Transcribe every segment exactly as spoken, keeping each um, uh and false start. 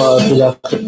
في الآخر.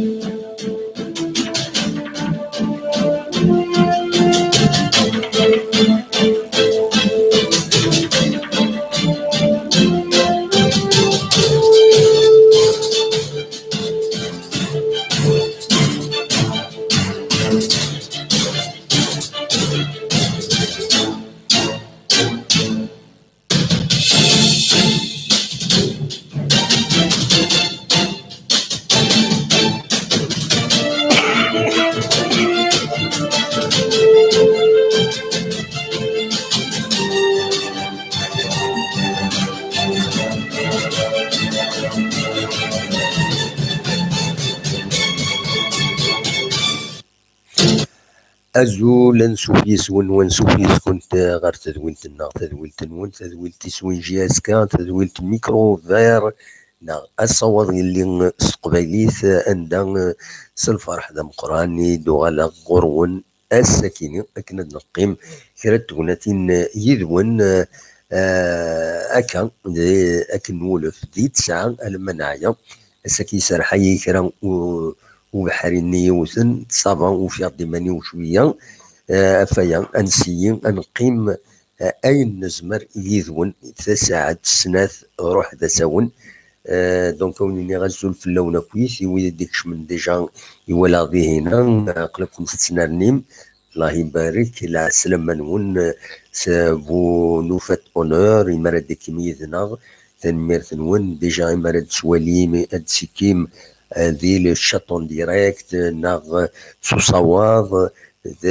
Azul, ansuf yes-wen, wansuf yes-kent ɣer tedwilt-nneɣ, tadwilt-nwen, tadwilt iswin J S K, tadwilt Micro Vert, neɣ asawaḍ yelli s teqbaylit, anda, eh, s lferḥ d ameqqran i d-uɣaleɣ ɣur-wen ass-akini, akken ad neqqim kra n tegnatin yid-wen, eh, eh, akka, d-, akken nwulef di tesɛa alamma neɛya. Ass-agi iserreḥ-iyi kra u-, ubeḥri-nni yiwten, ça va, ufiɣ-d iman-iw cwiya, eh, af waya, ad nessiyi, ad neqqim, eh, ayen nezmer yid-wen, tasaɛet, snat, ruḥ d asawen. Eh, donc, ad wen-iniɣ azul fell-awen akkit, i wid i d-ikecmen déjà, i walaɣ dihin-a, eh, aql-aken tettnernim, Allah ibarek, lɛeslama-nwen, eh, s bu nufat honneur, imi ara d-ikkim yid-neɣ, tanemmirt-nwen, déjà imi ara d-twalim, ad d-tikkim, eh, di le chat en direct, eh, neɣ, eh, s usawaḍ, d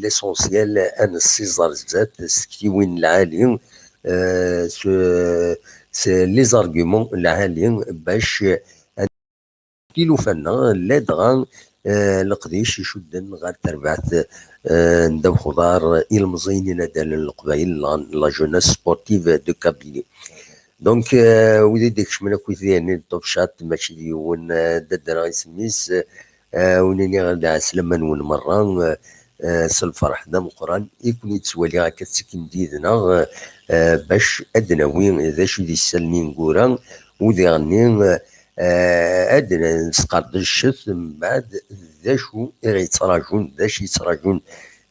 l'essentiel, ad nessiẓer zdat s tektiwin lɛali, eh, s, s les arguments lɛali, bac, eh, tilufa-nneɣ, ladɣa, eh, leqdic icudden ɣer terbaɛt, eh, n ddabex uḍar, ilemẓiyen inaddalen n Leqbayel, la, la jeunesse sportive de Kabylie. Donc, euh, wid i d-ikecmen akkit dihin n Top Chat, mačči d yiwen, euh, d adra isem-is, euh, win iniɣ d ɛeslama-nwen merra, euh, euh, s lferḥ d ameqqran i ken-id-ttwaliɣ akka tettekkim-d yid-neɣ, euh, euh, bac ad d-nawi d acu i d issallen ineggura, u diɣenni, euh, euh, ad nesqerdec mbeɛd d acu i ɣ-yettrajun, d acu yettrajun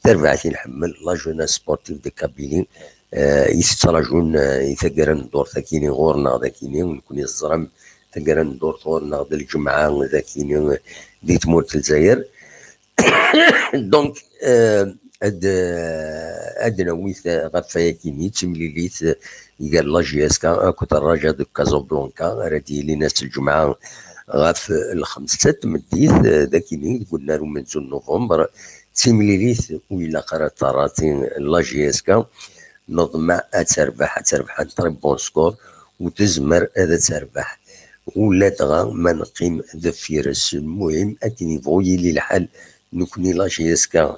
tarbaɛt i nḥemmel, la jeunesse sportive de Kabylie, eh, i tettrajun, eh, i taggara n ddurt akini ɣur-neɣ d akini, nekkni teẓram taggara n ddurt ɣur-neɣ d lǧemɛa d akini di tmurt n Lezzayer. Donc, eh, ad, ad d-nawi ɣef wayakini d timlilit, eh, gar la J S K akked Raja de Casablanca ara d-yilin ass n lǧemɛa ɣef lxemsa n tmeddit, eh, d akini deg unnar umenzu n November. D timlilit ur ilaq ara ad terr la J S K. Neḍmeɛ ad terbeḥ, ad terbeḥ un très bon score, u tezmer ad terbeḥ ula dɣa ma neqqim deffir-s. Lmuhim, akken yebɣu yili lḥal, nekkni la J S K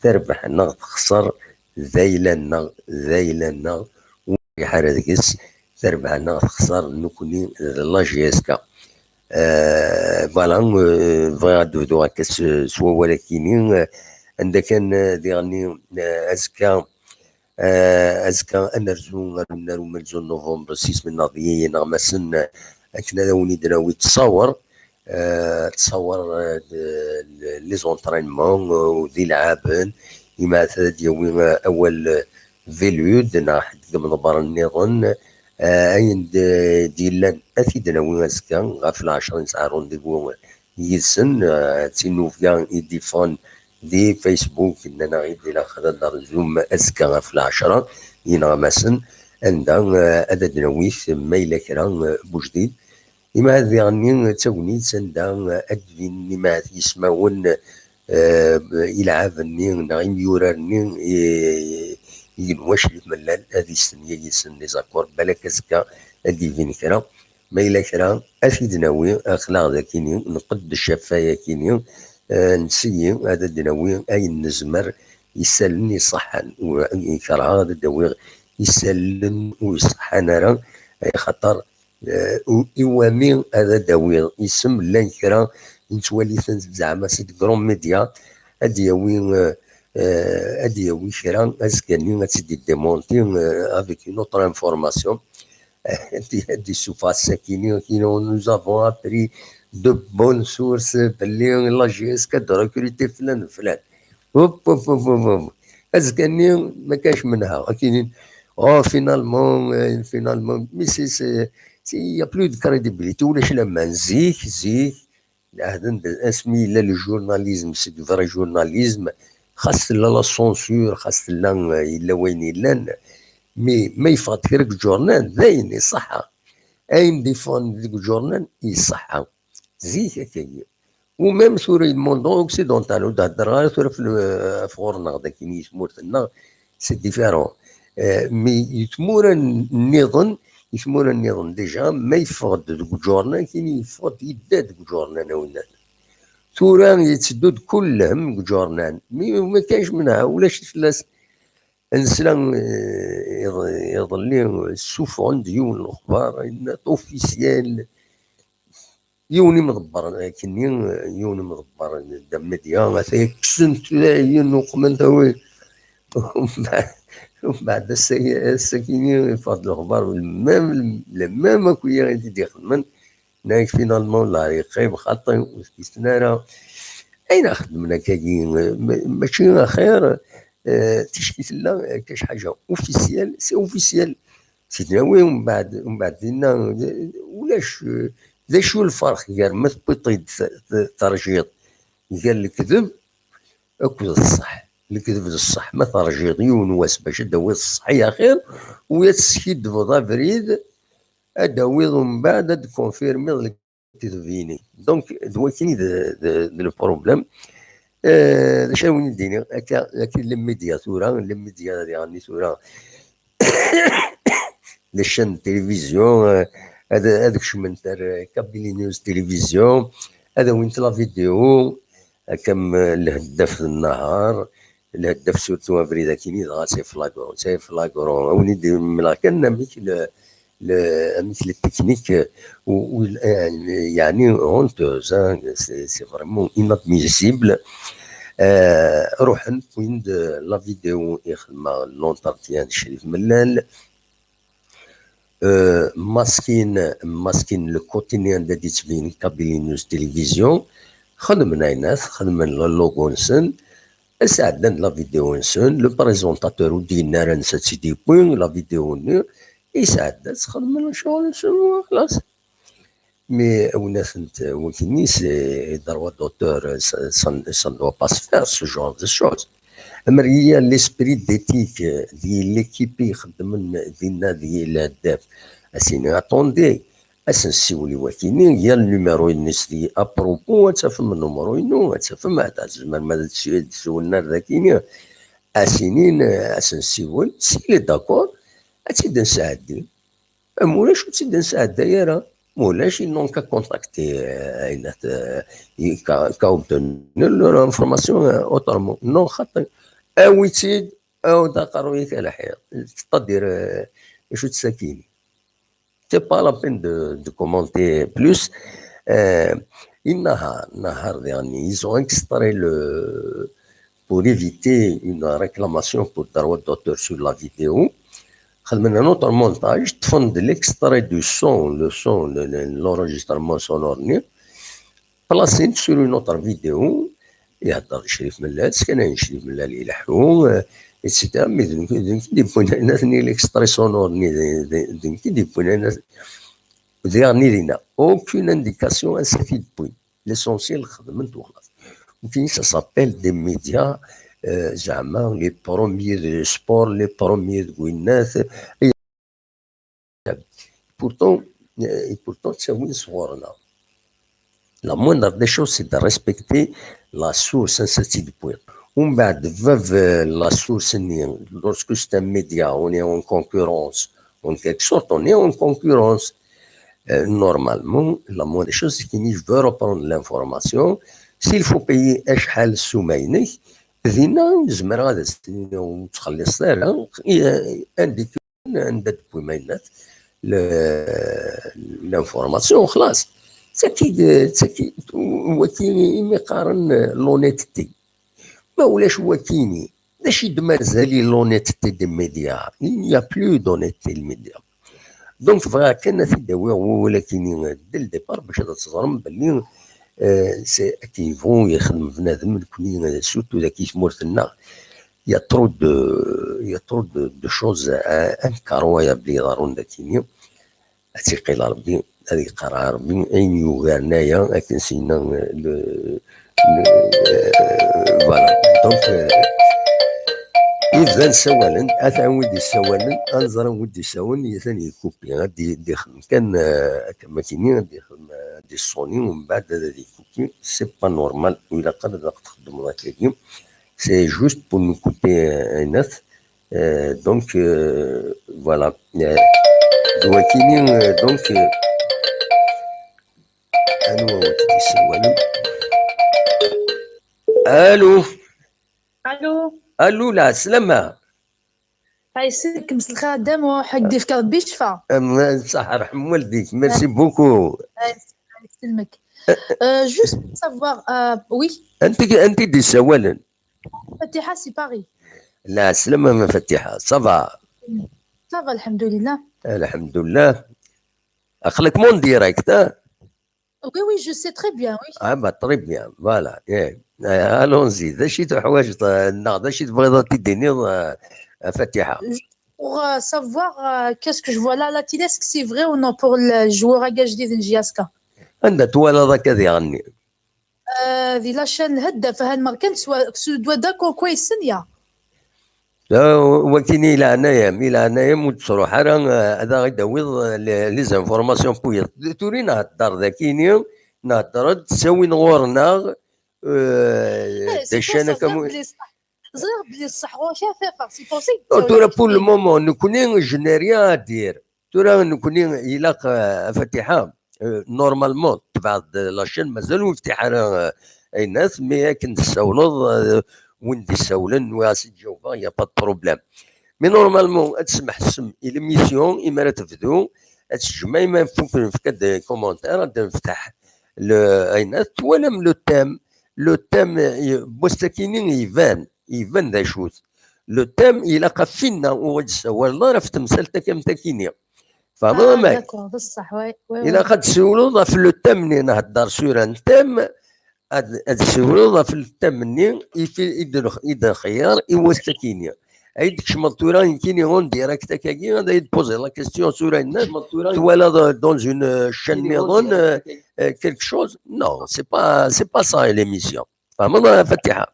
terbeḥ neɣ texṣer, d ayla-nneɣ, d ayla-nneɣ, ur nriḥ ara deg-s, terbeḥ neɣ texṣer, nekkni d la J S K. Euh, voilà, euh, bɣiɣ ad d-bduɣ akka s, s wawal-akini, euh, anda kan, euh, diɣenni, euh, azekka, euh, azekka ad nerzu ɣer unnar umenzu n November s yisem-nneɣ d yineɣmasen, euh, akken ad awen-id-nawi ttṣawer, euh, ttṣawer, euh, d, d, les entraînements, euh, d ilɛaben, imaɛt ad d-yawi, euh, awal, euh, Velud neɣ ḥedd deg imḍebbren nniḍen, eh, ayen d-, d-yellan ad t-id-nawi azekka ɣef lɛecṛa, nesɛa rendez-vous yid-sen, eh, d tinnubga i d-iffɣen di Facebook, nnan-aɣ-id ilaq ad nerzu azekka ɣef lɛecṛa, yenɣa Massen, anda, eh, ad d-nawi ma yella kra, eh, n ujdid. Imaɛad diɣenni d tagnit anda ad d-binen imaɛad yismawen, eh, ilɛaben-nni neɣ imyurar-nni i, i yenwa Crif Mellal ad yestenya yid-sen les accords, balak azekka ad d-ibin kra. Ma yella kra, ad t-id-nawi, aql-aɣ d akini, nqeddec ɣef wayakini, eh, nsiyi ad d-nawi ayen nezmer, isallen iṣeḥḥan. U-, kerheɣ ad d-awiɣ isallen ur iṣeḥḥan ara, axaṭer Eh, u-, i wami ad d-awiɣ isem, llan kra i nettwali-ten zeɛma c'est des grands médias, ad d-yawi, eh, eh, ad d-yawi kra, azekka-nni ad tt-id-idémenti, eh, avec une autre information. Ad d-, ad d-issufeɣ ass-akini, kino, nous avons appris de bonnes sources belli la J S K ad recruter flan d flan. Hop, hop, hop, hop, hop. Azekka-nni ma kac menha, ad k-inin, oh, finalement, euh, finalement, mais c'est, c'est, c'est, il y a plus de crédibilité, ulac laman. Zik, zik, lɛehd n d-, asmi yella le journalisme, c'est du vrai journalisme, xas tella la censure, xas tella, euh, yella wayen yellan, mais ma yeffeɣ-d kra deg uǧurnan, d ayen iṣeḥḥa. Ayen d-yeffɣen deg uǧurnan, iṣeḥḥa. Zik akkagi. Ou même tura le monde occidental, ur d-heddreɣ ara tura f-, ɣef ɣur-neɣ dagi i tmurt-nneɣ, c'est différent. Euh, mais i tmura n-, nniḍen, i tmura nniḍen déjà, ma yeffeɣ-d deg uǧurnan, kini yeffeɣ-d yedda deg uǧurnan, a winnat. Tura yetteddu-d kullem deg uǧurnan, mais ma kanc menha, ulac fell-as. Nesla, euh, iḍ-, iḍelli ssufɣen-d yiwen n lexbar, yenna-t officiel, yiwen imḍebber akkenni, yiwen imḍebber d amedya, ata kksen tulayin uqmen tawi. Umbeɛd, umbeɛd ass-agi, ass-agi-ni yeffeɣ-d lexbar, le même, le même akk-ya i t-id-ixedmen, nnan-ak finalement la yeqqim xaṭi, ur t-kksen ara. Ayen xedmen akkagi, ma-, mačči axir, eh, ticki tella akka ḥaǧa officiel, c'est officiel. Sidi Nawi, umbeɛd, umbeɛd dinna, ulac, eh, d acu lferq gar ma tewwiḍ-t-id t-, t-, terjiḍ gar lekdeb akked ṣṣeḥ? Lekdeb d ṣṣeḥ, ma terjiḍ yiwen wass bac ad d-tawiḍ ṣṣeḥ i axir, u ad teskidbeḍ abrid, ad d-tawiḍ umbeɛd ad d-konfirmiḍ lekdeb-ini. Donc, d wakini d, d, d le problème. Eh, d acu ara wen-d-iniɣ, akka, akka les médias tura, les médias diɣen tura, les chaînes de télévision, eh, ad, ad kecment ar, eh, Kabylie News Télévision, ad awint la vidéo, akka am, eh, lheddaf d nnahar, lheddaf surtout abrid akini, dɣa c'est flagrant, c'est flagrant. A wen-id-mleɣ kan amek le, le, amek les techniques, eh, ou, ou, eh, yeɛni honteuse, hein, c'est, c'est vraiment inadmissible. Eh, ruḥen wwin-d la vidéo i xedmeɣ l'entretien d Crif Mellal. Eh, maskin, maskin le quotidien anda d-yettbin Kabylie News Télévision, xedmen aynat, xedmen le logo-nsen, sɛeddan la vidéo-nsen, le présentateur ur d-yenni ara ansa tt-id-yewwi, la vidéo-nni, yesɛedda-tt, xedmen ccɣel-nsen, xlas. Mais, a winnat n t-, wakini, c'est droit d'auteur, ça, ça, ça ne doit pas se faire, ce genre de choses. Amer yal l'esprit d'éthique, euh, di l'équipe ixeddmen dinna di l'A D F, a s-ini, attendez, a s-nsiwel i wakini, yal numéro-ines di à propos, ad tafem numéro-inu, ad tafem, ad tzemrem ad tsi-, ad tsiwlem ar dakini, a s-inin, a s-nsiwel, s'il est d'accord, ad tt-id-nsɛeddi. Ma ulac, ur tt-id-nesɛedday ara. Ma ulac, ils n'ont qu'à contacter, euh, aynat, euh, qu'à, qu'à obtenir leur information, euh, autrement. Non, xaṭi. Awi-tt-id, awi-d aqerruy-ik a lḥiḍ. C'est-à-dire, euh, acu-tt sakini? C'est pas la peine de, de commenter plus. Euh, inna ha, nahar diɣen, ils ont extrait le, pour éviter une réclamation pour droit d'auteur sur la vidéo. Xedmen un autre montage, ṭṭfen-d l'extrait du son, le son, le, le, l'enregistrement sonore-nni, placen-t sur une autre vidéo, ihedder Crif Mellal, sskanayen Crif Mellal ileḥḥu, euh, et cetera. Mais d nekk, d nekk i d-yewwin ayen-nni, l'extrait sonore-nni, d, d, d nekk i d-yewwin ayen-nni. Diɣen dinna, aucune indication ansa t-id-wwin. L'essentiel xedmen-t u xlas. Nekkini, ça s'appelle des médias, euh, zeɛma les premiers de sport, les premiers de winnat. Et pourtant, euh, et pourtant, ttawin sɣur-neɣ. La moindre des choses, c'est de respecter la source, ansa tt-id-wwiḍ. Umbeɛd, bab, euh, la source-nni, lorsque c'est un média, on est en concurrence. En quelque sorte, on est en concurrence. Euh, normalement, la moindre des choses, c'est que je veux reprendre l'information. S'il faut payer acḥal ssuma-inek, dinna zemreɣ ad as-iniɣ ur ttxelliṣet ara, euh, indique anda d-tewwim ayennat, le, l'information, xlas. D taki, d taki, waki imi qqaren, euh, l'honnêteté. Ma ulac wakini, d acu i d-mazal i l'honnêteté des médias? Il n'y a plus d'honnêteté des médias. Donc, bɣiɣ kan ad t-id-awiɣ wawal-akini dès le départ, bac ad teẓrem belli, euh, c'est akken yebɣu yexdem bnadem, nekni, euh, surtout dagi tmurt-nneɣ, il y a trop de, il y a trop de, de choses, euh, incroyables i iḍerrun dagini. Ad tt-iqqil Rebbi, ad iqqar Rebbi, ayen yugaren aya, akken s-yenna, euh, le, le, euh, voilà. Donc, euh, yebdan ssawalen, atan wi d-issawalen, ad nẓer wi d-issawalen, atan yekupi, ad d-, d-ixdem kan, euh, akka makini, ad d-ixdem, euh, ad d-iṣuni, umbeɛd ad, ad yekupi, c'est pas normal, ur ilaq ara ad txeddmeḍ akkagi, c'est juste pour nous couper, euh, aynat. Euh, donc, euh, voilà. Euh, d wakini, euh, donc, euh, anwa wi d-issawalen? Allô? Allô? Allô, la, slama. Ay, sselkem s lxir a Dda Muḥ, ad k-d-ifk Rebbi ccfa. Am-, ṣaḥ, rḥem waldik. Merci beaucoup. Ay, ay, sselmek. Euh, juste pour savoir, euh, oui. Anti, anti d-issawalen? Fatiḥa, c'est Paris. La, slama ma Fatiḥa, ça va? Ça va, alhamdoulilah. Alhamdoulilah. Aql-ikem en direct, hein? Oui, oui, je sais très bien, oui. Ah, bah, très bien, voilà. Eh, eh, allons-y. D acu i tuḥwaǧeḍ, eh, neɣ d acu i tebɣiḍ ad t-id-tiniḍ, eh, a Fatiḥa? Juste pour, euh, savoir, euh, qu'est-ce que je vois là à la télé, est-ce que c'est vrai ou non pour le joueur ajdid n J S K? Anda twalaḍ akka diɣenni? Euh, di la chaîne Lheddaf, ahan merkan swa, sudwa da kon kwaysen ya. Da, wakin i leɛnaya-m, i leɛnaya-m ur d-ttruḥ ara, eh, ad aɣ-id-tawiḍ, eh, les, les informations n wiyaḍ. Tura i nhedder dakini, nhedder-d, ttawin ɣur-neɣ, eh, d acu akka mu- Ẓriɣ belli ṣṣeḥ ɣur-k a Fatiḥa, c'est pour ça que... Non, tura, pour le moment, nekni, je n'ai rien à dire. Tura nekni ilaq, eh, a Fatiḥa, eh, normalement, tebɛeḍ la chaîne, mazal ur ftiḥ ara, eh, aynat, mais akken tessawleḍ, eh, win d-issawlen, nwiɣ-as i ǧawbeɣ, y a pas de problème. Mais normalement, ad tesmeḥsem i l'émission, imi ara tebdu, ad tejmeɛ, imi ara nfuk, nefka-d commentaire, ad nefteḥ le, aynat, twalam le thème, le thème, eh, n wass-akini iban, iban d acu-t. Le thème, ilaq ɣef winna ur d-tessawaleḍ ara ɣef temsalt-agi am takini. Fehmeḍ, ah, amek? D'accord, d ṣṣeḥ, ouais, ouais, ilaq ad tessiwleḍ ɣef le thème-nni, nhedder sura n thème, ad, ad tessiwleḍ ɣef le thème-nni i fi-, i d-, i d-nxeyyer i wass-akini. Ay d-tkecmeḍ tura nekkini en direct akkagi, ad ay-d-poser la question sura-nni, twalaḍ, euh, dans une, euh, chaîne niḍen, euh, euh, quelque chose? Non, c'est pas, c'est pas ça l'émission. Fehmeḍ, a Fatiḥa?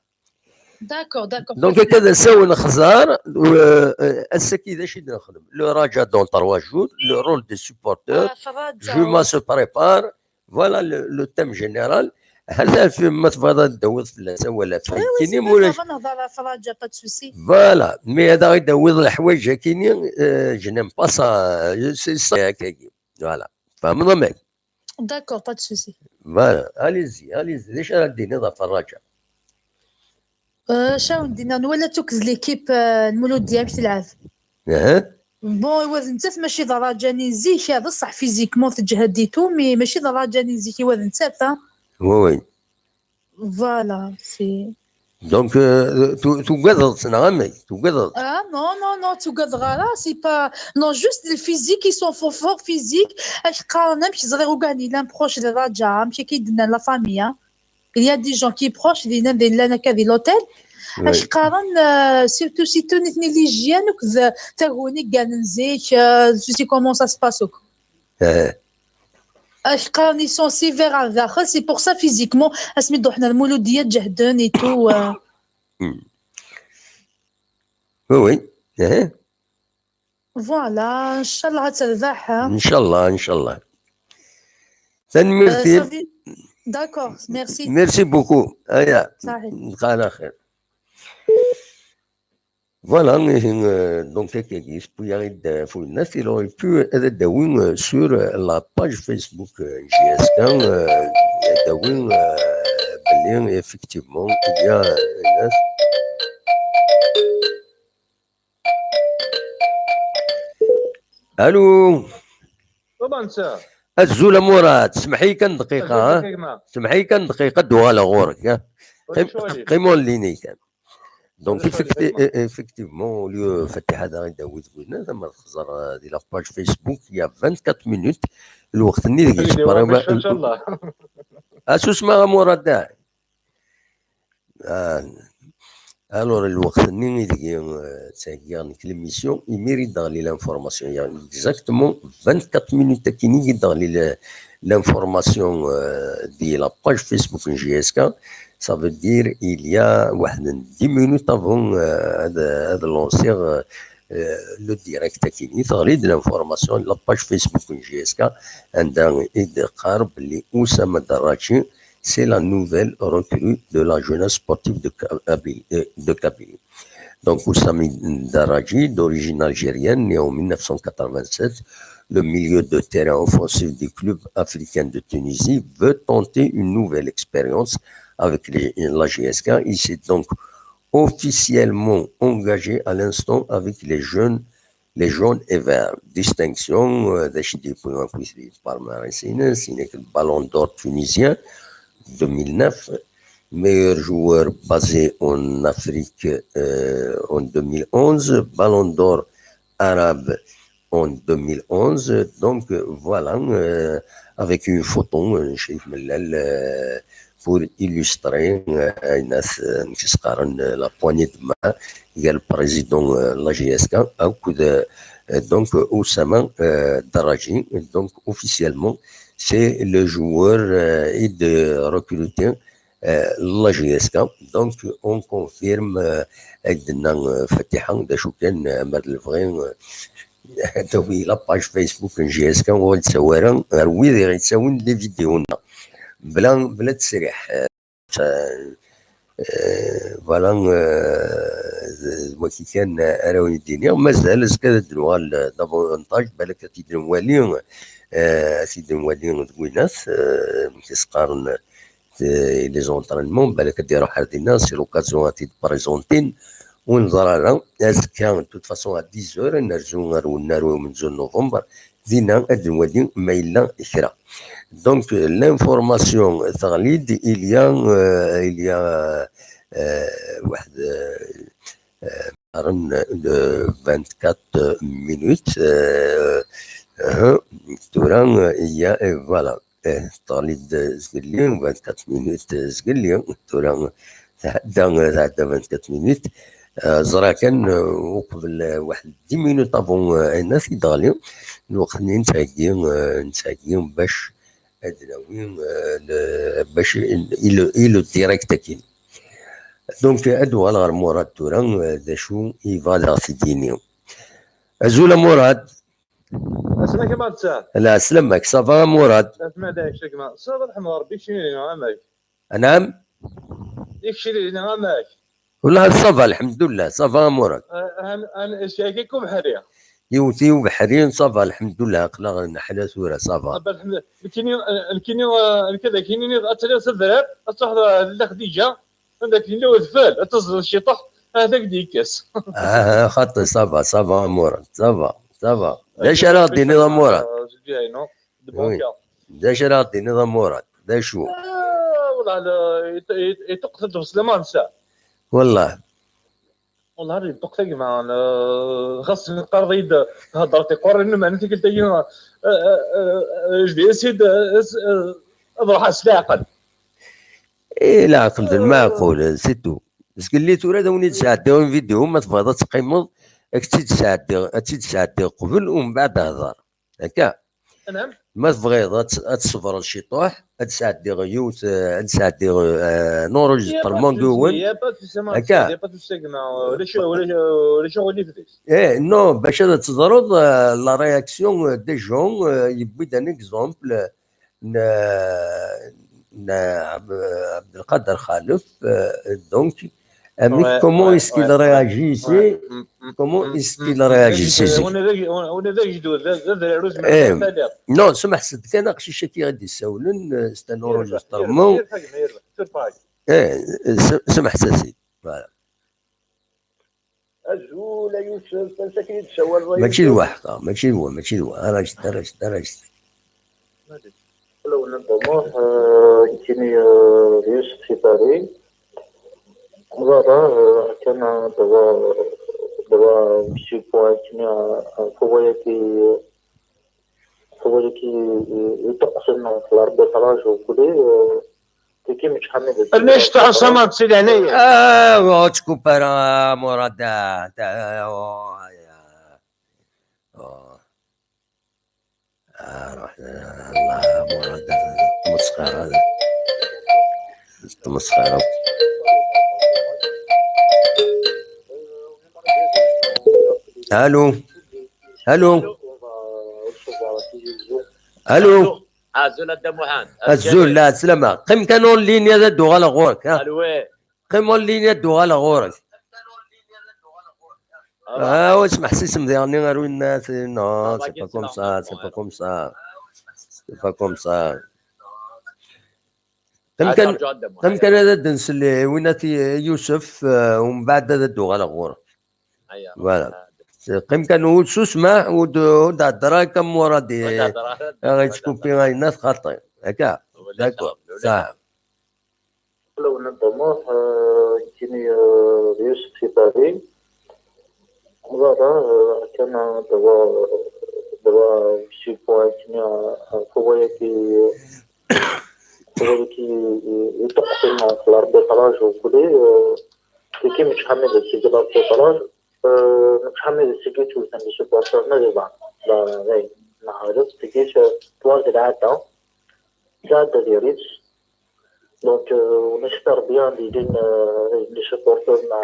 D'accord, d'accord. Donc, akka d asawen xẓar, euh, euh, ass-agi d acu i d-nexdem? Le raja dans trois jours, le rôle des supporters, ah, Faraja, je, ouais, me prépare, voilà le, le thème général. Hal tafim ma tebɣiḍ ad d-tawiḍ fell-as awal ɣef... Oui, oui, c'est pas grave, ad nehḍer ɣef Faraja, pas de souci. Voilà, mais ad aɣ-id-tawiḍ leḥwayeǧ-akini, euh, je n'aime pas ça, euh, c'est ça, akkagi. Voilà. Fehmeḍ amek? D'accord, pas de souci. Voilà, allez-y, allez-y. D acu ara d-tiniḍ ɣef Faraja? Euh, acu ara wen-d-iniɣ, nwala-tt akked l'équipe, euh, n Muludya amek telɛeb. Aha. Bon, iwa d nettat mačči d rraǧa-nni n zik, d ṣṣeḥ physiquement teǧhed et tout, mais mačči d rraǧa-nni n zik iwa d nettat, hein. Oui, oui. Voilà, c'est... Donc, euh, tu, tugadeḍ-tt neɣ amek? Tugadeḍ-tt? Ah, non, non, non, tugadeɣ ara, c'est pas, non, juste le physique, ils sont forts, forts physique. Ak qqaren amek ẓriɣ ugaden yellan proche de rraǧa, amek akka i d-nnan la famille, hein. Il y a des gens qui proches, dinna, di llan akka di l'hôtel. Oui. Ak qqaren, euh, surtout, surtout nitni l'hygiène, akked taguni gganen zik, euh, tu sais comment ça se passe akk. Eh. Ak qqaren, ils sont sévères ar daxel, c'est pour ça, physiquement, asmi d-ruḥen ar Muludya, ǧehden et tout, euh. Hmm. Oui, oui. Eh. Voilà, ncallah ad terbeḥ. Ncallah, ncallah. Tanemmirt-im. Euh, ça fait-, d'accord, merci. Merci beaucoup. Aya. Saḥit. Nlqaa ɛla xir. Voilà, ihi, euh, donc, akkagi, tewwi-aɣ-id, euh, Fulnat, il aurait pu ad d-tawi, euh, sur, euh, la page Facebook, euh, J S K, euh, ad d-tawi, euh, belli, effectivement, il y a, euh, Allô. Azul a Murad, semmeḥ-iyi kan dqiqa, ha? Semmeḥ-iyi kan dqiqa, ad d-uɣaleɣ ɣur-k, ha? Qim, qim en ligne kan. Donc, effectivement, au lieu Fatiḥa ad aɣ-d-tawi d winna, ma txeẓẓer di la page Facebook, il y a vingt-quatre minutes, lweqt-nni deg yesber. Asusma a Murad. Alors, lweqt-nni ideg ttɛeggiɣ nekk l'émission, imir i d-teɣli l'information. Exactement vingt-quatre minutes akkin i d-teɣli l'information di la page Facebook n J S K. Ça veut dire, il y a waḥed n dix minutes avant ad lancer le direct akkin, teɣli-d l'information, la page Facebook n J S K, anda i d-teqqar belli Oussama Darraji, c'est la nouvelle recrue de la jeunesse sportive de Kabylie. Donc, Oussama Darraji, d'origine algérienne, né en mille neuf cent quatre-vingt-sept, le milieu de terrain offensif du club africain de Tunisie, veut tenter une nouvelle expérience avec la J S K. Il s'est donc officiellement engagé à l'instant avec les jeunes, les jaunes et verts. Distinction, euh, d acu i d-yewwi akk palmarès-ines, c'est le Ballon d'Or tunisien, deux mille neuf, meilleur joueur basé en Afrique, euh, en deux mille onze, Ballon d'Or arabe en deux mille onze. Donc, euh, voilà, euh, avec une photo, euh, chez Melal, euh, pour illustrer, euh, ayen s-qqaren, euh, la poignée de main, il y a le président, euh, la J S K, donc, euh, donc, euh, Oussama, euh, Darraji, donc officiellement, c'est le joueur, euh, et de recruter, euh, la J S K. Donc, on confirme, euh, ayen d-tenna, euh, Fatiḥa, d acu kan, euh, ma d lebɣi, euh, tawi la page Facebook n J S K, ur ttawara ar wid i ɣ-yettawin les vidéos-nneɣ. Bla, bla ttesriḥ. Euh, euh, voilà, euh, d wagi kan ara wen-d-iniɣ. Mazal azekka ad d-nuɣal davantage, balak ad t-id-nwali, euh, ad t-id-nwali deg winat, euh, amek i s-qqaren, euh, les entraînements, balak ad d-iruḥ ar dinna, c'est l'occasion ad t-id-présentin, ur neẓri ara. Azekka, de toute façon, à dix heures, ad nerzu ar unnar umenzu n novembre, dinna ad nwali ma yella kra. Donc, euh, l'information teɣli-d, il y a, euh, il y a, euh, waḥed, euh, euh, de vingt-quatre minutes, euh, euh, tura, euh, il y a, euh, voilà. Eh, teɣli-d zgelli, vingt-quatre minutes, eh, zgelli, tura tɛedda, tɛedda vingt-quatre minutes. Eh, ẓra kan, eh, uqbel, eh, waḥed dix minutes avant, eh, ayen ad t-id-teɣli, lweqt-nni nettheggi, eh, nettheggi bac ad nawi, eh, le, bac i, i le, i le direct akkin. Donc, ad uɣaleɣ ɣer Murad tura, eh, d acu i yebɣa ad aɣ-t-id-yini. Azul a Murad. Asma kama tsa. La, selamek, ça va a Murad? Asma da, ça va, lḥemd Rebbi, keččini amek? Anam? Keččini amek? Wallah, ça va, lḥemdullah, ça va a Murad. An, an, iskak-ik ubeḥri. Yewwet-iyi ubeḥri, ça va, lḥemdullah, aql-aɣ neḥla tura, ça va. Nekkini, nekkini, ad tiliḍ s adrar, ad truḥeḍ d Xdija. Anda k-yella udfel, ad teẓẓleḍ ciṭuḥ, ahat ad k-d-yekkes. Ah, xaṭi, ça va, ça va, a Murad, ça va, ça va. D acu ara ɣ-d-tiniḍ, a Murad? D acu ara ɣ-d-tiniḍ, a Murad? D acu? Ah, wallah, iṭuqet-d Beslama netta. Wallah. Wallah, iṭuqet a gma, xas teqqareḍ-iyi-d theddreḍ iqurren, meɛna tikkelt-agi, je vais essayer de, ad ruḥeɣ s leɛqel. Eh, leɛqel d lmeɛqul, c'est tout. Zgelli tura ad awen-id-sɛeddiɣ une vidéo, ma tebɣiḍ ad teqqimeḍ, ad tt-id-sɛeddiɣ, ad tt-id-sɛeddiɣ qbel, umbeɛd hder. Akka? Ma tebɣiḍ ad, ad tṣebreḍ ciṭuḥ, ad sɛeddiɣ yiwet, eh, ad sɛeddiɣ, eh, un enregistrement yiwen. Akka? Eh, non, bac ad teẓreḍ, eh, la réaction, eh, des gens, eh, yewwi-d un exemple, eh, n, n Abdelkader Khalef, euh, donc, euh, mais comment est-ce qu'il réagissait? Comment est-ce qu'il réagissait? Non, سمح صدق، أنا قشيشة كي غادي يسولن، euh, c'est un enregistrement. Eh, سمح صدق. Voilà. Azul a Yusef, ansa akken i d-tessawaleḍ a Yusef? Mačči d wa ḥeqqa, mačči d wa, mačči d wa. Ara jt, ara jt, ara jt. Lawen n Ḍumuḥ, eh, nekkini, eh, d Yusef si Paris. Voilà, euh, كان دابا دابا مشي بوان كنا هو يكي هو يكي يتقسم في الأربيتراج وكلي، آه، تيكي متحمل. علاش تعصم سيدي هنايا؟ اه، واتش كوبارا مراد. آه، آه، آه، آه. آه، روح، آه، الله، مراد، مسخرة. مسخرة. الو. الو. الو. Azul a Dda Muḥend. Azul, la, slama. Qqim kan en ligne ad d-uɣaleɣ ɣur-k, ha? Alwi. Qqim en ligne ad d-uɣaleɣ ɣur-k. Ah, اسمح سي سمدي راني غير وين ناس. Non, c'est pas comme ça, c'est pas comme ça. C'est pas comme ça. Qqim kan qqim kan ad d-nsel i winati Yusef, eh, ومن بعد ad d-uɣaleɣ ɣur-k. Voilà. Qqim kan ur susma, ur d-, ur d-hedder akka Murad. Ɣa yettkupi ayennat xaṭi. Akka. D'accord. صح. لو نظموه، آه، كيني، آه، يوسف في باري. Voilà, euh, كان دابا دابا شي بوان كنا هو يكي هو يكي يتقسم في الأربيتراج وكلي، آه، كي كي متحمل السجل الأربيتراج، آه، متحمل السجل توزن لي سوبورتور ما زي بعض. لا، غير ما عرفت كيش توازي العادة. العادة ديالي. Donc, euh, on espère bien les lignes, euh, les supporters, on a,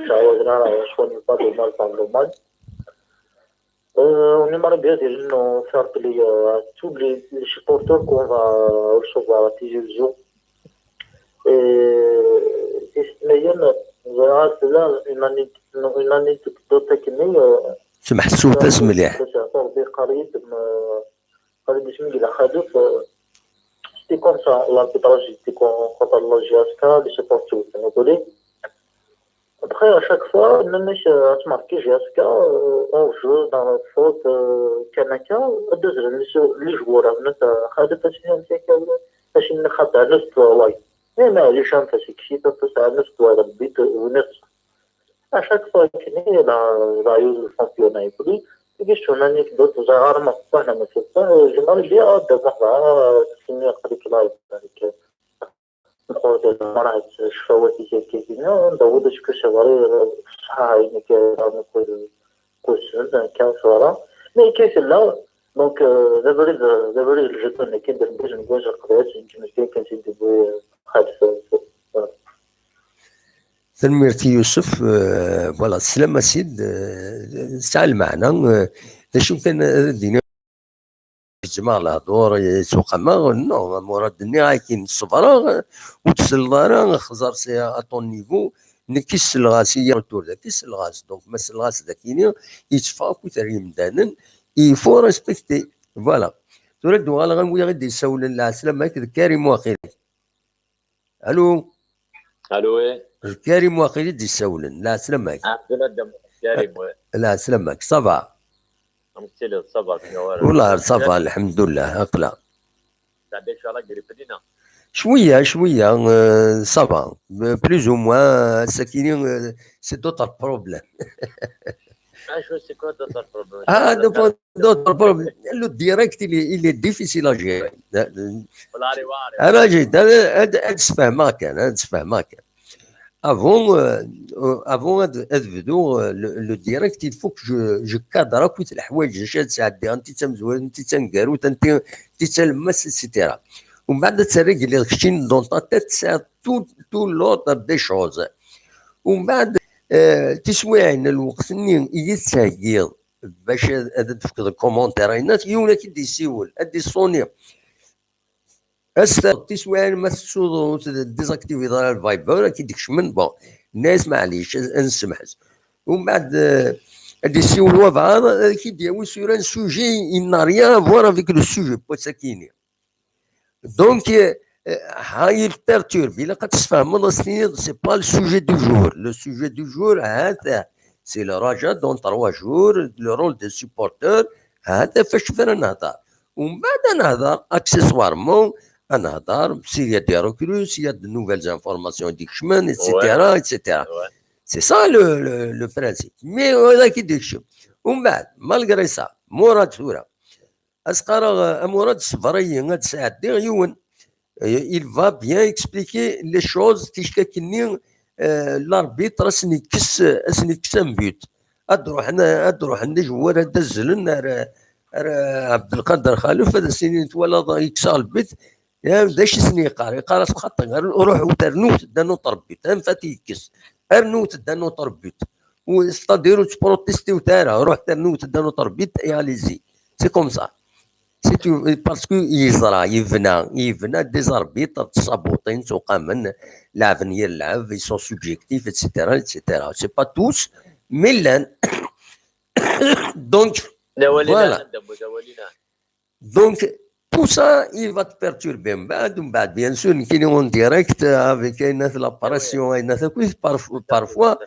ça reviendra, soit nous pas de mal, pas de mal. Euh, on aimerait bien dire non, faire plaisir à tous les, les supporters qu'on va recevoir à Tizi Ouzou. Et, et c'est meilleur, on verra cela, une année, une année de, de technique, euh, سمح الصوت اسمح لي. بقريب، euh, قال لي بسم الله خالد، آه، c'était comme ça, l'arbitrage était con-, contre la J S K, les supporters, vous voulez. Après, à chaque fois, même si, euh, tu marques J S K, euh, on joue dans la faute, euh, Kanaka, deux, les, les joueurs, euh, Khaled, parce que c'est que, parce que خاطر neuf trois, ouais. Mais معليش، أنا فاش كشيت، parce que neuf trois, le but, euh, neuf. À chaque fois كاين لا لا يوز الشامبيون يقولي تيجي شو ناني كدوت زغار ما فانا ما فتا جمال بيا دابا سيني قلت لايف هذيك نقول ما راه شفاوات كاينين ندور شكون شي غريب صحه يعني كي نقول كوسن كان صورة مي كيف لا دونك دابا ريد دابا ريد الجدول كاين دابا باش نقول قبيله يمكن كاين كان سيدي بوي خالص. Tanemmirt i Yusef, euh, voilà, slam a sid, euh, tesɛa lmeɛna, euh, d acu kan ad d-iniɣ, jemɛeɣ lehdur, yettwaqameɣ, non, Murad, nniɣ akin, ṣebreɣ, ur d-selleḍ ara, xẓer c'est à ton niveau, nekk i selleɣ-as i retour daki, selleɣ-as, donc ma selleɣ-as dakini, yetteffeɣ akk iter yimdanen, il faut respecter, voilà. Tura d-uɣaleɣ awiɣ i d-yessawlen, lɛeslama-k d Karim Waxil. Allô. Allô, oui. D Karim Waqil i d-yessawlen. Lɛeslama-k. Ɛebdel Adem. Karim, oui. Lɛeslama-k. Ça va? Amek tiliḍ? Ça va, ça va. Wallah, ça va, lḥemdullah. Aql-aɣ. Teɛdayt ɣer la grippe-nni, neɣ? Cwiya, cwiya, euh, ça va. Euh, plus ou moins, ass-akini, euh, c'est d'autres problèmes. Ah, je sais quoi d'autres problèmes. Ah, d'autres d'autres problèmes. Le direct, il est, il est difficile à gérer. Voilà, allez, voilà, allez. Ara jid, ad, ad, ad sfehmeɣ kan, ad sfehmeɣ kan. Avant, euh, euh, avant ad, ad bduɣ, euh, le, le direct, il faut que je, je cadre akk leḥwayeǧ, acu ad sɛeddiɣ, anti d tamezwarut, anti d taneggarut, anti, anti d talemmast, et cetera. Umbeɛd ad terr igelliḍ keččini dans ta tête, tesɛiḍ tout, tout l'ordre des choses. Umbeɛd, euh, tiswiɛin n lweqt-nni i yi-d-tettheggiḍ bac ad, ad d-tefkeḍ commentaire, ayennat yiwen ad k-id-yessiwel, ad d-yessuni. Ass-a, tiswiɛin ma tettuḍ ur t-, désactiviḍ ara le Viber, ad k-id-kecmen, bon, nna-yas maɛlic, ad, ad nsemḥes. Umbeɛd, euh, ad d-yessiwel wabɛaḍ, ad k-id-yawi sur un sujet, il n'a rien à voir avec le sujet, n wass-akini. Donc, euh, euh, ha, il perturbe, ilaq ad tesfehmeḍ, ad s-tiniḍ, c'est pas le sujet du jour. Le sujet du jour, ha-t-a, c'est le raja dans trois jours, le rôle des supporters, ha-t-a fac ara nehḍer. Umbeɛd ad nehḍer accessoirement ad nehḍer, s'il y a des recrues, s'il y a de nouvelles informations i d-ikecmen, et cetera, et cetera. C'est ça le, le, le principe. Mais, euh, ad ak-id-ikcem. Umbeɛd, malgré ça, Murad tura, as-qqareɣ, euh, a Murad, ṣber-iyi, ad sɛeddiɣ yiwen. Euh, il va bien expliquer les choses, ticki akkenni, euh, l'arbitre, ad sen-ikkes, ad sen-ikkes un but. Ad ruḥen, ad ruḥen d ijewwar, ad azzlen ar, ar Ɛebdelqader Xalef, ad as-inin twalaḍ yekkes-aɣ lbut, ya, d acu i sen-yeqqar? Yeqqar-as xaṭi, ruḥ u ternuwt-d un autre but, am fat yekkes, rnuwt-d un autre but. C'est-à-dire ur tettprotestiwt ara, ruḥ ternuwt-d un autre but et allez-y. C'est comme ça. C'est tout, parce que yeẓra, yebna, yebna des arbitres ttṣabuṭin, ttuqamen, leɛben yir lɛeb, ils sont subjectifs, et cetera, et cetera. C'est pas tous, mais llan. Donc, voilà. Donc, tout ça, il va te perturber. Mbeɛd, mbeɛd, bien sûr, nekkini en direct, euh, avec ayen at la pression, ayen at akk, parf-, parfois,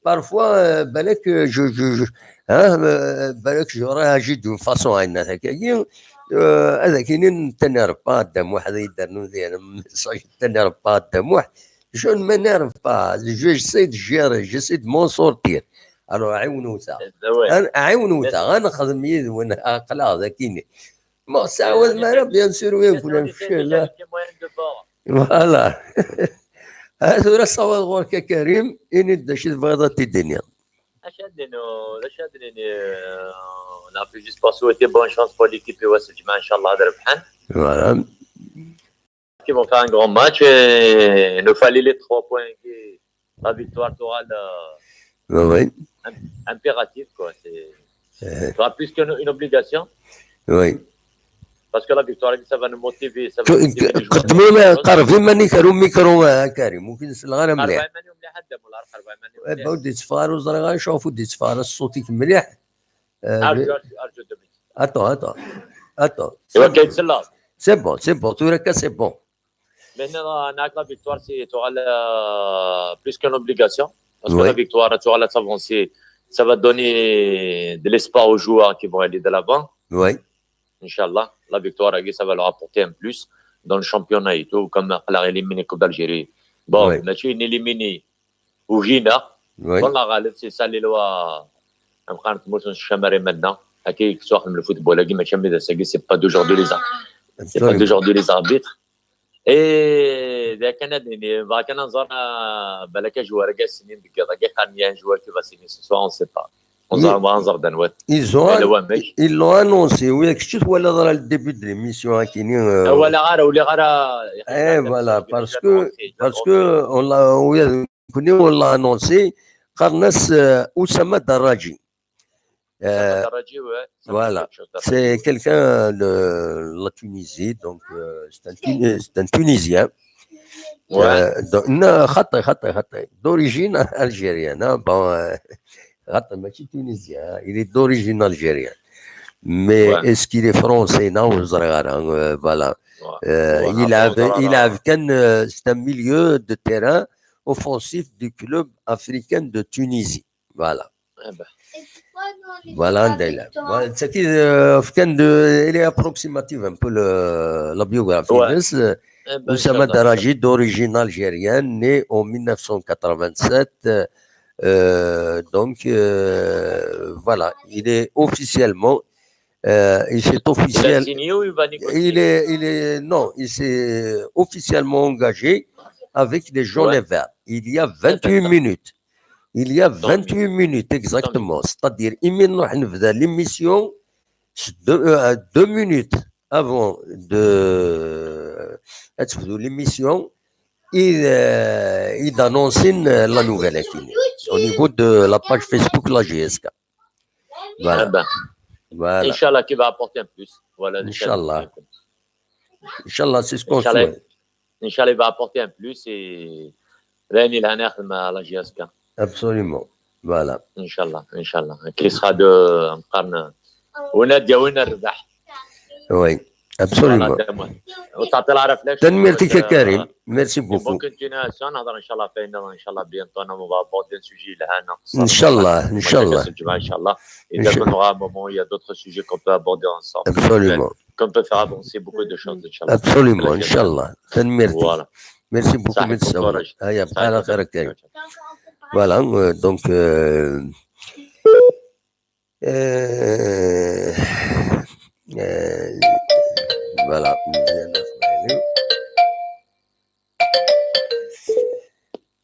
parfois, euh, balak, euh, je, je, je, hein, euh, balak, je réagis d'une façon à une attaque. Euh, ad ak-inin, t'énerve pas, Dda Muḥ, ad yi-d-rnun di, ça, t'énerve pas, Dda Muḥ. Je ne m'énerve pas. Je, j'essaie de gérer, j'essaie de m'en sortir. Alors, ɛiwnut-aɣ. Ɛiwnut-aɣ, ad nexdem yid-wen, aql-aɣ d akini. Ma ur tettɛawadem ara, bien sûr, wi yakk nefcel. Voilà. Ah, tura ssawaḍ ɣur-k a Karim, ini-d d acu i tebɣiḍ ad t-id-tiniḍ. Acu ad d-inu, d acu ad d-nini, euh, on a pu juste pas souhaiter bonne chance pour l'équipe i wass lǧemɛa, inchallah, ad rebḥen. Voilà. Qui vont faire un grand match et il nous fallait les trois points, qui, la victoire sera le, oui, oui, im-, impératif, quoi. C'est, euh, sera plus qu'une, une obligation. Oui. Parce que la victoire, ça va nous motiver, ça va nous motiver de jouer. Qeddem-iyi, qerreb iman-ik ar umikru, a Karim, ur k-id-selleɣ ara mliḥ. Qerreb iman-i mliḥ, a Dda Mullah, qerreb iman-i mliḥ. Eh, ur d-yetteffeɣ ara uẓriɣ acu ɣef ur d-yetteffeɣ ara ṣṣut-ik mliḥ. Euh, arju, arju, arju deux minutes. Attends, attends, attends. C'est bon, c'est bon, tura akka c'est bon. Mais non, non, la victoire, c'est, sera le, plus qu'une obligation. Parce que la victoire, tu vas s'avancer, ça va donner de l'espoir aux joueurs qui vont aller de l'avant. Oui. Inch'Allah, la victoire, ça va leur apporter un plus dans le championnat et tout, comme la éliminé Coupe d'Algérie. Bon, oui, match éliminé au Gina. Oui. Bon, la Galette, c'est ça, les lois. Am qanent tmurt n Ccamar imenna. Akka i yettwaxdem le football, agi mačči am d ass-agi, c'est pas d'aujourd'hui les ar-, c'est pas d'aujourd'hui les arbitres. Et d akken ad nini, bɣa kan ad nẓer, ah, balak ajwar-agi ad s-inin deg yiḍ-agi, xarni un joueur qui va signer ce soir, on sait pas. On sait pas, on sait pas. Ils ont, ils l'ont annoncé, oui, kečč twalaḍ ara le début de l'émission, akini, euh, ah, walaɣ ara, uliɣ ara. Eh, voilà, parce que, parce que on l'a, oui, nekkni on l'a annoncé, qqaren-as, euh, Oussama Darraji. Euh, voilà. C'est quelqu'un de la Tunisie, donc, euh, c'est un Tuni-, c'est un Tunisien. Ouais. Euh, donc, non, xaṭi, xaṭi, xaṭi. D'origine algérienne, hein. Bon, euh, xaṭi, mačči tunisien, hein. Il est d'origine algérienne. Mais est-ce qu'il est français? Non, ur ẓriɣ ara, euh, voilà. Ouais. Euh, il a, il a, euh, c'est un milieu de terrain offensif du club africain de Tunisie. Voilà. Eh ben. Voilà, anda yella. Voilà, c'est qui, euh, fkan de, il est approximatif un peu le, la biographie. Ouais. Eh ben, Oussama Darraji, d'origine algérienne, né en mille neuf cent quatre-vingt-sept. Euh, donc, euh, voilà, il est officiellement, euh, il s'est officiel-, il a signé ou il va négocier ? Il est, il est, non, il s'est officiellement engagé avec les jaunes et verts. Il y a vingt-huit minutes. Il y a vingt-huit minutes, exactement. C'est-à-dire, imi nruḥ nebda l'émission, c'est deux, euh, deux minutes avant de, ad tebdu l'émission, il, euh, il annonce, euh, la nouvelle, akini, au niveau de la page Facebook, la J S K. Voilà. Eh ben. Voilà. Inch'Allah, qui va apporter un plus. Voilà, Inch'Allah. Inch'Allah, c'est ce qu'on souhaite. Inch'Allah, il va apporter un plus et d ayen yelhan ad ixdem la J S K. Absolument. Voilà. Inch'Allah, Inch'Allah. Qui sera de, nqarn, win ad yawin rrbeḥ. Oui, absolument. Voilà, Dda Muḥ. Ur teɛṭil ara fell-ak. Tanemmirt-ik a Karim. Merci beaucoup. Une bonne continuation. Nehḍer, Inch'Allah, ɣef wayen nniḍen, Inch'Allah, bientôt, on va aborder un sujet yelhan. Inch'Allah, Inch'Allah. Lǧemɛa, Inch'Allah. Et demain, on aura un moment, il y a d'autres sujets qu'on peut aborder ensemble. Absolument. qu'on peut faire avancer beaucoup de choses, Inch'Allah. Absolument, Inch'Allah. Tanemmirt-ik. Voilà. Merci beaucoup, صحيح، merci. كوراج. هيا، صحيح، بحال كوراج. خيرك كاين. Voilà, euh, donc, euh, euh, euh, voilà.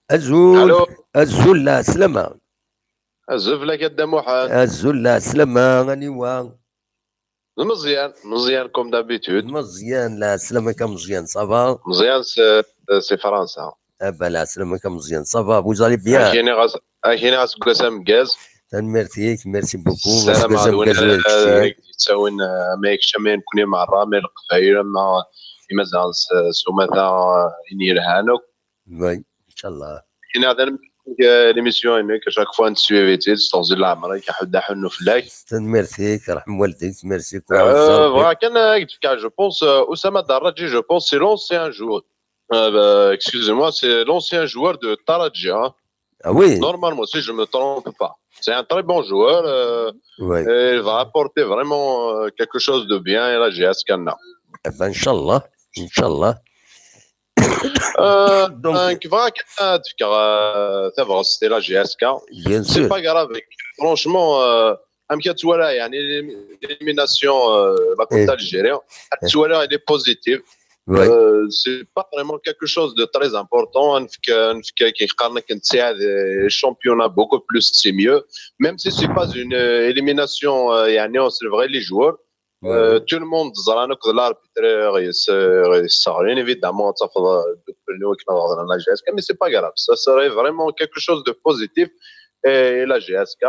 Azul. Allô. Azul, la slama. Azul fell-ak a Dda Muḥend. Azul, la slama, aniwa. D Meẓyan, Meẓyan comme d'habitude. Meẓyan, la slama ka Meẓyan, ça va? Meẓyan c'est, c'est Fransa. Ah ben, la slama ka Meẓyan, ça va, vous allez bien? Akini ɣas, akini ɣas deg wass ameggaz. Tanemmirt-ik, merci beaucoup. Ssarameɣ d win Ameggaz ara ula d kečči. yettawin, eh, ama kečč ama nekkni merra, ama leqbayel, ama imazan s, s umata, eh, ini yelhan akk. Oui, Inch'Allah. Akini ɣas, eh, l'émission-inek, chaque fois nettsuivi-tt-id, s teɣzi n leɛmer-ik, aḥuddu aḥunnu fell-ak. Tanemmirt-ik, rḥem walidek, merci. Euh, bɣiɣ kan ad k-d-fkeɣ, je pense, euh, Oussama Darradji, je pense, c'est l'ancien joueur. Euh, bah, excusez-moi, c'est l'ancien joueur de Taraji, hein. Ah oui? Normalement, si je me trompe pas. C'est un très bon joueur. Euh, Oui. Et il va apporter vraiment, euh, quelque chose de bien à la J S K. Eh ben, Inch'Allah, Inch'Allah. Euh, Donc- donc, bɣiɣ kan ad d-fkeɣ, euh, tabɣest i la J S K. Bien C'est sûr. Pas grave. Franchement, euh, amek ad twala, يعني, l'élimination, euh, la Coupe Eh. d'Algérie, ad twala, elle est positive. Oui. Euh, c'est pas vraiment quelque chose de très important. Nefka, nefka, كي قالنا كنت ساعد, euh, championnat beaucoup plus, c'est mieux. Même si c'est pas une, euh, élimination, euh, يعني, on se vrai les joueurs. Oui. Euh, tout le monde ẓran akk d l'arbitre, euh, yes, euh, yes, évidemment, ça faudra de prendre avec la J S K, mais c'est pas grave. Ça serait vraiment quelque chose de positif. Et la J S K,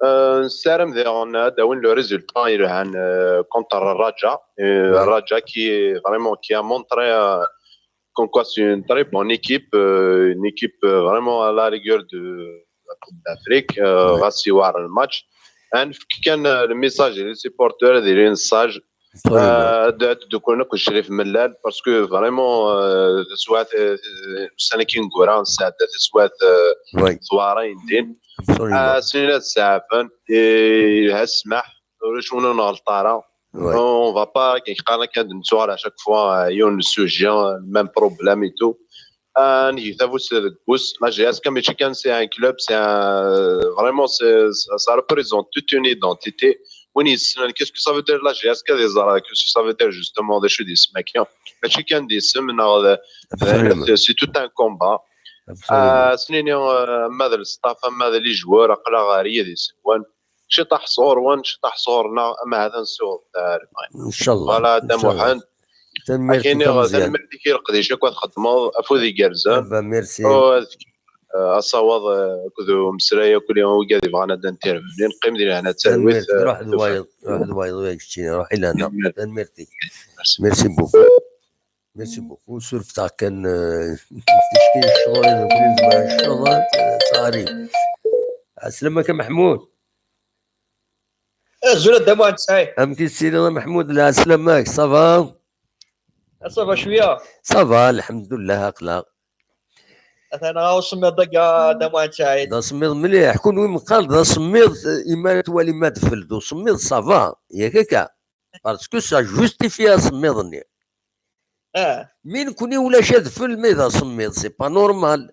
euh, nessaram daɣen ad d-awin le résultat yelhan, euh, contre Raja. Euh, Ouais. Raja qui est vraiment, qui a montré, euh, comme quoi c'est une très bonne équipe, euh, une équipe, euh, vraiment à la rigueur de la Coupe d'Afrique. Euh, Ouais. ɣas iwɛer le match. Ad nefk kan, euh, le message, les supporters, ad ilin sages. Absolument. Euh, ad, ad dduklen akk Crif Mellal, parce que vraiment, euh, taswiɛt, euh, ussan-agi ineggura nesɛedda taswiɛt, euh, Oui, tewɛer ayendin. absolument. Ah, snin ad saɛfen, eh, yelha ssmaḥ, ulac win ur nɣelleḍ ara. Oui. On va pas, كي قالنا كان نتوغل à chaque fois, euh, yiwen n sujet, euh, le même problème et tout. Ah, ngi tafus deg wus. La J S K mačči kan c'est un club, c'est un, vraiment, c'est, ça, ça représente toute une identité. Win yessnen, qu'est-ce que ça veut dire la J S K, ad iẓer, qu'est-ce que ça veut dire justement, d acu d isem-agi. Mačči kan d isem, neɣ d, Absolument. c'est, c'est tout un combat. Absolument. Ah, s-nini, euh, ama d le staff, ama d les joueurs, aql-aɣ ɣer yidis-nwen. Ciṭaḥ sɣur-wen, ciṭaḥ sɣur-neɣ, ama ha-t-an sɣur-neɣ. Inch'Allah. Voilà, Dda Inch'Allah. Muḥend. Tanemmirt-ik Akini, a Meẓyan. Tanemmirt-ik i leqdic akk ad txedmeḍ, afud igerrzen. Ah ben, merci. Oh, ad k-, euh, asawaḍ, euh, akked umesray akk wid i bɣan ad d-intervnin. Qqim di lehna d talwit. Tanemmirt. Euh, Ruḥ d wayeḍ, ruḥ d wayeḍ, ur ak-keččini, ruḥ i lehna. Tanemmirt. Tanemmirt-ik. Merci. Merci beaucoup. Merci beaucoup. Surfeɣ-ak kan, euh, ticki ccɣel, nekkni nezmer ccɣel, euh, sorry. Ɛeslama-k a Meḥmud. Azul a Dda Muḥend Saɛid. Amek i tiliḍ a Meḥmud? Lɛeslama-k, ça va? Ça va cwiya. Ça va, lḥemdullah, aql-aɣ. Atan ɣa usemmiḍ dagi a Dda Muḥend Saɛid. D asemmiḍ mliḥ. Kunwi meqqar d asemmiḍ, eh, imi ara twalim adfel d usemmiḍ, ça va, yak akka? Parce que ça justifie asemmiḍ-nni. Ah, Mi nekkni ulac adfel, mi d asemmiḍ, c'est pas normal.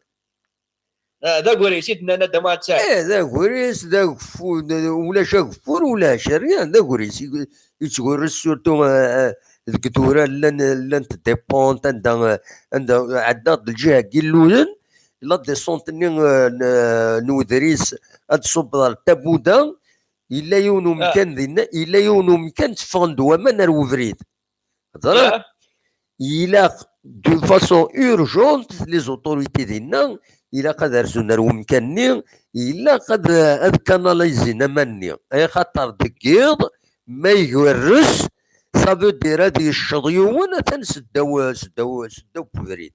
ah, d agris i d-nnan a Dda Muḥend Saɛid. Eh, d agris, d ageffur, d, ulac ageffur, ulac rien, d agris. I, yettgurres surtout, eh, eh, deg tura llan, llant des pentes, anda, eh, anda ɛeddaɣ-d lǧiha n Yillulen, la descente-nni, eh, n, n wedris ad tṣubb ɣer Tabuda, yella yiwen umkan dinna, yella yiwen umkan tteffɣen-d waman ar webrid. Teẓriḍ? Ah, Ilaq, d'une façon urgente, les autorités dinna, ilaq ad rzun ar wemkan-nni, ilaq ad, ad canalisin aman-nni. Axaṭer deg yiḍ, ma igerres, ça veut dire ad yecceḍ yiwen, atan seddaw, seddaw, seddaw n webrid.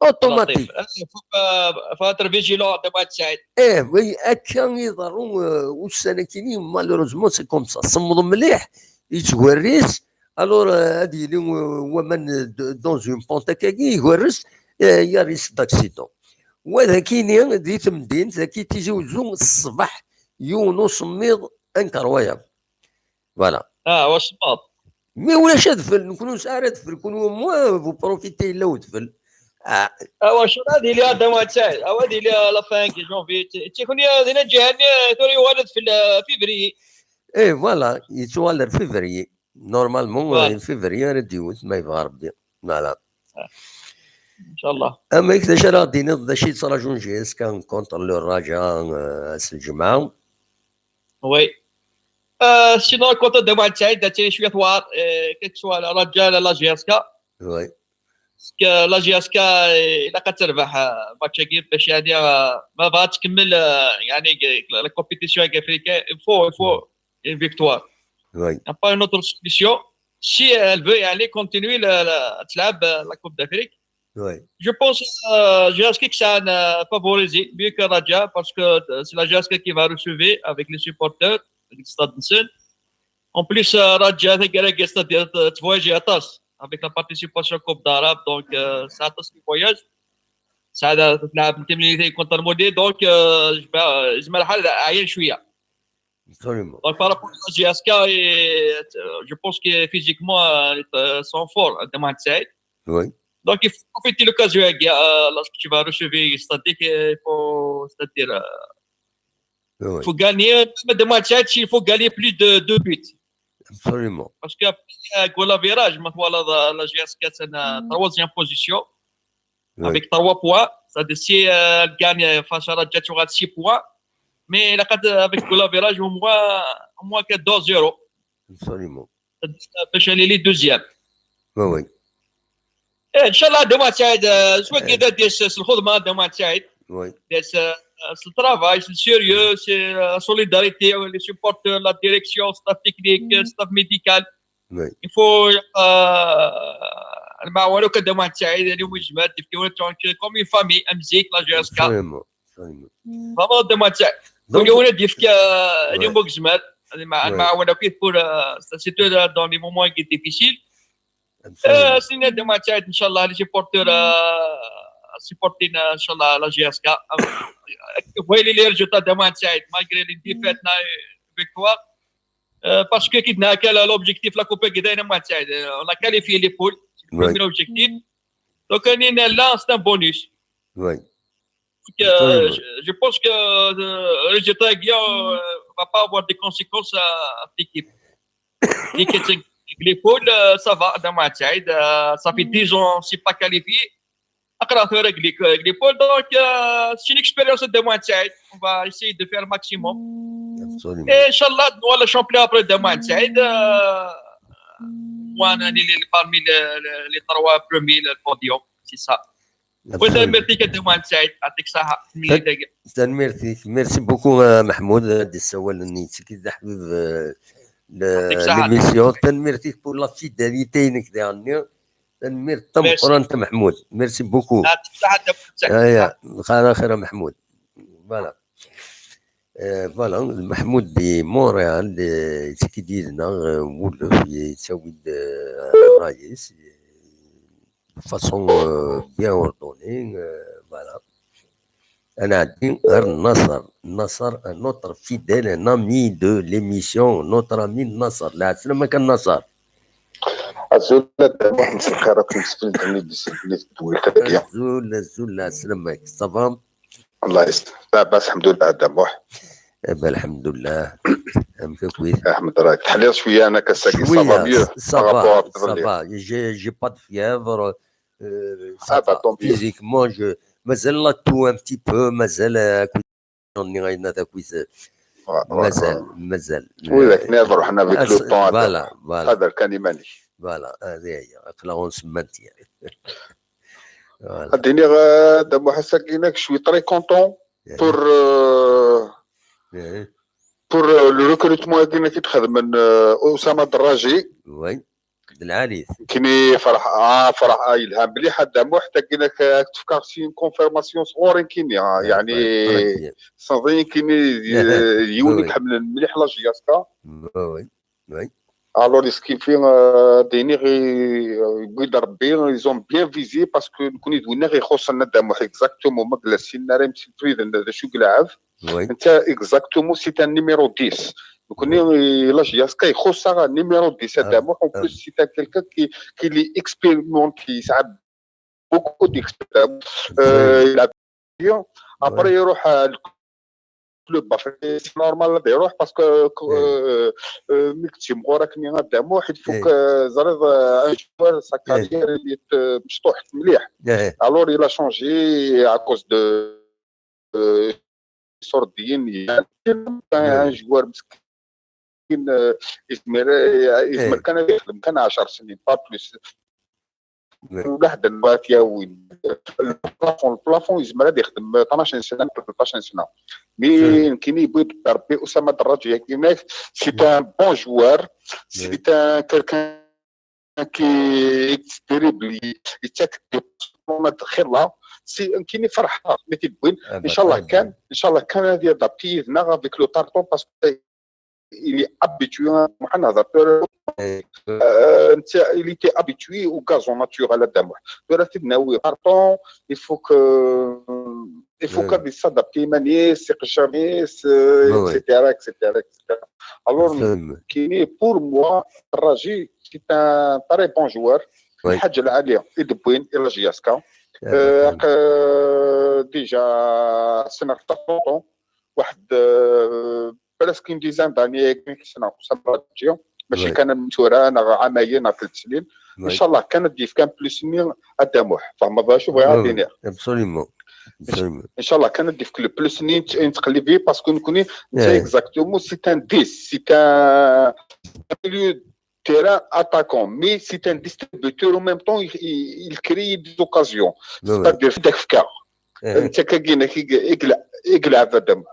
Automatique. Laṭif. Ah, faut, euh, faut être vigilant a Dda Muḥend Saɛid. Eh, oui, akka i iḍerru, euh, ussan-akini, malheureusement, c'est comme ça. Semmeḍ mliḥ, yettgerris, alors, euh, ad yili, euh, waman, euh, de, dans une pente akkagi, igerres, euh, il y a risque d'accident. Wa d akini, di temdint, dagi Tizi Uzzu, ṣṣbeḥ, yiwen usemmiḍ incroyable. Voilà. Ah, wa semmeḍ. Mais ulac adfel, nekkni ur nesɛi ara adfel, kunwi au moins vous profitez, yella udfel. Ah, Awa, cela, il y a deux mois de ça. Awa, il y a la fin de janvier. Tu connais, il y a déjà, tu vois, le février. Et voilà, yettuɣal ar février. Normalement, Voilà. euh, février ara d-iwet, ma yebɣa Rebbi. Voilà. Inch'Allah. Amek, d acu ara ɣ-d-tiniḍ, d acu yettṛajun J S K contre le Raja, euh, ass n lǧemɛa? Oui. Euh, sinon, contre deux mois de ça, il y a des choses à, euh, que ce soit la Raja, la, la J S K. Oui. Parce que la J S K, euh, il a quatre matchs, باش يعني, euh, ما بغاتش تكمل, euh, يعني, la compétition africaine. Il faut, il faut une victoire. Oui. Il n'y a pas une autre solution. Si elle veut, يعني, continuer la, la, تلعب, euh, la Coupe d'Afrique, Oui. je pense, euh, J S K كتسعى, euh, favoriser mieux que Raja, parce que, euh, c'est la J S K qui va recevoir avec les supporters, avec le stade نسن. En plus, euh, Raja, c'est-à-dire, euh, tu voyages à tas avec la participation Coupe d'Arabe, donc, euh, c'est un tas qui voyage. Ça, là, تلعب تمرين contre المودي, donc, euh, je vais, euh, يزمر الحال عيان شوية. Absolument. Donc, par rapport à la J S K, et, euh, je pense que physiquement, euh, ils sont forts, deux mois de ça. Oui. Donc, il faut profiter de l'occasion, euh, lorsque tu vas recevoir, c'est-à-dire qu'il faut, c'est-à-dire, euh, Oui. il faut gagner, même deux mois de ça, il faut gagner plus de deux buts. Absolument. Parce qu'après, euh, goal average, maintenant, la, la J S K, c'est la troisième position, Oui. avec trois points. C'est-à-dire, si, euh, elle gagne, euh, face à Raja, tu auras six points. Mais la carte, euh, avec goal average, au moins, au moins que deux zéro. Absolument. باش aller les deuxième. Oui, oui. إيه، إن شاء الله deux mois de ça, euh, soit كذا ديس, c'est le خدمة, deux mois de ça. Oui. ديس, euh, c'est le travail, c'est le sérieux, c'est, euh, la solidarité, euh, les supporters, la direction, staff technique, euh, staff médical. Oui. Il faut, euh, المعاونة كذا deux mois de ça, اليوم يجمع, comme une famille, أمزيك, la J S K. Absolument. Absolument. Vraiment deux mois de ça. Donc, Donc, on a dit que, euh, Ouais. اليوم يجمع, المع-, Ouais. المعاونة كيف pour, euh, surtout dans les moments qui sont difficiles. absolument. Euh, c'est une deux mois de ça, إن شاء الله, les supporters, euh, supporter, euh, إن شاء الله, la J S K. Vous voyez les résultats deux mois de ça, malgré les défaites, la victoire. Euh, parce que كنا كان l'objectif, la coupe كده deux mois de ça, euh, on a qualifié les poules, c'est le Ouais. premier objectif. Donc, on est là, c'est un bonus. Oui. Donc, euh, je, je pense que, euh, résultat, euh, va pas avoir de conséquences à, à l'équipe. L'équipe, c'est que les poules, euh, ça va, deux mois de ça, euh, ça fait dix ans, c'est pas qualifié. Après, on fait avec les, avec les poules, donc, euh, c'est une expérience de deux mois de ça. On va essayer de faire le maximum. Absolument. Et Inch'Allah, nous, le champion après deux mois de ça, euh, moi, on est les, parmi les, les, les trois premiers, le podium, c'est ça. Absolument. وتنميرتك deux mois de ça, يعطيك الصحة. Tanemmirt-ik. Merci beaucoup, euh, Mahmoud, euh, ad d-issawalen yettiki d aḥbib, euh, le- يعطيك الصحة. L'émission. Tanemmirt-ik pour la fidélité-inek diɣenni. Tanemmirt tameqqrant a Mahmoud. Merci beaucoup. يعطيك الصحة. Aya, xir xir a Mahmoud. Voilà. Euh, voilà, Mahmoud di Montréal, euh, yettiki-d yid-neɣ, euh, wulef, yettawi-d, euh, ṛṛay-is, euh, de façon, euh, bien ordonnée, euh, voilà. Ad nɛeddi ar Nasser. Nasser, un autre fidèle, un ami de l'émission, notre ami Nasser. Lɛeslama-k a Nasser. Azul a Dda Muḥ, مساء الخير, راكم مسكين تاني ديسيبلين في الدويل تاعي. Azul, azul, lɛeslama-k. Ça va? الله يستر. لاباس الحمد لله a Dda Muḥ. Eh ben, الحمد لله. Amek akk-it? احمد راك تحليل شويه انا كساكي. Ça va شوية. mieux Ça par va, rapport à ça التفضيل. va. J'ai, j'ai pas de fièvre. Euh, ça Ah, bah, va. Tant mieux. Physiquement, je, مازال la toux un petit peu, مازال, euh, كويس. Ouais, ouais, مازال, ouais. مازال. وي ذاك نيفر حنا avec أس- le temps هذا. Voilà, voilà. هذا كان يماني. Voilà, هذه هي. عقلها غنسمى انت. Voilà. اديني غا دابا حساكينك شوي très content pour euh, Eh, pour euh, le recrutement كينا كيتخدم من euh, اسامه دراجي. Oui. العريس. كني فرح اه فرح اه يلها مليحه دامو حتى كينا كتفكر شي confirmation صغورين كيني اه يعني Très bien. صافي كيني آه، يولي Oui. كحمل مليح la J S K. Oui, oui. Alors ce qui fait euh, ديني غي بيد ربي ils ont bien visé parce que نكون يدوينا غيخصنا دامو exactement ما جلسين راه مسيتو اذا هذا شو كلاعب. Oui. انت exactement c'est un numéro dix. Donc, il a jusqu'à numéro dix à Damour. En plus, c'est un quelqu'un qui, qui est expérimenté, il a beaucoup d'expérience. Euh, il a bien. Après, il y aura le club, c'est normal, il y aura parce que euh, euh, ملي كتجي مغورك ني غا داموح, il faut que زريض, euh, un joueur, sa carrière, il est مشطوح مليح. Alors, il a changé à cause de euh, سور الدين, un joueur مسكين, euh, يزمر, يزمر كان يخدم كان عشر سنين, pas plus. ولا حد النوات يا وين. Le plafond, le plafond يزمر هذا يخدم اثناش سنه, ثلطاش سنه. Mais كاين يبغي بربي اسامه دراجي كيما, c'est un bon joueur, c'est un quelqu'un qui est terrible, يتاك دي بصمات خير. سي كيني فرحه ملي تبين. ان شاء الله كان, ان شاء الله كان غادي يضبط يدنا avec le temps parce que il est habitué, محمد هضر, euh, il était habitué au gazon naturel à Damour. Tura تبناوي carton, il faut que il faut كان يسادابتي مانيس, يقجر مانيس, euh, et cetera, et cetera, et cetera. Alors, كيني, pour moi, الراجي c'est un très bon joueur. الحاجه العاليه يدبوين الى جياسكا. Déjà سنة خطوطو واحد, euh, presque une dizaine d'années كي سنة سنة ماشي كان مسورة انا عامين ثلاث سنين. ان شاء الله كان ديف كان plus ني اداموح, فهم هذا شو بغي غادي نير. Absolument. ان شاء الله كان ديف كل plus ني نتقلبي parce que نكوني انت exactement, c'est un dix, c'est un milieu terrain attaquant, mais c'est un distributeur en même temps, il, il, il crée des occasions. C'est-à-dire, c'est un انت كاين يقلع, يقلع هذا دم.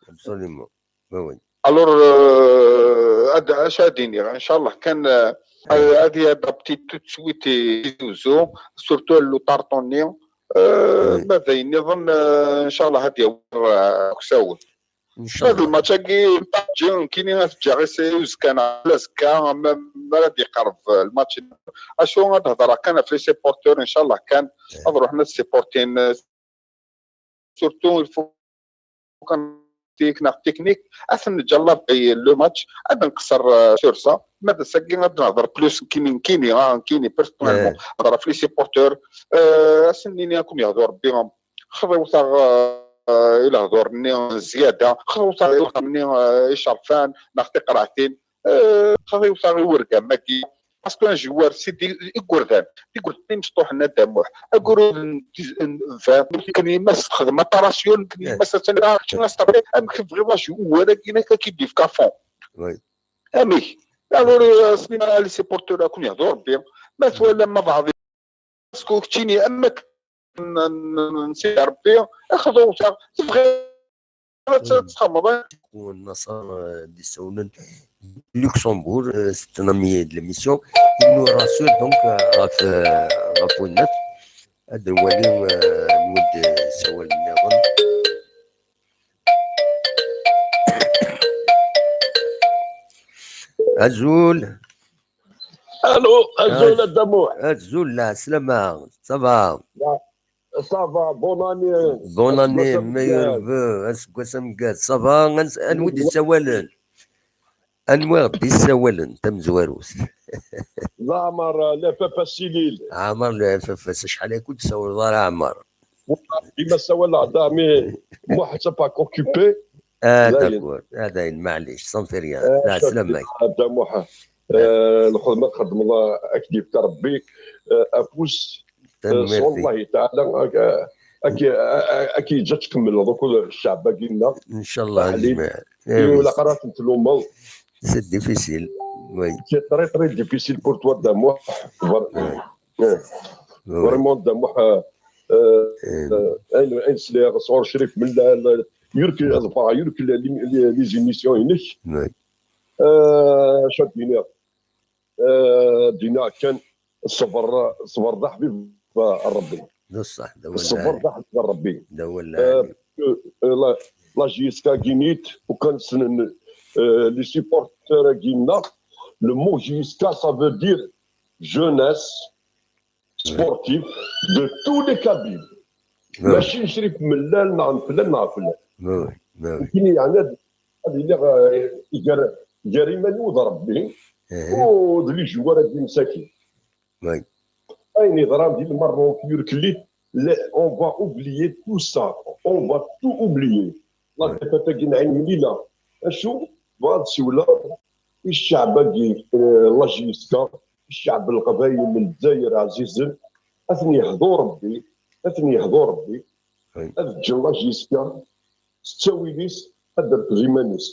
Absolument. Oui, oui. Alors, euh, هذا اش غادي ندير؟ ان شاء الله كان, euh, هذه adapté tout de suite يدوزو, surtout le tartonier. Euh, ما بين نظن, euh, ان شاء الله هذه هو, euh, كساول. ان شاء الله. هذا الماتش كي تجي كيني غتجي غير سيوز كان على زكا ما غادي يقرب الماتش. اشو غتهضر كان في les supporters, ان شاء الله كان نروح نسيبورتين. Surtout il faut كان تيك ناخ تكنيك اثن نجلب le match. هذا نقصر sur ça. ماذا ساكي غادي نهضر plus كيني كيني ها كيني personnellement, نهضر في les supporters. اسنيني راكم يهضروا ربي, خذوا ثاغ الى هضور ني زياده, خذوا ثاغ الى هضور ني يشرفان ناخ تقراعتين, خذوا ثاغ ورقه ماكي. Parce que un joueur سيدي يقردان, يقردان مشطوح لنا دموح اقول. كان يمس خدمه طراسيون كان يمس تنرا كنا صافي ام كيف غير واش هو ولكن كيدي في كافون. امي alors سنين لي سيبورتور راكم يهضروا ربي, ما سوى لما بعض سكوكتيني اما نسي ربي اخذوا تبغي تخمض. والنصر دي سونن لوكسمبور, c'est un ami de l'émission, il nous rassure donc غف غف ونت. هاد الوالي نود سوال النظام. ازول. الو, ازول الدموع. ازول, لا سلامة, ça va. Ça va, bonne année. Bonne année, meilleurs vœux, aseggas ameggaz. Ça va, anwa d-yessawalen? Anwa d-yessawalen tamezwarut? Leɛmer, la papa Silil. Ɛmer, la papa, acḥal ay kud-tessawleḍ ara Ɛmer? Dima ssawaleɣ-d, mais moi, c'est pas occupé. Ah, d'accord. Ah, dayen, maɛlic, ça ne fait rien. Ɛeslama-k. Lxedma txeddmeḍ, ad k-d-yefk Rebbi afus. Tanemmirt. S wallahi taɛala ad k-yeǧǧ ad tkemmleḍ akked ccɛeb-agi-nneɣ. Ncallah. Ilaq ara ten-tlumeḍ. C'est difficile. Oui. C'est très, très difficile pour toi, Damour. Vraiment, Damour, ayen sliɣ sɣur Crif Mellal, yurk, ḍefreɣ yurk les émissions-inek. Acu ad d-iniɣ? Ad d-iniɣ kan, ṣṣber, ṣṣber d aḥbib n Rebbi. D ṣṣeḥ, d awal. Ṣṣber d aḥbib n Rebbi. D awal. La, la J S K ginit, u kan ssnen les supporters-agi-nneɣ, le mot J S K, ça veut dire jeunesse sportive de tous les cabines. Mačči n Crif Mellal neɣ n flan neɣ flan. Nekkini yeɛni ad iliɣ gar gar iman-iw d Rebbi, u d les joueurs-agi msakin. Ayen yeḍran di le Maroc, yurkel-it, on va oublier tout ça, on va tout oublier. La défaite-agi n Ɛin Mlila. Acu? Bɣiɣ ad siwleɣ i cceɛb-agi, eh, la J S K, cceɛb n Leqbayel n Lezzayer ɛzizen, ad ten-yehdu Rebbi, ad ten-yehdu Rebbi, ad ǧǧen la J S K s ttawil-is, ad d-rkez iman-is.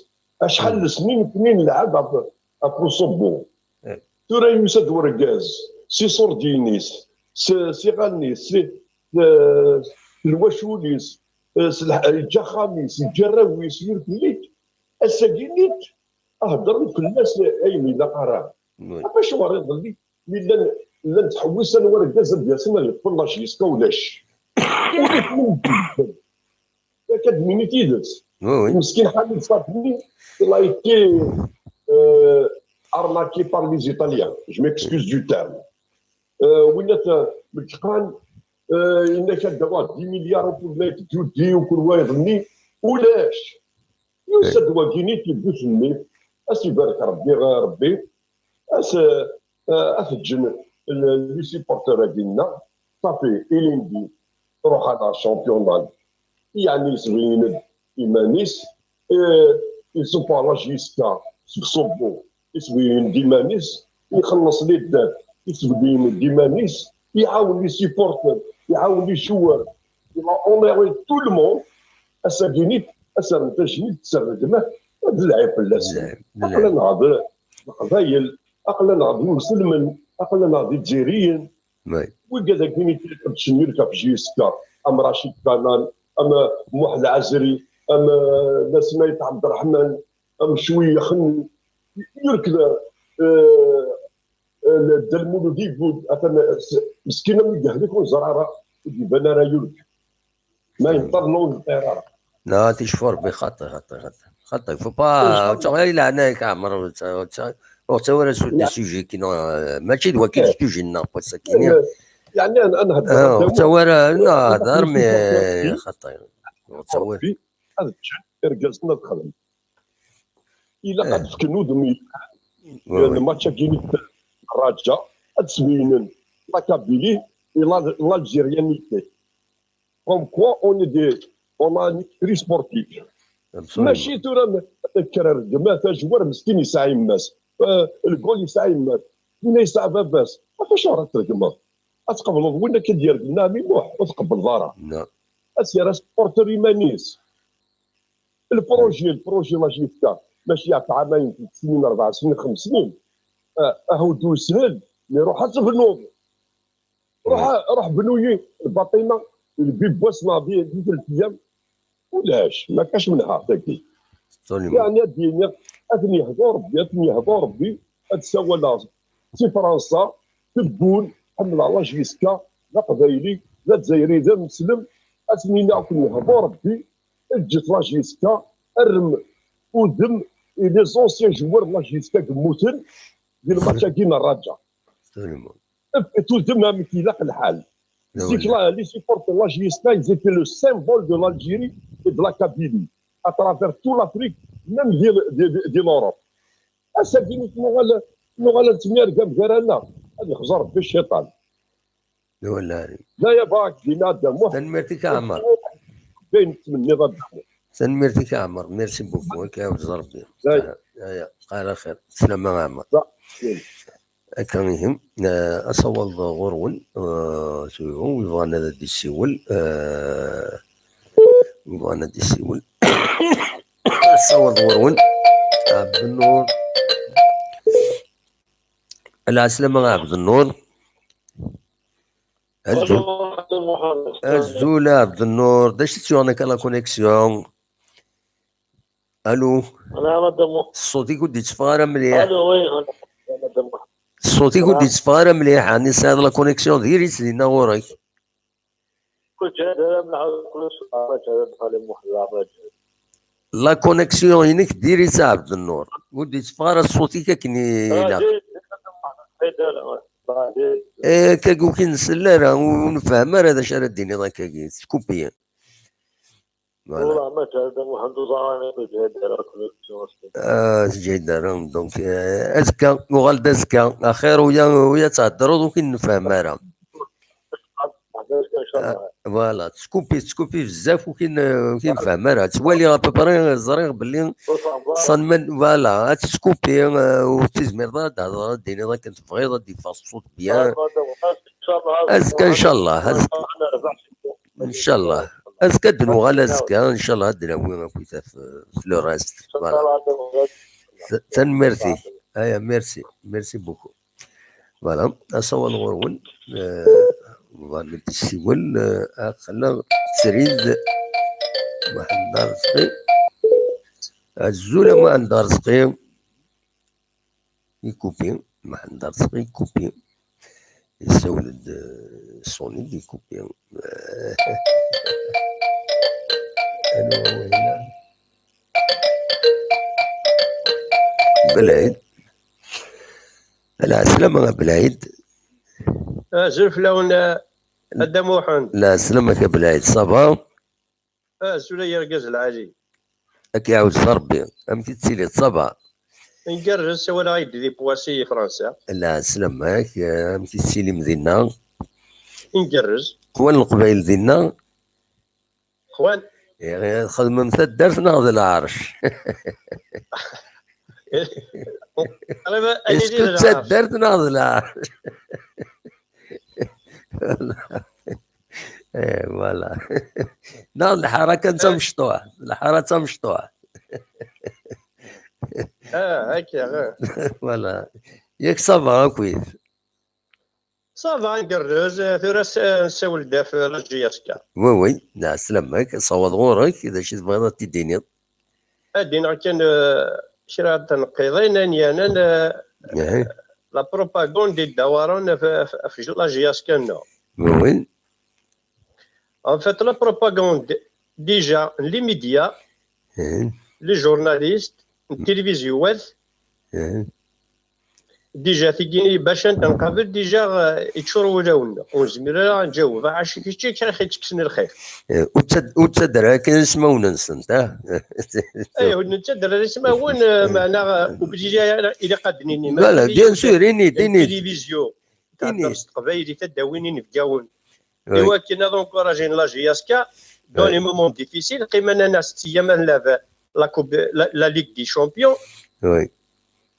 Acḥal n lesnin nekni nlɛab ɣef, ɣef uṣubbu. Tura yusa-d urgaz s iṣurdiyen-is, s, s iɣallen-is, s, s, s lwacul-is, s lḥ-, yeǧǧa axxam-is, yeǧǧa arraw-is, yurkel-it. Ass-agi-nni, heddren fell-as ayen ilaq ara. Ɣef acuɣer iḍelli mi llan, llan ttḥewwisen wargaz ad d-yasen ad yeṭṭef la J S K ulac. Ulac win d-yeggan. Akka d-nini tidet. Meskin Ḥamid Safi, il a été, euh, arnaqué par les Italiens. Je m'excuse du terme. Euh, winna t-, meǧqan, euh, yenna-k ad d-awaɣ dix milliards pour la Djudi u kul wayeḍ-nni. Ulac. Yusa-d wagini tibbut-nni. Ad s-ibarek Rebbi, Rebbi. As, euh, ad t-ǧǧen l-, les supporters-agi-nneɣ. Safi, ilindi, truḥ ɣer championnat. Yeɛni yesbeyyen-d iman-is, eh, il supporte la J S K seg Ṣubbu, yesbeyyen-d iman-is, ixelleṣ les dettes, yesbeyyen-d iman-is, iɛawen les supporters, iɛawen les joueurs, il a honoré tout le monde. Ass-agi-nni, ad s-rren tajmilt, ad s-rren gma, d lɛib fell-asen. Aql-aneɣ d Leqbayel, aql-aneɣ d Imselmen, aql-aneɣ d Izzayriyen. Wigad-agi i iqeddcen yurk ɣef J S K, am Racid Kanan, am Muḥ Lɛezri, am, eh, Nasmayt Ɛebderreḥman, am Cwiya Xenni, yurk, eh, eh, Dda Lmulud Ibud, atan, eh, s-, meskin am Igehli ur neẓri ara, ur d-iban ara yurk. Ma yenṭer neɣ ur yenṭir ara. Non, ticfu Rebbi, xaṭi, xaṭi, xaṭi. Xaṭi, faut pas, ur ttaɣ ara i leɛnaya-k, Ɛmer, ur ttaɣ, ur ttaɣ, ur ttaɣ ara sur des sujets qui n'ont, euh, mačči d waki d sujet-nneɣ n wass-agi-nni. Yeɛni, ad, ad nehder. Ah, ur ttaɣ ara, nehder, mais xaṭi. Ur ttaɣ ara. Rebbi, ad ǧǧen irgazen ad xedmen. Ilaq ad fken udem i lmačč-agi n Raja, ad sbeynen la Kabylie et la, l'Algérianité. Comme quoi, on est des, on a un esprit sportif. Absolument. Mačči tura m-, tekker ar gma tajwar meskin yesɛa yemma-s, eh, lgol yesɛa yemma-s, winna yesɛa baba-s. Ɣef acuɣer ad tregmeḍ? Ad tqebleḍ win akka d-yergmen Ɛmi Muḥ, ur tqebbleḍ ara. Ad s-yerr supporter iman-is. Lprojet, lprojet la J S K, mačči ɣef ɛamayen, tlata snin, rebɛa snin, xems snin. Ah, ahudu yeshel, mais ruḥ ad tebnuḍ. Ruḥ, ruḥ bnu-yi lbaṭima, lbib wass neɣ di, di tlata ayyam. Ulac, ma kac menha tagi. Yeɛni ad d-yini, ad ten-yehdu Rebbi, ad ten-yehdu Rebbi, ad d-sawaleɣ si Fransa, teggul, ḥemmleɣ la J S K, d aqbayli, d azzayri, d ameslem, ad ten-yini ad ken-yehdu Rebbi, ǧǧet la J S K, rrem udem i les anciens joueurs de la J S K yemmuten di lmatch-agi n Raja. Efket udem amek ilaq lḥal. Zik, la, les supporters de la J S K, ils étaient le symbole de l'Algérie et de la Kabylie, à travers toute l'Afrique, même di, di, di, di l'Europe. Ass-agi nuɣal, nuɣal ad nettemyargam gar-aneɣ, ad yexẓer Rebbi cciṭan. Wallay. D aya bɣiɣ ad k-d-iniɣ a Dda Muḥ. Tanemmirt-ik a Ɛmer. D ayen tettmenniḍ a Dda Muḥ. Tanemmirt-ik a Ɛmer. Merci beaucoup. Ad k-iɛawed Rebbi. Aya. Aya. Qal axir. Slama a Ɛmer. Akka ihi, eh, asawaḍ ɣur-wen, eh, tura, wi yebɣan ad d-yessiwel, eh, wi yebɣan ad d-yessiwel. Asawaḍ ɣur-wen. Ɛebdennur. Lɛeslama a Ɛebdennur. Azul. Azul a Ɛebdennur. D acu i tt-yuɣen akka la connexion? Allô. Ṣṣut-ik ur d-yetteffeɣ ara mliḥ. Ṣṣut-ik ur d-yetteffeɣ ara mliḥ, ɛni tesɛiḍ la connexion diri-tt dinna ɣur-k? La connexion-inek diri-tt a Ɛebdennur. Ur d-yetteffeɣ ara ṣṣut-ik akken ilaq. Eh, akkagi ur k-nsell ara, ur nefhem ara d acu ara d-tiniḍ akkagi. Tkupi. Voilà. Wallah, ma ǧǧiɣ-d Muḥend ur ẓriɣ ara ma ǧǧiɣ-d ara connexion. Ah, teǧǧiḍ ara, donc, eh, azekka, uɣal-d azekka, axir uya, uya ad theddreḍ ur k-nefhem ara. Voilà, teskupi, teskupi bezzaf ur k-n-, ur k-nefhem ara. Ttwaliɣ à peu près, ẓriɣ belli ça ne mène, voilà, ad teskupi, eh, ur tezmireḍ ara ad d-tehḍreḍ, ad d-tiniḍ akken tebɣiḍ, ad d-yeffeɣ ṣṣut bien. Azekka, ncallah, azekka. Ncallah. Azekka ad d-nuɣal azekka, ncallah ad d-nawi akk-it ɣef, ɣef le reste. Voilà. Ta-, tanemmirt-ik. Aya, merci. Merci beaucoup. Voilà. Asawaḍ ɣur-wen. Eh, bɣan ad d-yessiwel, eh, aql-aɣ srid Muḥend Arezqi. Azul a Muḥend Arezqi. Ikupi, Muḥend Arezqi ikupi. Yessawel-d, eh, Sony ikupi. Anwa wina? Belɛid. Lɛeslama a Belɛid. Azul fell-awen, eh, a Dda Muḥend. Lɛeslama-k a Belɛid, ça va? Azul ay argaz lɛali. Ad k-iɛawed s Rebbi. Amek i tettiliḍ, ça va? Ngerrez, ssawaleɣ-ak-d di Poissy, Fransa. Lɛeslama-k, eh, amek i tettilim dinna? Ngerrez. Qwan Leqbayel dinna? Qwan. Eh, txedmem taddart neɣ d lɛerc? Qrib ad Est-ce nili que d d lɛerc. Taddart neɣ d lɛerc? Eh, voilà. Neɣ lḥara kan d tamecṭuḥt. Lḥara d tamecṭuḥt. Ah, akka, ah. Voilà. Yak ça va akkit? Ça va, ngerrez. Tura s-, nessawel-d ɣef la J S K. Oui, oui. Lɛeslama-k, asawaḍ ɣur-k, d acu i tebɣiḍ ad t-id-tiniḍ? Ad d-iniɣ kan, eh, kra n tneqqiḍin, ayen yeɛnan, eh, la propagande i d-ddawaren ɣef, ɣef, ɣef la J S K-nneɣ. Oui. En fait, la propagande, déjà, les médias, les journalistes, n tilivizyu-wat, déjà, tigi, bac ad nqabel, déjà, eh, yeččur wulawen-nneɣ. Ur nezmir ara ad nǧaweb. Acu kečči, kra i tt-ikksen lxir. Eh, ur ttad-, ur ttadder ara kan ismawen-nsent, ah. Eh, ur nettadder ara ismawen, eh, meɛna, eh, obligé ara, ilaq ad d-nini. Voilà, bien sûr, ini-d, ini-d. Tilivizyu, thedder s teqbaylit, ad d-awin inebgawen. Oui. Iwakken ad encourager la J S K dans les moments difficiles, qqimen-as-tt i yamma n la, la coupe, la, la Ligue des Champions. Oui.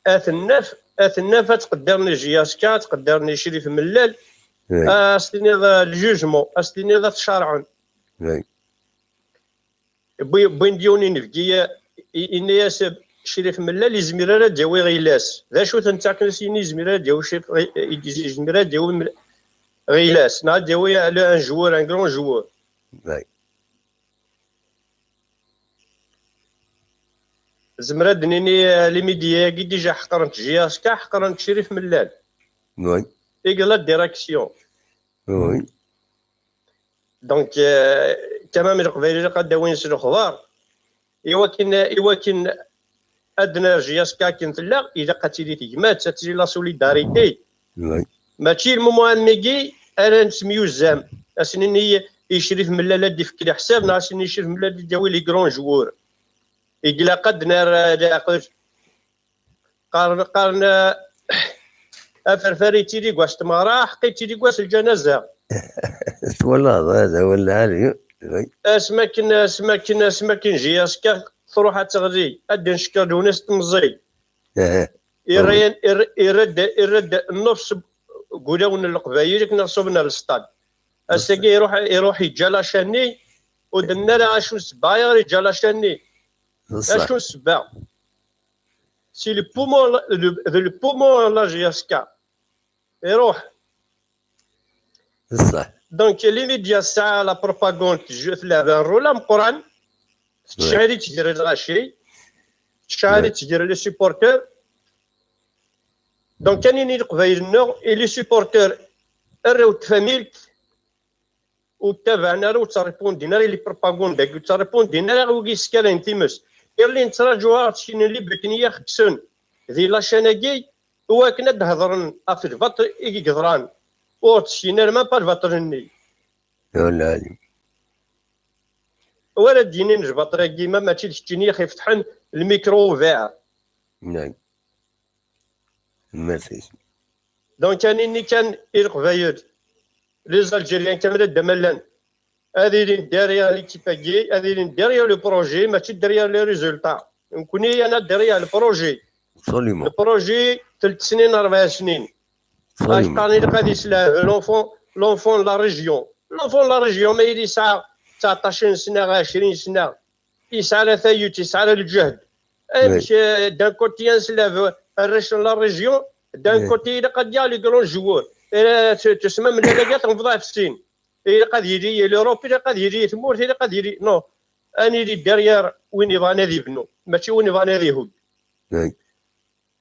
Ad ten-naf, ad ten-naf ad ttqeddaren J S K, ad ttqeddaren Crif Mellal. Oui. Ad s-tiniḍ, euh, le jugement, ad s-tiniḍ ad t-carɛen. Oui. Wwi-, wwin-d yiwen inebgi, i-, yenna-yas Crif Mellal izmir ara d-yawi Ɣilas. D acu-t netta akken as-yini izmir ara d-yawi Crif Ɣi-, izmir ara d-yawi Mel-, Ɣilas, neɣ ad d-yawi un joueur, un grand joueur. Zemmer ad d-nini, euh, les médias-agi déjà ḥeqren-t J S K, ḥeqren-t Crif Mellal. Oui. Eg la direction. Oui. Donc, euh, quand même, Leqbayel ilaq ad d-awin s lexbar. Iwakken, iwakken ad d-nerr J S K akken tella, ilaq ad tili tegmat, ad tili la solidarité. Oui. Mačči le moment am-agi ara nettemyuzzam. Ad s-nini i Crif Mellal ad d-ifk leḥsab, neɣ ad s-nini Crif Mellal ad d-yawi les grands joueurs. Ilaq ad d-nerr, euh, leɛqel. Qqaren, qqaren, eh, aferfar yettili deg wass n tmeɣra, aḥeqqi yettili deg wass n lǧanaza. Twalaḍ, hada wal lɛali. Oui. Asmi akken, asmi akken, asmi akken J S K truḥ ad teɣli, ad d-ncekker Lewnis temẓi. Aha. Irra-, irra-, irra-d, irra-d nnefs deg wulawen n Leqbayel akken ad ṣubben ar lestad. Ass-agi iruḥ, iruḥ yeǧǧa lacani, ur d-nenni ara acu n ssebba ayɣer yeǧǧa lacani. Acu n ssebba? C'est le poumon, le, le poumon la J S K. Iruḥ. Donc, les médias, ça, la propagande, je, tella un rôle ameqqran. Tettcɛir-itt gar lɣaci, tettcɛir-itt gar les supporters. Donc, ad nini Leqbayel-nneɣ, et les supporters, arraw n tfamilt, ur ttabaɛen ara, ur ttripundin ara i les propagandes-agi, ur ttripundin ara i wigi yeskarayen times. Iḍelli nettraǧu ad ɣ-d-seknen les butins i aɣ-kksen di la chaîne-agi, i wakken ad d-hedren ɣef lbaṭel i yeḍran. Ur ɣ-d-seknen ara même pas lbaṭel-nni. Lɛali. Wa ara d-yinin lbaṭel-agi, ma mačči d keččini i ɣ-ifetḥen le micro ouvert. Nɛam. Merci. Donc, ad nini kan i Leqbayel, les Algériens, kamra d-ama llan, ad ilin derrière l'équipe-agi, ad ilin derrière le projet, mačči derrière les résultats. Nekkni ana derrière le projet. Absolument. Le projet, telt snin, rebɛ snin. Acqan ilaq ad yeslehbel l'enfant, l'enfant de la région. L'enfant de la région, ma yili yesɛa tseɛṭac n sna, ɛecrin sna, yesɛa la tayut, yesɛa la lǧehd. Amek, euh, d'un côté ad neslehb arrac n la région, d'un côté ilaq ad yaɣ les grands joueurs. Era t-, tusmam n lalagat nbḍa ɣef sin. Ilaq ad yili l'Europe, ilaq ad yili tmurt, ilaq ad yili, non. Ad nili derrière win yebɣan ad yebnu, mačči win yebɣan ad ihud.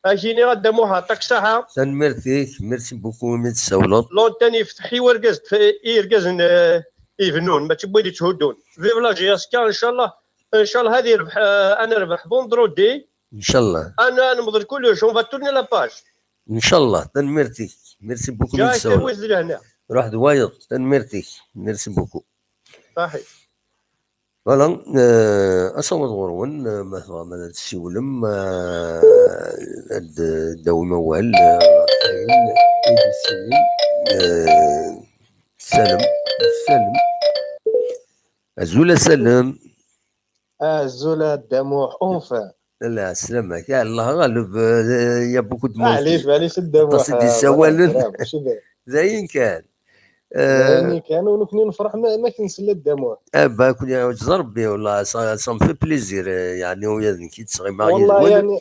Akini a Dda Muḥ, yeɛṭik ṣṣeḥḥa. Tanemmirt-ik, merci beaucoup imi d-tsawleḍ. L'antenne yefteḥ i wergaz, i yergazen, eh, ibennun, mačči n wid yetthuddun. Vive la J S K, ncallah, ncallah ad yerbeḥ, eh, ad nerbeḥ vendredi. Ncallah. Ad nemḍel kullec, on va tourner la page. Ncallah, tanemmirt-ik, merci beaucoup imi Ǧǧiɣ-ak d-tsawleḍ. Tawit d lehna. Ruḥ d wayeḍ, tanemmirt-ik, merci beaucoup. Ṣaḥi. Voilà, euh, asawaḍ ɣur-wen, euh, ma tebɣam ad tessiwlem, euh, ad d-tawim awal, euh, ɣef wayen i d-issin, euh, Salem, Salem. Azul a Salem. Azul a Dda Muḥ, enfin. La, sslam-ak. Ah, Allah ɣaleb, euh, il y a beaucoup de monde Maɛlic, qui, maɛlic a Dda Muḥ. aṭas i d-yessawalen. Voilà, mačči d- D ayen kan. d ayen kan, u nekni nefreḥ ma, ma k-nsel a Dda Muḥ. Ah, bah, كون يعاود ربي، والله ça, ça me fait plaisir, euh, يعني, ويا نكيت صغير ما والله يقول. يعني،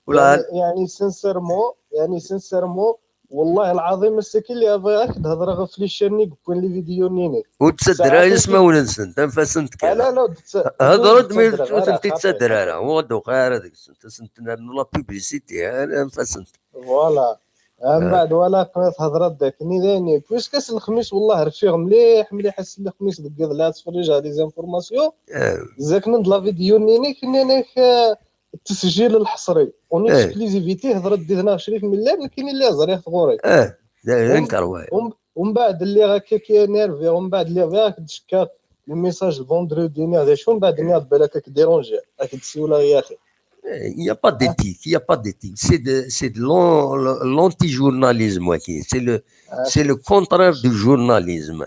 ولا يعني، يعني sincèrement، يعني sincèrement، والله العظيم مساكين اللي ابغي غير تهضر غير في les chaînes نيك بوين les vidéos نينك. وتصدر ساعات اسمه وننسى، انت فاسنت لا، لا، كان. لا، تس- هضرت تسدر مي غير انت خاطر. تصدر انا، هو دوك غير هذيك السنت، سنت نعملوا la publicité، انا فاسنت. Voilà. من بعد ولا قناة هضرة داك نيداني. Puisque الخميس والله رفيغ مليح، مليح السنة الخميس دقيق لا تفرج على les informations. آه. زاك من la vidéo نيني كنا ناك، آه، التسجيل الحصري. اون إيه. اكسكلوزيفيتي هضرت دينا شريف من الليل، كاين اللي زريخ غوري. اه، لا وم- ينكر واي. وم-، ومن بعد اللي راك كي نيرفي، ومن بعد اللي راك تشكى les messages vendredi ني هذا شو، من بعد ني بالك راك ديرونجي، راك تسولى يا اخي. Il n'y a pas d'éthique, il n'y a pas d'éthique. C'est de, c'est de l'an-, l'anti-journalisme, ouais, qui- c'est le, c'est le contraire du journalisme.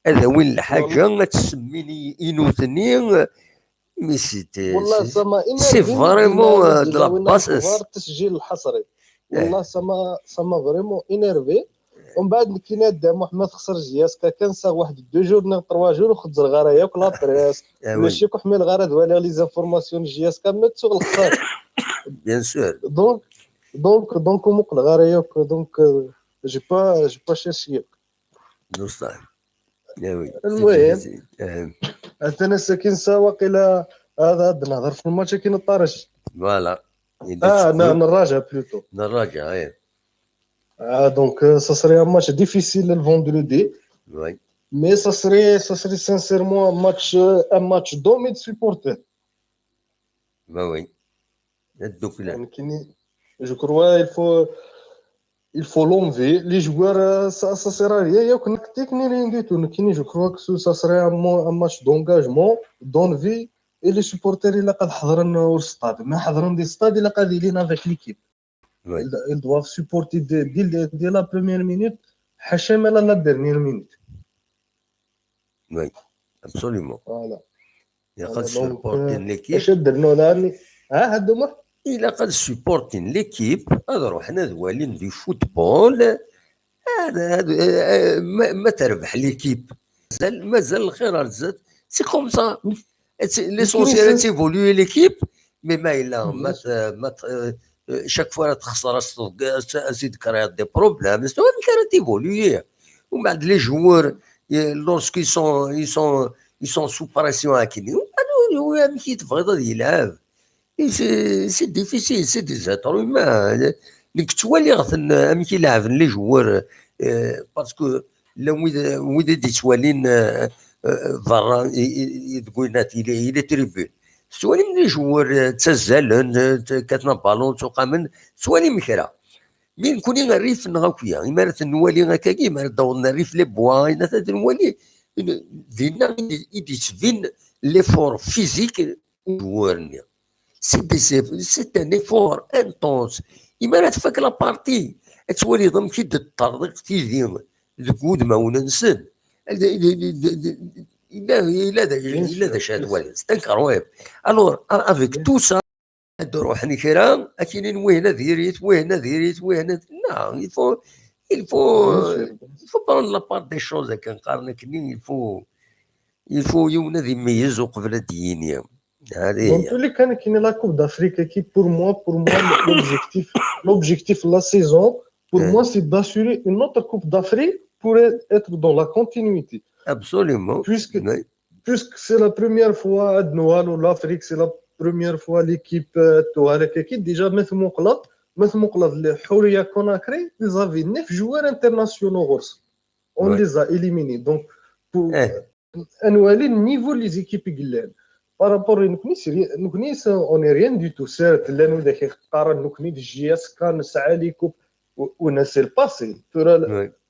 هذا وين الحاجة تسميني إنوثني، mais c'est, والله c'est, زعما c'est vraiment, euh, de la bassesse. التسجيل الحصري. والله زعما، زعما vraiment énervé. ومن بعد كاين هذا محمد خسر جي اس كا، كان ساغ واحد deux jours ولا trois jours وخزر غير ياك la presse. آه، oui. ماشي كحمل غير هذا ولا les informations جي اس كا ما تسوق الخسر. Bien sûr. Donc، donc، donc مقل غير ياك، donc، euh, j'ai pas، j'ai pas cherché. دوستان. آه، oui. المهم. C'est difficile. آه. انت نسكن سا واقيلا هذا هاد نهضر في الماتش كاين الطرش. Voilà. اه انا نراجع plutôt. نراجع، ايه. Ah, donc, euh, ça serait un match difficile le vendredi. Oui. Mais ça serait, ça serait sincèrement un match, euh, un match d'hommes et de supporters. Bah oui. الدوكلان. يعني كني-، je crois il faut, il faut l'envie. Les joueurs, euh, ça, ça sert à rien. ياك نكتيك ني rien du tout. كني-، je crois que ce, ça serait un, mo-, un match d'engagement, d'envie. Et les supporters إلا قد حضرن au stade، ما حضرن دي stade إلا قد يلين avec l'équipe. Oui. Ils, ils doivent supporter dès, dès, dès la première minute حاشا مالا la dernière minute. Oui. Absolument. Voilà. يا قد Donc, supporter euh, l'équipe. اش درنا لاني؟ ها هادو مح. إلا قد supporter l'équipe، هذا روحنا ذوالين du football. هذا، هذا، آه، ما، ما تربح l'équipe. مازال، مازال الخير على الزاد. C'est comme ça. C'est, l'essentiel, c'est évoluer l'équipe. Mais ما إلا، ما ت-، ما ت-، آه، chaque fois تخسر، أزيد créer des problèmes. C'est toi qui as évolué. ومن بعد les joueurs, lorsqu'ils sont, ils sont, ils sont sous pression هكذا، ومن بعد هو، هو أمك تبغيض هذه يلعب. Et c'est, c'est difficile, c'est des êtres humains. نك توالي غثن أمك يلعب les joueurs, euh, parce que لا ويد، ويد يتوالين, آه، آه، برا، ي-، ي-، يدقوينات، il est, il est tribune. توالي من les joueurs, آه، تزالن, آه، ت-، كاتنا بالون، توقامن، توالي مكرا. Mais نكوني الريف نغاكويا، إما راه نوالي هكاكي، إما راه داور الريف les bois، إما راه نوالي، دينا يدي يتبين l'effort physique n joueur-nni. C'est des eff- c'est un effort intense. Imi ara tfak la partie, ad twaliḍ amek i d-teṭṭerḍiq tidi deg wudmawen-nsen. Yella yella d yella d acu ara twaliḍ, c'est incroyable. Alors, avec tout ça, ad d-ruḥen kra, ad k-inin wihin ad diri-t, wihin ad diri-t, wihin ad... Non, il faut, il faut, il faut prendre la part des choses, akken qqaren akkenni, il faut, il faut yiwen ad imeyyez uqbel ad d-yini. Dans tous les cas, nekkini la Coupe d'Afrique, qui pour moi, pour moi, l'objectif, l'objectif de la saison, pour moi, c'est d'assurer une autre Coupe d'Afrique pour être dans la continuité. Absolument. Puisque, puisque c'est la première fois à l'Afrique, c'est la première fois l'équipe, euh, déjà, مثل ما قلت، مثل ما قلت، les Houria Conakry, ils avaient neuf joueurs internationaux. On les a éliminés. Donc, pour, à nwali le niveau des équipes i yellan. Par rapport à nekkni, c'est rien, nekkni, c'est, on est rien du tout. Certes, llan widak i qqaren nekkni d J S K, nesɛa les coupes, u, u c'est le passé. Tura,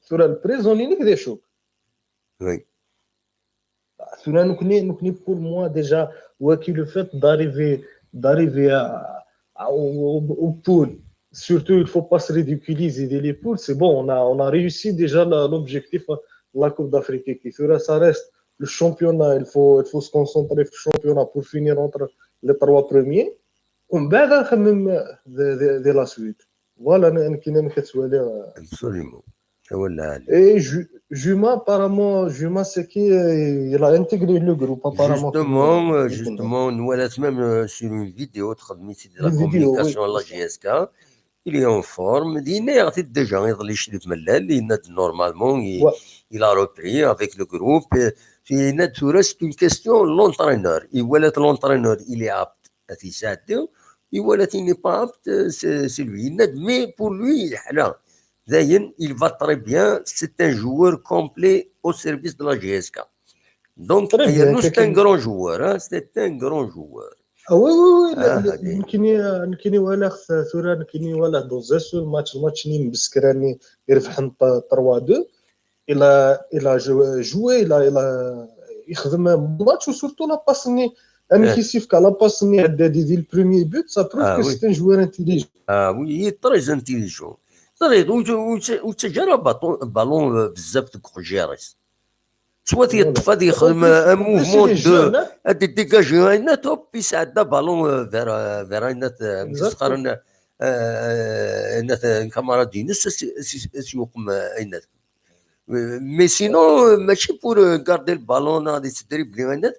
tura le présent-inek d acu? Oui. Tura nekkni, nekkni, pour moi, déjà, waki le fait d'arriver, d'arriver à, à, au, au, au pool, surtout, il faut pas se ridiculiser dès les poules. C'est bon, on a, on a réussi déjà la, l'objectif, la Coupe d'Afrique. Et puis, ça reste le championnat. Il faut, il faut se concentrer sur le championnat pour finir entre les trois premiers. ومن بعد نخمم de, de, de la suite. Voilà, أنا، أنا كي نخمم كتولي. Absolument. Et Ju-, Juma, apparemment, Juma, c'est qui, euh, il a intégré le groupe, apparemment. Justement, euh, justement, on voit même, euh, sur une vidéo, transmise de la communication à la J S K. Il est en forme. Il est déjà, il est normalement, il, il a repris avec le groupe. Et, et c'est une question, l'entraîneur. Il voit l'entraîneur, il est apte à faire ça. Il voit qu'il n'est pas apte, c'est, c'est lui. Mais pour lui, là, Dayen, il va très bien, c'est un joueur complet au service de la J S K. Donc, c'est un grand joueur, hein, c'est un grand joueur. Ah oui, oui, oui. Nekkini, nekkini walaɣ-t tura, nekkini walaɣ-t dans un seul match, match-nni n Beskra-nni i rebḥen trois deux. Il a, il a joué, joué, il a, il a, يخدم match, surtout la passe-nni. Amek i s-yefka la passe-nni Haddadi dès le premier but, ça prouve que c'est un joueur intelligent. Ah oui, il est très intelligent. Ẓriɣ, ur, ur, ur yettaǧǧa ara baṭu-, ballon, euh, bezzaf deg uxjiṛ-is. Soit yeṭṭef ad yexdem, euh, un mouvement de, ad dégager ayen-nni, hop, yesɛedda ballon, euh, vers, euh, vers ayen-nni, euh, amek i s-qqaren, euh, ayen-nni, euh, camarade-ines, as-, as-, as-yuqem, euh, ayen-nni. Euh, mais sinon, euh, mačči pour, euh, garder le ballon, ad yettdribli ayen-nni.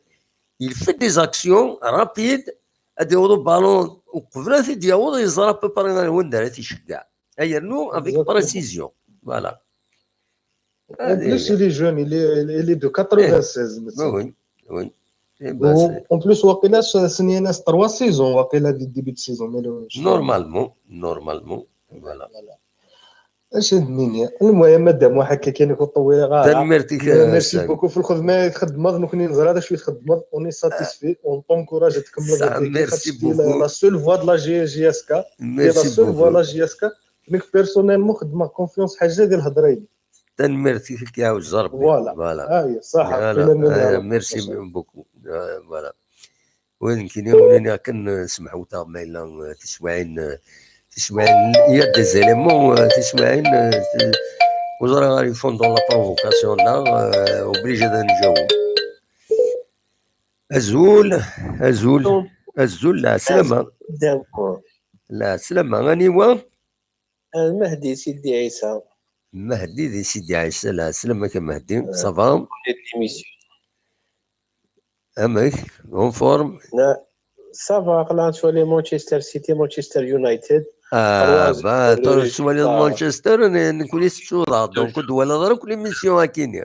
Il fait des actions rapides, ad yaweḍ ballon, uqbel ad t-id-yaweḍ, yeẓra à peu près wanda ara t-iceggeɛ. Ad yernu avec précision. Voilà. En plus, il est jeune, il est, il est de quatre-vingt-seize, oui, oui. En plus, waqila s-, snin-as trois saisons, waqila, dès le début de saison, mais le... Normalement, normalement, voilà. Acu ad d-nini? المهم، madame, هكا كاين كنت طويلة غا. Tanemmirt-ik, merci beaucoup في الخدمة اللي تخدمض، نكوني نزرع هذا شوية تخدمض، on est satisfait، on t'encourage تكمل. Merci beaucoup. La seule voix de la J S K. Merci beaucoup. La seule voix de la J S K. نك personnellement خدمة confiance حاجة ديال الهضرين. Tanemmirt-ik, يا وزير. Voilà. Voilà. Merci beaucoup. Voilà. Win kini win akken, eh, semḥewteɣ ma yella, eh, tiswiɛin, eh, tiswiɛin, il y a des éléments, eh, tiswiɛin, eh, ur ẓriɣ ara, ils font dans la provocation, neɣ, eh, obligé ad njaw. Azul, azul, azul, lɛeslama. Lɛeslama, aniwa? Mehdi Sidi Ɛisa. Mehdi di Sidi Ɛisa, lɛeslama-k a Mehdi, ça va? Amek, en forme? Ça va, aql-aɣ nettwali Manchester City, Manchester United. Ah, ba, tettwaliḍ Manchester, nekkni s-ttuḍaɣ, donc ur d-walaḍ ara akk l'émission akini.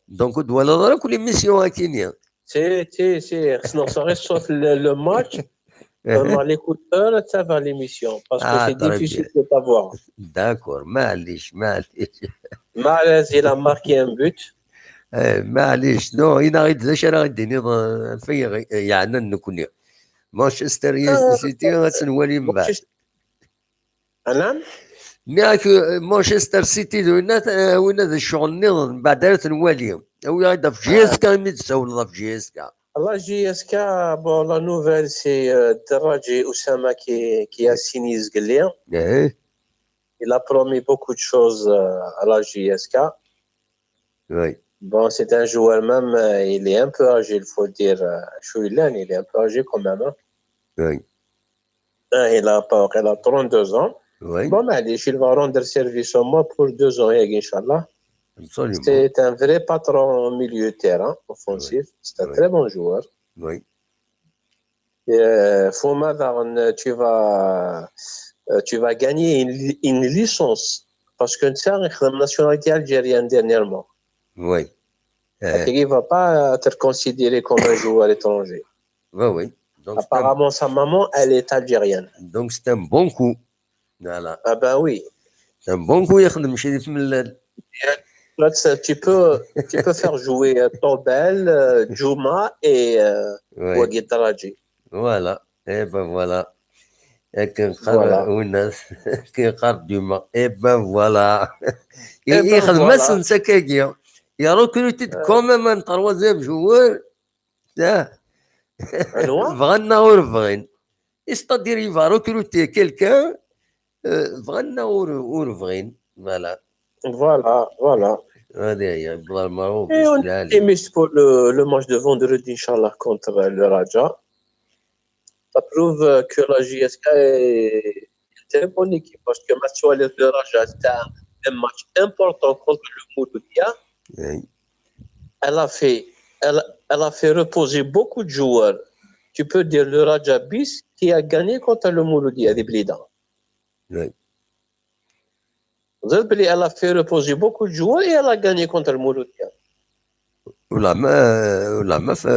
Donc ur d-walaḍ ara akk l'émission akini. Si, si, si, xesneɣ saɣ ṣṣut le, le match. Vraiment, l'écouteur, ça va l'émission, parce que c'est difficile de t'avoir. D'accord, maɛlic, maɛlic. Mahrez, il a marqué un but. Eh, maɛlic, non, inaɣ-id d acu ara ɣ-d-tiniḍ, eh, ɣef ay yeɛnan nekkni. Manchester City, ad tt-nwali mbeɛd. Anam? Nniɣ-ak, eh, Manchester City d winna, eh, winna d ccɣel nniḍen, mbeɛd ara t-nwali. Awi-aɣ-d ɣef J S K, imi d-tessawleḍ ɣef J S K. La J S K, bon, la nouvelle, c'est euh, Deraji Oussama qui, qui a signé zgelli. Eh, Il a promis beaucoup de choses euh, à la J S K. oui. Bon, c'est un joueur même, euh, il est un peu âgé, il faut le dire. Euh, Chouilan, il est un peu âgé quand même. Hein. Oui. Euh, il, a pas, il a trente-deux ans. Oui. Bon, معليش, il va rendre service au moins pour deux ans, Inch'Allah. Absolument. C'est un vrai patron au milieu de terrain, offensif. C'est un Oui. Très bon joueur. Oui. Euh, Fouma, tu vas, euh, tu vas gagner une, une licence. Parce que c'est une nationalité algérienne dernièrement. Oui. Eh, Il ne va pas être considéré comme un joueur étranger. Oui, oui. Donc, c'est un, Apparemment, sa maman, elle est algérienne. donc, c'est un bon coup. Voilà. Ah ben oui. C'est un bon coup, يخدم شي في ملال. Là, ça, tu peux, tu peux faire jouer euh, Tobel, euh, Djouma et euh, Oui. Ouagui Deraji. Voilà. Eh ben voilà. Et que Voilà. Duma. Eh ben voilà. Eh ben voilà. Il a recruté quand même un troisième joueur. بغينا ولا بغينا. C'est-à-dire, il va recruter quelqu'un. بغينا ولا بغينا. Voilà. Voilà, voilà. هذه هي. Et on est optimiste pour le, le match de vendredi, Inch'Allah, contre le Raja. Ça prouve euh, que la J S K est une très bonne équipe parce que match sur le Raja, c'était un, un match important contre le Mouloudia. Oui. Elle a fait, elle, elle a fait reposer beaucoup de joueurs. Tu peux dire le Raja bis qui a gagné contre le Mouloudia des Blida. Oui. Vous savez, elle a fait reposer beaucoup de joueurs et elle a gagné contre le Mouloudia. ولا ما ولا ما ف...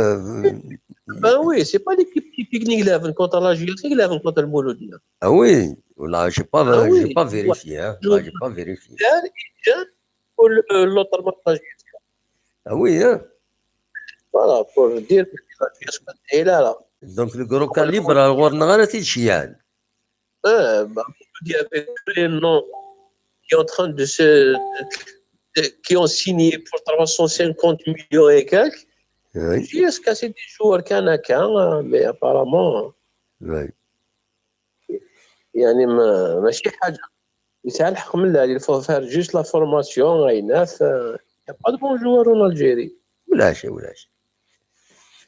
Ben oui, c'est pas l'équipe typique ni contre la J S K, ni contre le Mouloudia. Ah oui, là, j'ai pas, Ah j'ai oui. Pas vérifié. Hein. Là, j'ai pas vérifié. Pour l'autre match, la J S K. Ah oui, hein. Voilà, pour dire que la J S K est là. Là. Donc, le gros calibre, alors, on a arrêté de chier. Euh, bah, avec tous les noms qui sont en train de se, de, qui ont signé pour trois cent cinquante millions et quelques. Oui. Jusqu'à ces joueurs كان كان, mais apparemment, Oui. يعني ما ماشي حاجة. يسعى الحق من العالي, il faut faire juste la formation, عينات. Il n'y a pas de bons joueurs en Algérie. ولا شيء ولا شيء.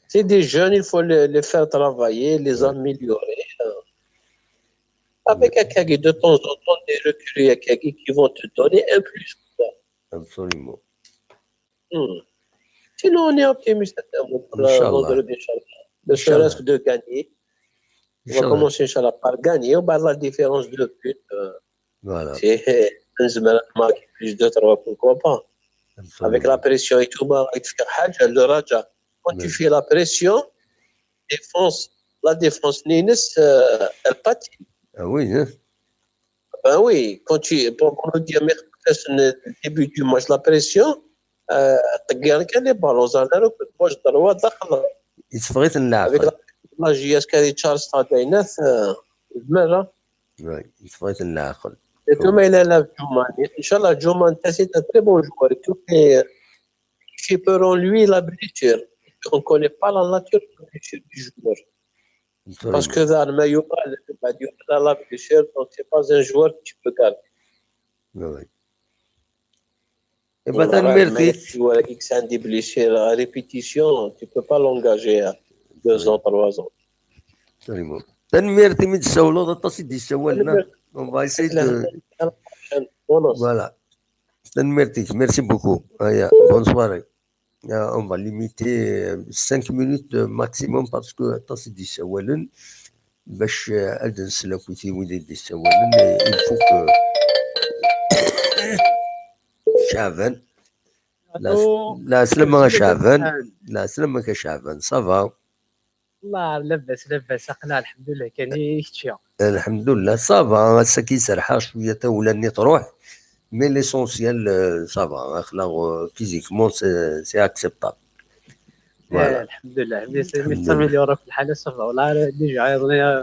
C'est des jeunes, il faut les, les faire travailler, les améliorer. Avec Akagi, de temps en temps, des recrues Akagi qui vont te donner un plus. Absolument. Hmm. Sinon, on est optimiste pour le vendredi, Inch'Allah. Ne serait-ce que de gagner. On va commencer, Inch'Allah, par gagner. On bat la différence de but. Euh, voilà. C'est un match plus de trois, pourquoi pas. Absolument. Avec la pression et tout, bah, le Raja, quand tu fais la pression, défense, la défense, Nines, euh, elle patine. Ah oui, hein. Ben oui, quand tu, pour, pour le dire, le début du match, la pression, euh, تقير كان les ballons, ça, là, le match, droit, دخل. يتفغيت اللاعب. Avec la, la J S K, Charles Stadainat, euh, le maire, hein. Oui, يتفغيت اللاعب. Et tout, mais il a la Djoumani. Inch'Allah, Djoumani, c'est un très bon joueur. Et tout, mais, euh, je peux en lui la blessure. On ne connaît pas la nature de la blessure du joueur. Parce que dans le Mayouma, la blessure, donc c'est pas un joueur que tu peux garder. Oui. Et ben, t'as le mérite. Joueur qui s'est des blessures à répétition, tu peux pas l'engager à deux ans, trois ans. Absolument. Tanemmirt imi d-tessawleḍ, aṭas i d-yessawalen. On va essayer de... Voilà. Tanemmirt-ik, merci beaucoup. Bonne soirée. Euh, on va limiter euh, cinq minutes maximum parce que aṭas i d-yessawalen. Bac euh, ad nsel akkit i wid i d-yessawalen, il faut que Caɛban. Lɛeslama a Caɛban. Lɛeslama a Caɛban, ça va? والله لاباس لاباس اقنع الحمد لله. كان يكتشي. الحمد لله، ça va. Ass-agi serḥeɣ cwiya, tawla-nni truḥ. Mais l'essentiel, euh, ça va. Axla, euh, physiquement, c'est acceptable. Voilà. الحمد لله. Mais c'est amélioré في الحالة, ça va. والله déjà عيطني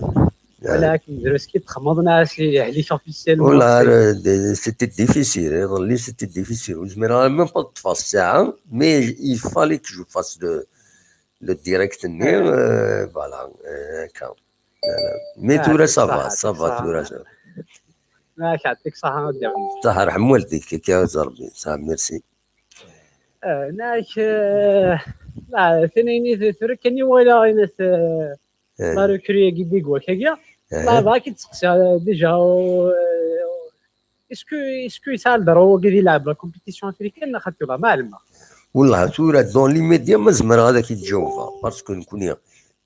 Voilà, akken drus ki txedmeḍ, neɣ si yehlek officiellement. Voilà, euh, de- c'était difficile, hein, iḍelli, c'était difficile. Ur zmireɣ même pas ad ṭṭfeɣ ssaɛa, mais il fallait que je fasse le, le direct-nni, euh, voilà, euh, akka. Voilà. Mais tura, ça va, ça va, tura. Neɣ yeɛṭik ṣṣeḥḥa a Dda Ɛemmer. Ṣaḥa, rḥem waldik, akka, a Rebbi, ṣaḥa, merci. Ah, neɣ, ah, la, tin-agi, tura kan i walaɣ, init, ah, la recrue-agi, Big Wak-agi. La, bɣa ki d-seqsiɣ, ah, déjà, ah, est-ce que, est-ce que yesɛa le droit wagi di lɛeb la compétition africaine, neɣ xaṭi, la, ma ɛelmeɣ. Wallah, tura, dans l'immédiat, ma zemreɣ ad ak-id-jawbeɣ, parce que nekni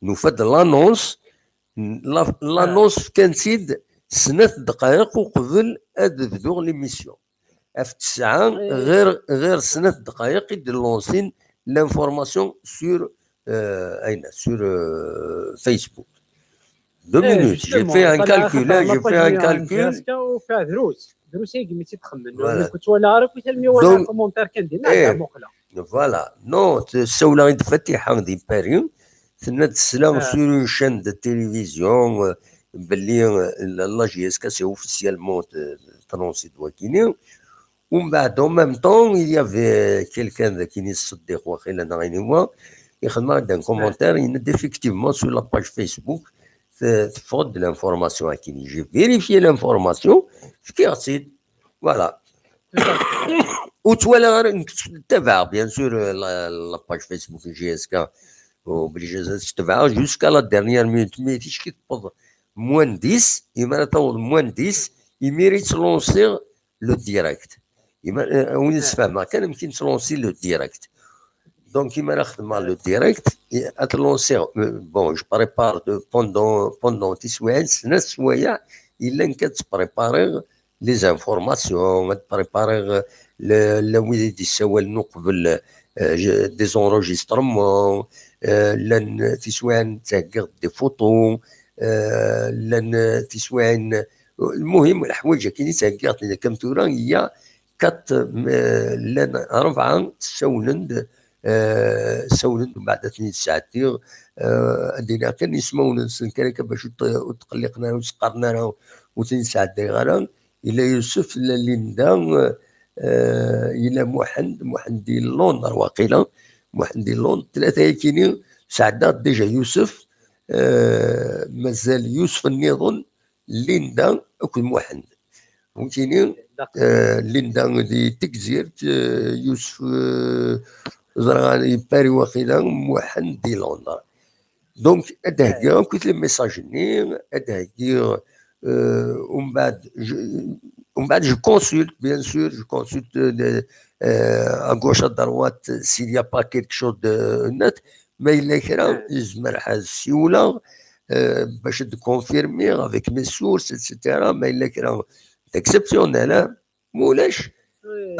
nufa-d l'annonce, la, l'annonce fkan-tt-id snat ddqayeq uqbel ad bduɣ l'émission. Ɣef ttesɛa, ɣir, ɣir snat ddqayeq i d-lansin l'information sur, euh, ayna, sur, euh, Facebook. Deux minutes, j'ai fait un calcul, hein, j'ai fait un calcul. Ufiɣ drus, drus ay imi tt-id-xemmen. Voilà. Nekk ur ttwaliɣ ara akk almi walaɣ commentaire kan dinna, ad muqleɣ. Voilà. Non, ssawleɣ-d Fatiḥa di Paris, tenna-d tesla sur une chaîne de télévision, euh, belli, euh, la, la J S K c'est officiellement, euh, t'annonce-d wakini. Umbeɛd, en même temps, il y avait quelqu'un d akini Ṣeddiq waqila neɣ iniwa, ixdem-aɣ-d un commentaire, yenna-d effectivement sur la page Facebook, te-, teffeɣ-d l'information akini. J'ai vérifié l'information, fkiɣ-tt-id. Voilà. Ur ttwaliɣ ara, nekk ttabaɛeɣ, bien sûr, la, la page Facebook n J S K, obligé ad tt-tebɛeɣ jusqu'à la dernière minute, mais ticki tewweḍ moins dix, imi ara taweḍ moins dix, imir i ttlansiɣ le direct. Imi, euh, win i sfehmeɣ kan amek i nettlansi le direct. Donc, imi ara xedmeɣ le direct, et ad lansiɣ, euh, bon, je prépare de, pendant, pendant tiswiɛin, snat swayeɛ, yellan kan ttprépariɣ les informations, ad prépariɣ, euh, le, le, wid i d-yessawalen uqbel, euh, je, des enregistrements, euh, llan tiswiɛin ttheggiɣ des photos, euh, llan tiswiɛin, المهم, leḥwayeǧ akken i ttheggiɣ, comme tura, il y a quatre, euh, llan rebɛa ssawlen-d, euh, ssawlen-d, umbeɛd ad ten-id-sɛeddiɣ, euh, ad d-iniɣ kan ismawen-nsen kan akka bac ur t-, ur tqelliqen ara, ur s-qqaren ara, ur ten-id-sɛeddayeɣ ara. Yella Yusef, yella Linda, euh, yella Muḥend, Muḥend di Londres waqila, Muḥend di Londres, tlata yakini sɛeddaɣ déjà Yusef, euh, mazal Yusef nniḍen, Linda akked Muḥend. Nekkini, eh, Linda di Tegzirt, eh, Yusef, eh, ẓriɣ di Paris waqila, Muḥend di Londres. Donc, ad d-heggiɣ akk les messages-nni, ad d-heggiɣ, eh, umbeɛd, je, umbeɛd, je consulte, bien sûr, je consulte, eh, eh, à gauche, à droite, s'il y a pas quelque chose de net, ma yella kra, yezmer ad siwleɣ, eh, bac ad confirmiɣ avec mes sources, et cetera. Ma yella kra d'exceptionnel, hein. Ma ulac,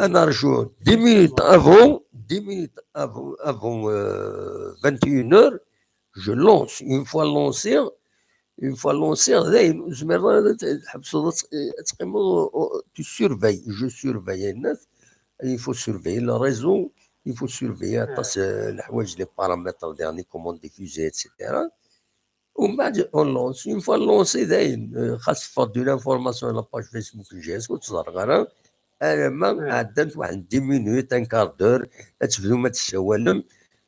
ad nerju dix minutes avant, dix minutes avant, avant, euh, vingt et une heures, je lance. Une fois lancé, une fois lancé, dayen, ur tezmireḍ ara ad tḥebseḍ, ad teqqimeḍ, tu surveilles, je surveille, il faut surveiller le réseau, il faut surveiller aṭas, euh, leḥwayeǧ, les paramètres, daɣen, comment diffuser, et cetera. Umbeɛd, on lance. Une fois lancé, dayen, euh, xas teffeɣ-d une information à la page Facebook n J S K, ur tt-ẓerreɣ ara, alamma ɛeddant waḥed dix minutes, un quart d'heure, ad tebdum ad tessawalem.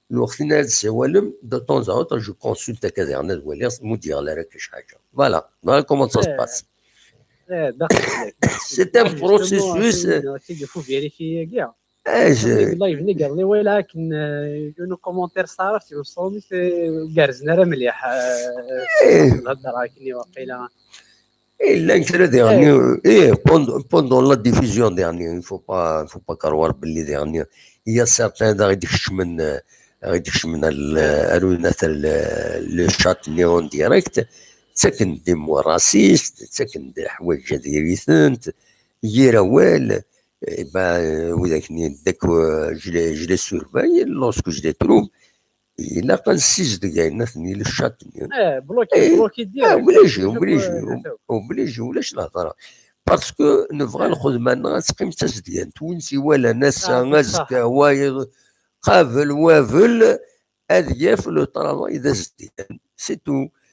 Lweqt-nni ara tessawalem, de temps à autre, je consulte akka daɣen ad waliɣ, ma ur d-yeɣli ara akka c ḥaǧa. Voilà, voilà comment ça se passe. C'est un processus. Live-nni iḍelli walaɣ akken, euh, yiwen ukomantir s taɛrabt, yiwen s tṛumit, eh, ur gerrzen ara mliḥ, eh, s lhedṛa akken i waqila. Eh, llan kra diɣen, eh, pendant, pendant la diffusion diɣen, il faut pas, faut pas croire belli diɣen, il y a certains daɣ i d-ikecmen, eh, i d-ikecmen ar l-, ar unat le, le chat-nni en direct, ttaken-d des mots racistes, ttaken-d leḥwayeǧ ad iritent, yir awal, eh ben, euh, widak-nni, dès que, euh, je les, je les surveille, lorsque je les trouve, ilaq ad nessizdig ayen atni le chat-nni. Eh, bloqué, eh, bloqué direct. Obligé, obligé, obligé, ulac lehḍra. Parce que nebɣa lxedma-nneɣ ad teqqim d tazedgant. Win s-iwalan ass-a, azekka, wayeḍ, qabel, wabel, ad yaf le travail d azedgan. C'est tout.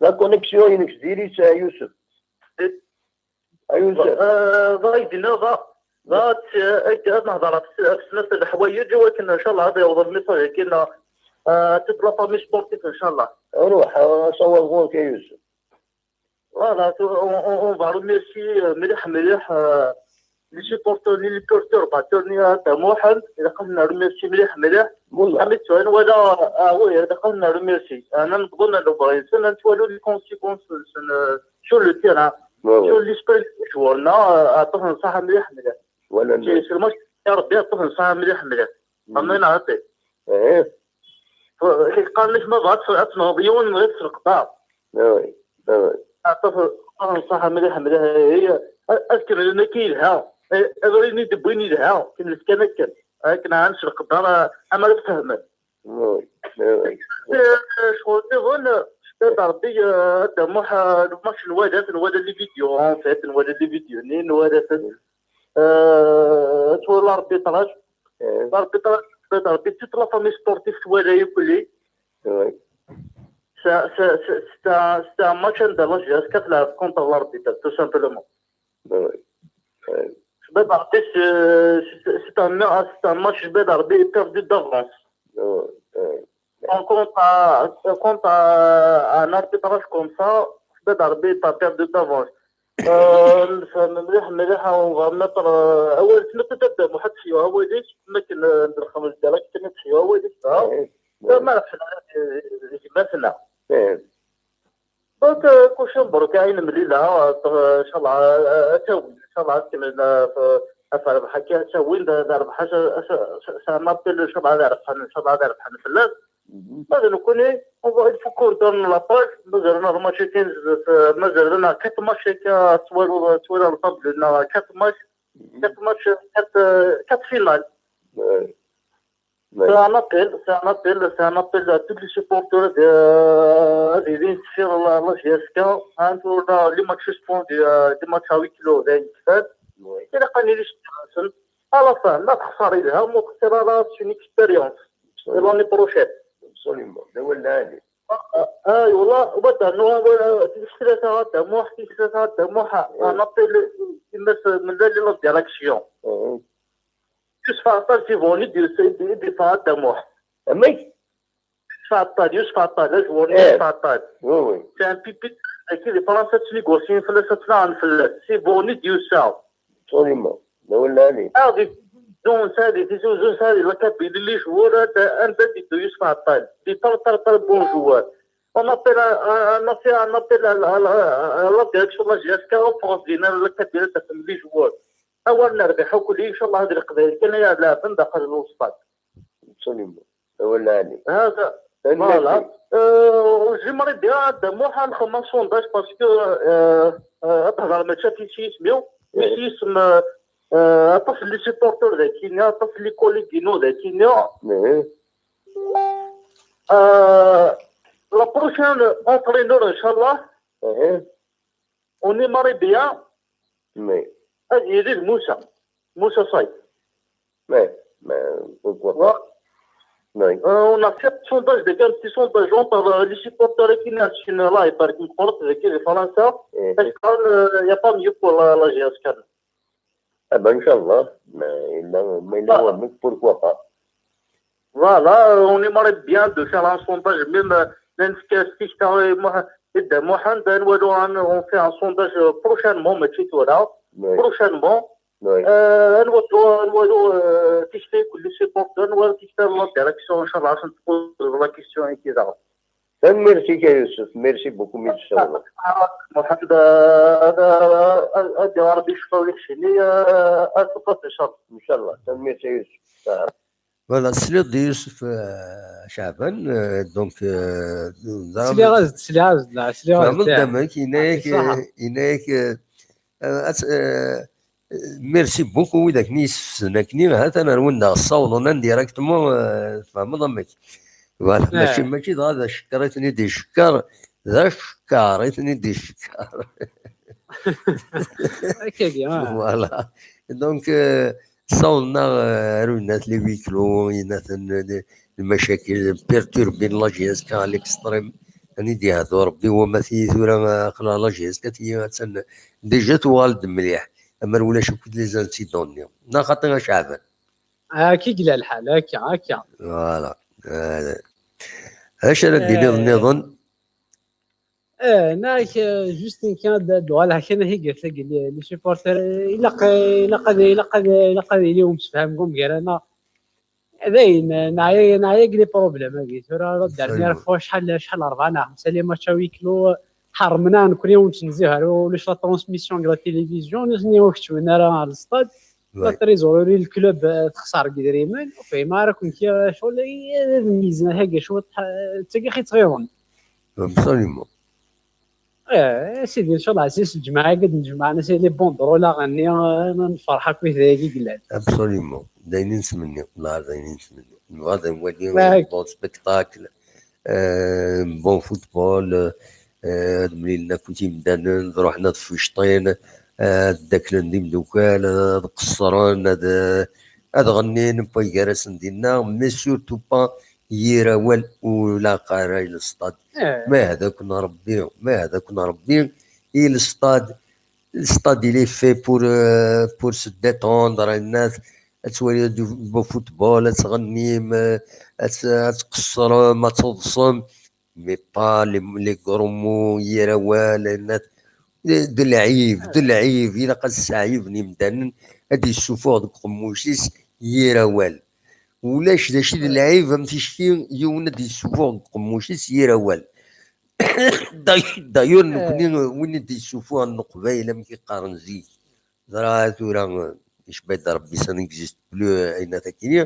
La connexion-inek s diri-tt, a Yusef. A Yusef. Dɣa i d-nniɣ, dɣa ad nehḍer ɣef snat n leḥwayeǧ i wakken ncallah ad yaweḍ lmessage-agi-nneɣ. Toute la famille sportive ncallah. Ruḥ, asawaḍ ɣur-k a Yusef. Voilà, on va remercier mliḥ mliḥ les supporters n Liporteur Baturni, Dda Muḥend, ilaq ad nremercier mliḥ mliḥ. Amittu ad nwala, ah oui, ilaq ad nremercier. Ana newweḍ lebɣi-nsen, ad nettwali les conséquences-nsen sur le terrain, sur l'esprit n joueurs-nneɣ. Aṭas n ṣṣeḥḥa mliḥ mliḥ. Si le match, ya Rebbi, aṭas n ṣṣeḥḥa mliḥ mliḥ. Amin a Rebbi. Ih. Qqaren-ak ma bɣa ad tenɣeḍ yiwen, nɣiɣ s leqder. Aṭas n ṣṣeḥḥa mliḥ mliḥ. Ad kemmlen akka yelha. Abrid-nni d-wwin yelha. Kemmlet kan akken. Akken ɛan s leqder, amar ad fehmen. Ccɣel nniḍen, Dda Rebbi, Dda Muḥ, le match nwala-t, nwala les vidéos, en fait, nwala les vidéos-nni, nwala-t. Tura l'arbitrage, l'arbitrage, Dda Rebbi, toute la famille sportive twala yakk-lli. C'est un match anda la J S K tleɛɛeb contre l'arbitre, tout simplement. Bad Arbi, c'est c'est un c'est un match Bad Arbi perdu d'avance. Quand quand t'as quand t'as un arbitrage comme ça, Bad Arbi, t'as perdu d'avance. Nefhem mliḥ mliḥ. On va mettre awal-is, ma tedda Muḥ ad teḥyu awal-is, makken ndelxem direct kan ad teḥyu awal-is. Ma rfel ara gma-tneɣ. Donc, euh, kullec mebruk, ayen mlila, euh, inchallah, euh, ad tawin, inchallah, ad kemmlen, euh, f-, ɣef rrbeḥ akka, ad tawin, d, d rrbeḥ, s, s, s, s un appel, inchallah, ad rebḥen, inchallah, ad rebḥen fell-as. Ma d nekkni, on va, il faut qu'on donne la preuve, mazal-aneɣ match-agi, euh, mazal-aneɣ quatre matchs akka, twalaḍ, twalaḍ le tableau-nneɣ, quatre matchs, quatre matchs, quatre, euh, quatre finales. C'est un appel, c'est un appel, c'est un appel à tous les supporters de, euh, ad ilin deffir la, la J S K, hein, tura les matchs suspendus, euh, des matchs à huis clos, d ayen yekfan. Ilaq ad nili s-, à la fin, ma texṣer ilha, ma texṣer ara, c'est une expérience. C'est l'année prochaine. Absolument. D awal lɛali. Ah, ah, voilà, voilà, non, voilà, c'est ça, c'est ça, c'est ça, c'est ça, un appel, il me semble, de la direction. Yusef Ɛeṭṭal, c'est venu de, de, de, de Saad Damoḥ. Amek? Yusef Ɛeṭṭal, Yusef Ɛeṭṭal, le joueur Yusef Ɛeṭṭal. Oui, oui. C'est un pépite, avec qui les Français se négocient, fell-as, ad ttnaɣen fell-as. C'est venu de ça. Absolument. D awal lɛali. Ah, des, donc, ça, des, des, des, ça, la Kabylie, les joueurs, euh, un peu de Yusef Ɛeṭṭal. Des très, très, très bons joueurs. On appelle un, un, un appel, un appel à, à, à, à la direction de la J S K en France, des, la Kabylie, ça fait des joueurs. Awal nerbeḥ akk, inchallah, d Leqbayel kan ay aɣ-leɛben daxel n uṣfad. Absolument. Awal lɛali. Hada. Voilà. Euh, j'aimerais bien ad d-amuɣ ad nxemmem sondage parce que, euh, euh, ad tehder mačči ɣef yisem-iw, mais s yisem, euh, euh, aṭas n les supporters dagi-nni, aṭas n les collègues-inu dagi-nni. Euh, la prochaine entraîneur, inchallah, on aimerait bien ad yili d Moussa. Moussa Saïd. Mais, mais, pourquoi pas? Oui. Euh, on a fait un sondage, des, un petit sondage entre, euh, les supporters qui n'ont pas la, par exemple, de Faransa. Est-ce qu'il n'y a pas mieux pour la, la J S K? Ah ben, inchallah. Mais, mais, mais, pourquoi pas? Voilà, euh, on aimerait bien de faire un sondage, même, euh, même si c'est, si c'est, euh, Moha-, Ed Mohamed, on, on fait un sondage, euh, prochainement, mais tu vois là, prochainement. Euh, on va, on va, euh, tester que les supporters, on va tester la direction, inchallah, on pose la question et cetera. Tanemmirt-ik a Yusef, merci beaucoup, mi d-tsawleḍ. Muḥend, euh, ad, ad, ad yaɣ Rebbi ccfa u yeḥcini, euh, ad tuqat, inchallah. Inchallah, tanemmirt a Yusef. Voilà, tesliḍ-d i Yusef, euh, Caɛban, euh, donc, euh, sliɣ-as-d, sliɣ-as-d, la, sliɣ-as-d. Tfehmeḍ amek, yenna-yak, yenna-yak, euh, euh, ad, euh, merci beaucoup, widak-nni yessefsen akkenni, ha-t-an rwin-d aɣ-ssawḍen indirectement, euh, tfehmeḍ amek? Voilà, mačči, mačči dɣa d acekker i ten-id-icekker, d acekker i ten-id-icekker. Akkagi, ah. Voilà. Donc, euh, ssawḍen-aɣ, euh, ar winat les huis clos, yenna-ten, euh, lmacakil, perturbin la J S K à l'extrême. Ad yi-d-yehdu Rebbi, wama tigi tura, euh, aql-aɣ la J S K tigi attan déjà tuɣal-d mliḥ. Amer ulac akk les incidents-nni. Neɣ xaṭi a Caɛban? Akka i yella lḥal, akka, akka. Voilà. Voilà. Acu ara d-tiniḍ nniḍen? Eh, nak, eh, juste une question, ad d-uɣaleɣ kan ad iger tagi, les, les supporters, eh, ilaq, eh, ilaq ad, ilaq ad, ilaq ad yili umsefham deg umgar-a, neɣ d ayen, eh, neɛya, neɛya deg les problèmes-agi. Tura, la dernière fois, acḥal, acḥal, rebɛa neɣ xemsa les matchs à huis clos, eh, ḥeṛmen-aɣ nekkni ur nettnezzih ara, ulac la transmission deg la télévision, nutni ur keččmen ara ɣer le stade. La trésorerie n le club, eh, texṣer deg idrimen, ur fhimeɣ ara akk nekk, eh, ccɣel, eh, ad meyyzen akka cwiṭ, eh, d tagi i ɣ-ittɣiḍen. Absolument. Eh, a sidi, ncallah, ɛziz, lǧemɛa-agi ad d-nejmeɛ, nasi les banderoles-nni, eh, nferḥ akk i dagi yellan. Absolument. D ayen i nettmenni, la, d ayen i nettmenni. Nebɣa ad nwali un bon spectacle, euh, un bon football, euh, ad mlilen akk yimdanen, ad ruḥen ad fecṭin, ad ddaklen d imdukal, ad qeṣṣren, ad, ad ɣennin, wway gar-asen dinna, mais surtout pas yir awal ur ilaq ara i lestad. Eh. Ma hda-ken Rebbi, ma hda-ken Rebbi, i lestad, Le stade, il est fait pour, euh, pour se détendre, ad twaliḍ du beau football, ad tɣennim, euh, ad, ad tqeṣṣrem, ad teḍsem, mais pas les, les gros mots, yir awal, d lɛib, d lɛib, ilaq ad sseɛyiben imdanen, ad d-yessuffuɣ deg uqemmuc-is yir awal. Ulac d acu i d lɛib am ticki yiwen ad d-yessuffuɣ deg uqemmuc-is yir awal. D'ailleurs, nekkni win i d-yessuffuɣen Leqbayel amek i qqaren zik. Ẓra tura, icba-d Rebbi, ça n'existe plus, ayen akini.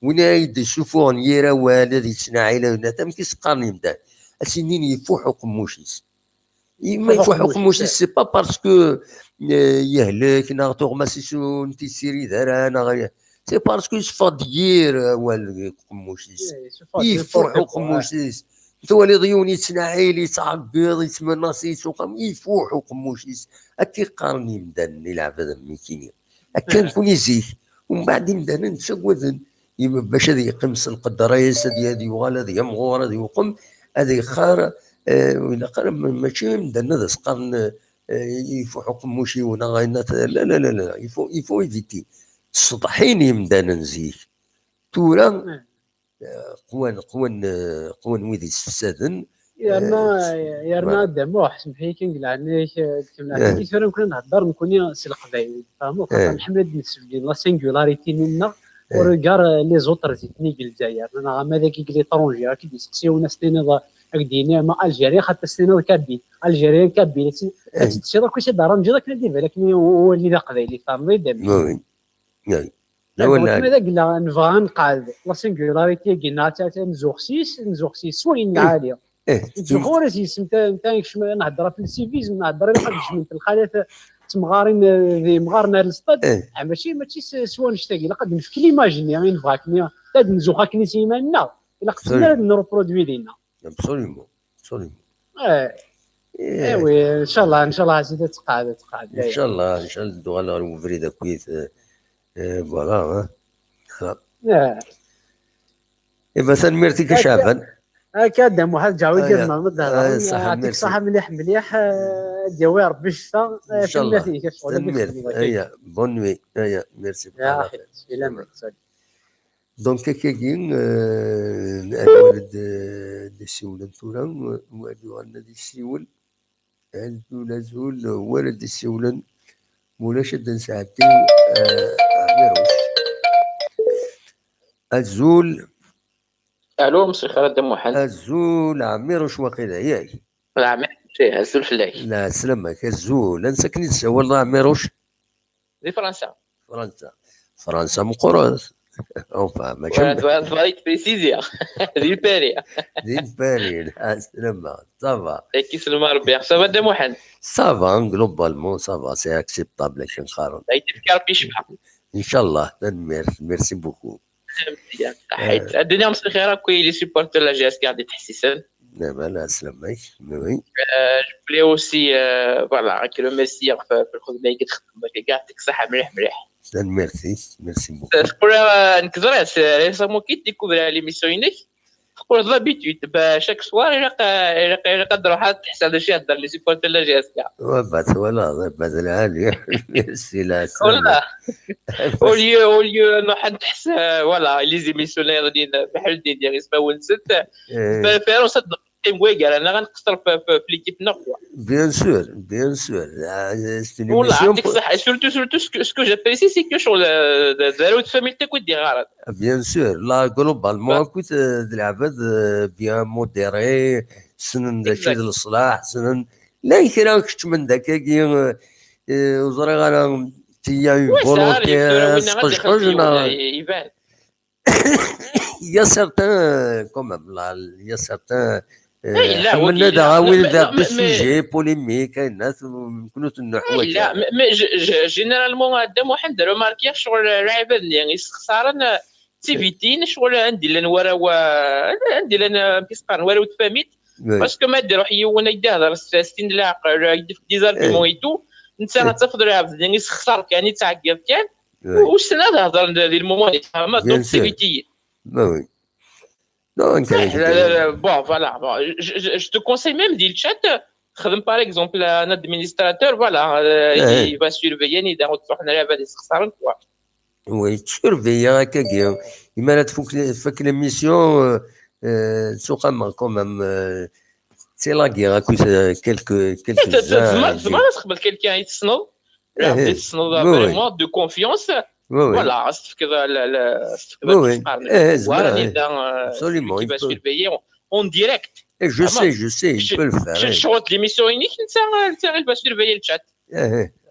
Win ay d-yessuffuɣen yir awal ad yettnaɛil ayen amek i s-qqaren yimdanen. Ad s-inin yeffuḥ uqemmuc-is. Ma yeffuḥ uqemmuc-is, c'est pas parce que, euh, yehlek neɣ tuɣmas-is ur n-tessirid ara, neɣ c'est parce que yesseffeɣ-d yir awal deg uqemmuc-is. Yeffuḥ uqemmuc-is. Twaliḍ yiwen yettnaɛil, yettɛeggiḍ, yettmennas, yettuqam, yeffuḥ uqemmuc-is. Akka i qqaren yimdanen i leɛbad am nekkini. Akka nekkni zik. Umbeɛd imdanen ttaggaden. Yim-, bac ad yeqqim s lqedra-is, ad y-, ad yuɣal, ad yamɣur, ad yuqem, ad yexxar, eh, ur ilaq ara, ma-, mačči imdanen ad as-qqaren, eh, yeffuḥ uqemmuc-iw, neɣ ayen at-, la, la, la, la, il faut, il faut éviter. Sseḍḥin yimdanen zik. Tura, eh, qwan, qwan, eh, qwan wid yessefsaden. Yerna, eh, yerna voilà. Dda Muḥ, semmeḥ-iyi kan deg leɛnaya-k, eh, deg temnaɛt-agi tura nekkni nhedder nekkni s leqbayel, tfehmeḍ? Xaṭer nḥemmel ad d-nesbeyyen la singularité-nni-nneɣ, au regard, eh, les autres zitni deg Lezzayer, neɣ ama dagi deg l'étranger, ad k-id-yesteqsi yiwen ad s-tiniḍ, ad k-d-yini ma Algérien, xaṭer ad s-tiniḍ kabyle, Algérien, kabyle, ad tt-, ad tt-tessiḍ akk, ad arranǧiḍ akken ad d-iban akken u-, u-, walli d aqbayli, tfehmeḍ-iyi-d a mmi? Oui, oui. Anda ma d agla nebɣa ad nqeɛd la singularité-agi-nneɣ, ad, ad nzuxx s-is, nzuxx s-is s wayen lɛali. Nzuxx ur as-yessem ta, ta, kecm, nhedder ɣef le civisme, nhedder ilaq ad jecment lxalat d temɣarin, eh, d yemɣaren ar lestad. Ah, mačči, mačči s, s wannect-agi, ilaq ad nefk l'image-nni i nebɣa akken, ad nzuxx akken s yiman-nneɣ, ilaq ad nreproduit dinna. Absolument, absolument. Eh. Eh. Eh oui, ncallah, ncallah, a sidi, ad tqeɛɛed, ad tqeɛɛed. Ncallah, ncallah, ad d-uɣaleɣ ɣer ubrid akkit, eh, eh, voilà, hein. Eh. Eh ben, tanemmirt-ik a Caɛban. Akka, Dda Muḥ, ad ǧawi gad ma d-hḍren. Yeɛṭik ṣṣeḥḥa mliḥ, mliḥ, eh, ad d-yawi Rebbi ccfa, eh, ncallah. Tanemmirt-ik, a ccɣel. Tanemmirt, aya, bonne nuit, aya, merci. Ya axi, salam. Donc, akkagi, eh, ad d-, eh, d-isiwlen tura, eh, u ad yuɣalen ad isiwel. Azul, azul, wa ara d-isiwlen. Mulac ad d-nesɛeddi, eh, Ɛmiruc. Azul. Alo, msixir a Dda Muḥend. Azul, Ɛmiruc waqila, yak? Ɛmiruc, ih, azul fell-ak. La, sslam-ak, azul. Ansa akken i d-tessawaleḍ a Ɛmiruc? Di Fransa. Fransa. Fransa meqqret. Enfin, mačči. Voilà, tebɣa, tebɣa ad yi-d-prisiziɣ. Di Lpari. Di Lpari, la, sslam-ak. Ça va. Ak islem Rebbi. Ça va, Dda Muḥend? Ça va, globalement, ça va, c'est acceptable, akken qqaren. Ay tefka Rebbi ccfa. Inchallah, tanemmirt, merci beaucoup. Ḥit. Ad d-iniɣ msixir akk i les supporters de la G S K i d-ittḥessisen. Lɛeslama-k, oui. Euh, je voulais aussi, euh, voilà, ak remercier ɣef, ɣef lxedma i txeddmeḍ, yeɛṭik ṣṣeḥḥa mliḥ, mliḥ. Tanemmirt-ik, merci beaucoup. Teqqel, euh, nekk ẓriɣ, c'est récemment i d-découvriɣ l'émission-inek. Teqqel d'habitude, bah, chaque soir, ilaq, euh, ilaq, ilaq ad d-ruḥeɣ ad ḥesseɣ d acu i heddren les supporters de la G S K. Wa, bah, twalaḍ, bah, d lɛali. Merci, lɛeslama. Voilà. Au lieu, au lieu ad nruḥ ad nḥess, euh, voilà, les émissions-nni, euh, bḥal d-iniɣ ismawen-nsent, euh, eh, f-, fayruṣ ad neqqim wiggar, neɣ ad nqeṣṣer f-, f-, f l'équipe-nneɣ, quoi. Bien sûr, bien sûr. Ah, c'est une émission. Yeɛṭik ṣṣeḥḥa. Et surtout, surtout, ce que, ce que j'apprécie, c'est que ccɣel, euh, d, d arraw n tfamilt akk i d-iɣɣaren. Bien sûr. Là, globalement, écoute, euh, d lɛebd, euh, bien modéré, ssnen d acu i d leṣlaḥ, ssnen. Llan kra keččmen d akkagi, euh, euh, ur ẓriɣ ara, il y a une volonté, euh, sqejqej, neɣ? Il y a certains, euh, quand même, là, il y a certains, euh, ḥemmlen ad aɣ-awin vers des sujets polémiques, ayen, nekkni ur neḥwaǧ ara. Mais, mais je, je, généralement, a Dda Muḥend, remarquer ccɣel lɛibad-nni yessexṣaren, euh, d tibitin, ccɣel anda i llan warraw, euh, anda i llan, euh, amek i s-qqaren, warraw n tfamilt. Oui. Parce que ma d-iruḥ yiwen ad d-ihder s, s tin n leɛqel, ad d-ifk des arguments et tout, netta ad tafeḍ lɛebd-nni yessexṣar kan, yettɛeggiḍ kan, u-, wissen ad hedren di, di lmument-nni, tfehmeḍ, donc d tibitiyin. Bah oui. Non, bon, voilà, bon, je, je, je te conseille même di le chat, Txedm, par exemple, un administrateur, voilà, euh, il va surveiller, il va surveiller, quoi. Oui, surveiller, akkagi. Imi ara tfuk, tfak l'émission, euh, euh, s uxxam, quand même, euh, c'est la guerre, à cause, euh, quelques, quelques uns. Tezmer ad txedmeḍ quelqu'un i tessneḍ, i tessneḍ vraiment de confiance. Voilà, as-tefkeḍ la, la, as-tefkeḍ qui va surveiller en, en direct. Et je sais, je sais, il peut le faire. L'émission, il va surveiller le chat.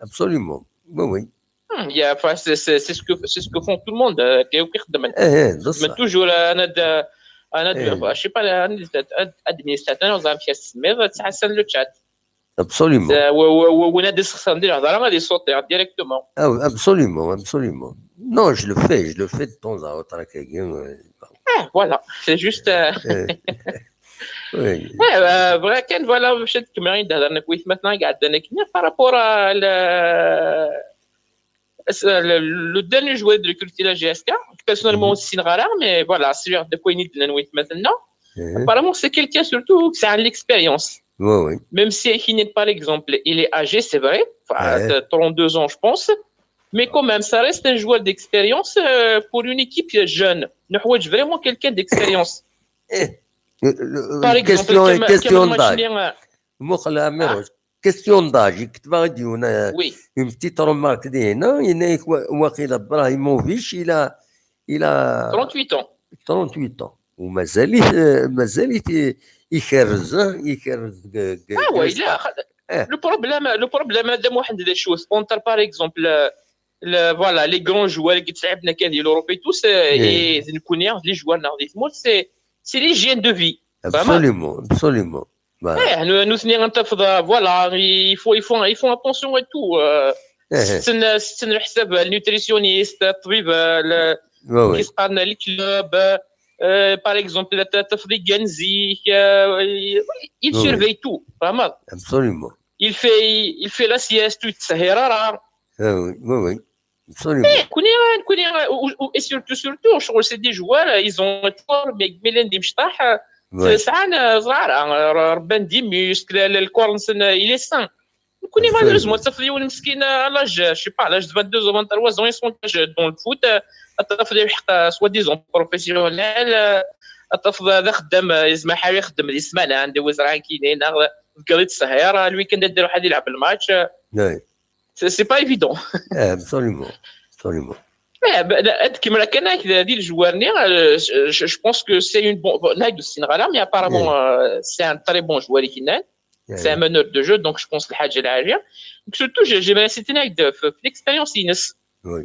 Absolument. Oui, oui. Hmm, il y a, enfin, c'est, c'est, c'est ce que, c'est ce que font tout le monde. Euh, كيف يخدم. Mais toujours, euh, un ad-, un ad-, je sais pas, un ad-, administrateur, on a un le chat. Absolument. On a des, des, des, directement. Ah, absolument, absolument. Non, je le fais, je le fais de temps à autre. Ah, voilà, c'est juste. Euh... Oui. Voilà, je vais te dire maintenant, regarde, par rapport à le, le, le dernier joueur de recruter la G S K, personnellement aussi, mais voilà, c'est de quoi il est maintenant. Apparemment, c'est quelqu'un surtout qui a l'expérience. Oui, oui. Même si, par exemple, il est âgé, c'est vrai, enfin, trente-deux ans, je pense. Mais quand même, ça reste un joueur d'expérience euh, pour une équipe jeune. Nous avons vraiment quelqu'un d'expérience. Par exemple, question, question d'âge. Question d'âge, une petite remarque, il a, il a trente-huit ans. Trente-huit ans. ومازال، مازال يكرز، يكرز. Ah ouais, là, le problème, le problème, entre, par exemple, voilà, les grands joueurs qui sont en Europe et tout, c'est les joueurs, c'est l'hygiène de vie. Absolument, absolument. Nous, nous, voilà, il faut, il faut, il faut attention et tout. C'est un nutritionniste, tabib, le club. Par exemple, il surveille tout, vraiment. Absolument. Il fait, il fait la sieste, tout ça. Oui, oui, oui. Absolument. Et surtout, surtout, c'est des joueurs, ils ont un corps, mais, mais l'un des muscles, c'est ça, des muscles, le corps, il est sain. Malheureusement, ça fait une مسكينة à l'âge, je sais pas, à l'âge de vingt-deux ou vingt-trois ans, ils sont dans le foot, soi-disant professionnels, تفضل خدام يزمع حاجه يخدم دي السمانه عنده وزرعه كاينين، قضيت السهير، الويكند يدير واحد يلعب الماتش. C'est pas évident. Absolument. Absolument. هاد كيما كان هذه الجوار ني، je pense que c'est une bonne, mais apparemment c'est un très bon joueur. C'est un meneur de jeu, donc je pense الحاجه العاليه. Surtout, j'aimerais citer l'expérience ينس.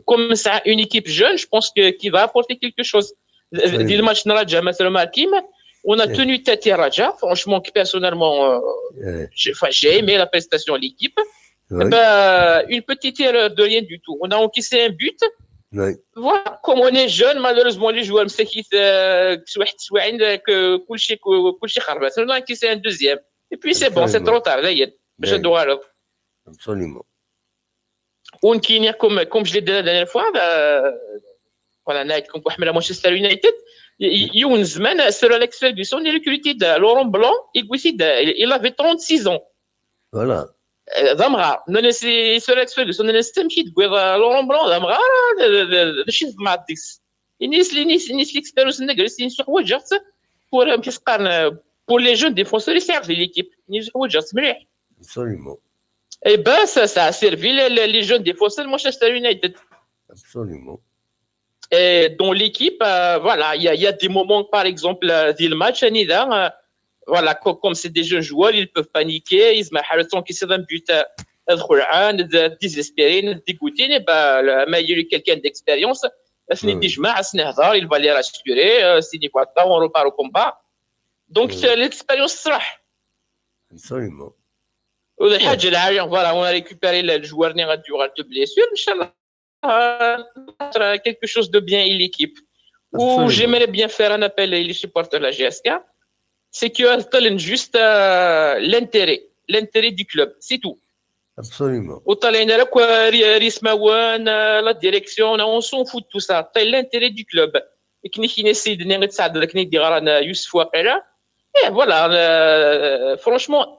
Comme c'est une équipe jeune, je pense que qui va apporter quelque chose. Des matchs نراجع مثلا مع الكيما، on a tenu tête à Raja. Franchement, personnellement, j'ai aimé la prestation de l'équipe. Une petite erreur de rien du tout. On a encaissé un but. Voilà, comme on est jeune, malheureusement, les joueurs مساكيت كسوا حتى سواعين، كلشي، كلشي خربان. On a encaissé un deuxième. Et puis c'est bon, c'est trop tard, داير باش ندوغ. Absolument. ونكينيا comme, comme je l'ai dit la dernière fois, voilà, نايت كون كنحمل Manchester United, يون زمان Sir Alex Ferguson recruté Laurent Blanc, il avait trente-six ans. Voilà. ضمغار نسي Sir Alex Ferguson نسي تمشي تقول Laurent Blanc ضمغار. شي زمار ديس ينيس لي نيس نيس l'expérience نقرس ينيس حوايج pour كيسقان pour les jeunes défenseurs يساعد في l'équipe. ينيس حوايج مليح. Absolument. Et ben ça, ça a servi les, les, les jeunes défenseurs de Manchester United. Absolument. Et dans l'équipe, euh, voilà, il y, a, il y a des moments, par exemple, euh, dans le match, euh, voilà, comme, comme c'est des jeunes joueurs, ils peuvent paniquer, ils se mettent sans qu'ils se un but, euh, désespérés, dégoûtés, et ben, mais il y a eu quelqu'un d'expérience, il va les rassurer, euh, on repart au combat. Donc, c'est l'expérience. Absolument. Voilà, on a récupéré le joueur de blessure, Inch'Allah. Quelque chose de bien et l'équipe. Où j'aimerais bien faire un appel à les supporters de la G S K, c'est que juste euh, l'intérêt, l'intérêt du club, c'est tout. Absolument. وطالعين لك ريس ماوان la direction, on s'en fout de tout ça. C'est l'intérêt du club. كني كاين السيد اللي غيتساعد لك ني دي غران يوسف واقيلا. ايه voilà, franchement,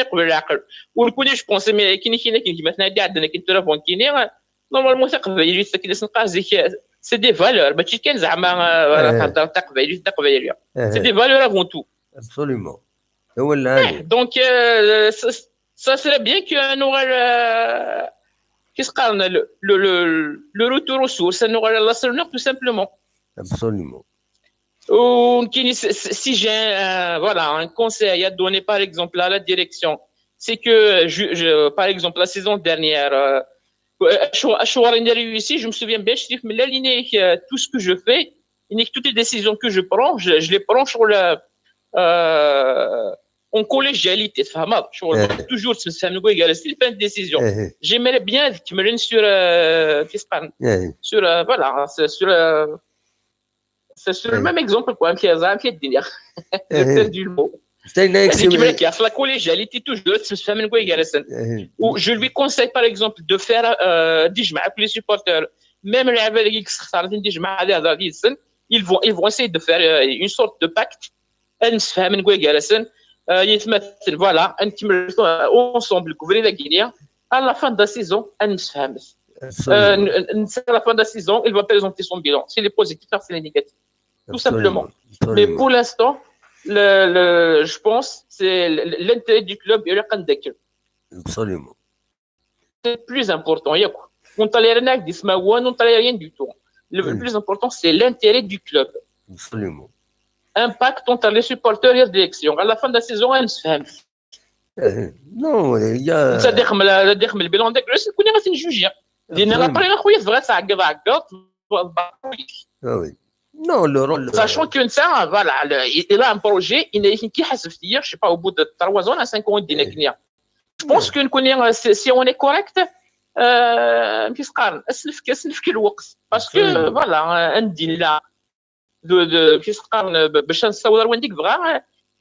yeqbel leɛqel. Ur nekkni, je pense, mais akken i k-yenna akken gma-tneɣ i d-iɛeddan akken tura, bon, kini, normalement, taqbaylit, akken i s-neqqar zik, c'est des valeurs, mačči kan zeɛma, euh, voilà, Eh. thedder taqbaylit, taqbaylit. C'est des valeurs avant tout. Absolument. Awal lɛali. Donc, euh, ça, ça serait bien qu'un aurait, euh, qu'est-ce qu'on a, le, le, le, le retour aux sources, un aurait la surneur, tout simplement. Absolument. Ou qui, si, si j'ai un, voilà, un conseil à donner, par exemple, à la direction, c'est que, je, je, par exemple, la saison dernière, euh, euh, je, je suis arrivé ici, je me souviens bien, je suis là, euh, tout ce que je fais, et toutes les décisions que je prends, je, je les prends sur la, euh, en collégialité, تفهمت؟ Je Eh. toujours, c'est une décision. Eh, J'aimerais bien que sur, euh, qu'est-ce qu'on- eh. sur, euh, voilà, c'est sur, euh, c'est sur le Eh. même exemple, quoi, qui a qui a dit, j'ai Eh. perdu le mot. C'est une C'est qui ex- la collégialité toujours, c'est une eh, Ou je lui conseille, par exemple, de faire, euh, des جمعة avec les supporters. Même les avec les supporters, ils vont, ils vont essayer de faire, euh, une sorte de pacte. نتفاهموا كاع جالسين. آه، يتمثل، voilà، نكملوا، آه، ensemble, couvrir la Guinée. À la fin de la saison, نتفاهموا. Absolument. Euh, à la fin de la saison, il va présenter son bilan. S'il est positif, c'est négatif. Tout simplement. Absolument. Mais pour l'instant, le, le, je pense, c'est l'intérêt du club et le conducteur. Absolument. C'est le plus important. Il y a quoi ? On ne t'a rien dit, mais on ne t'a rien du tout. Le, le plus important, c'est l'intérêt du club. Absolument. Impact entre les supporters et la direction. À la fin de la saison, نتفاهموا. Eh, non, il y a. Ça déclenche le bilan de grèce, qu'on est en juger. Après, Ah oui. Non, le rôle. Sachant que ça, voilà, il a un projet, il est qui, je sais pas, au bout de trois ans, à cinq ans, je pense que si on est correct, euh, parce que, voilà, un deal là, de, de,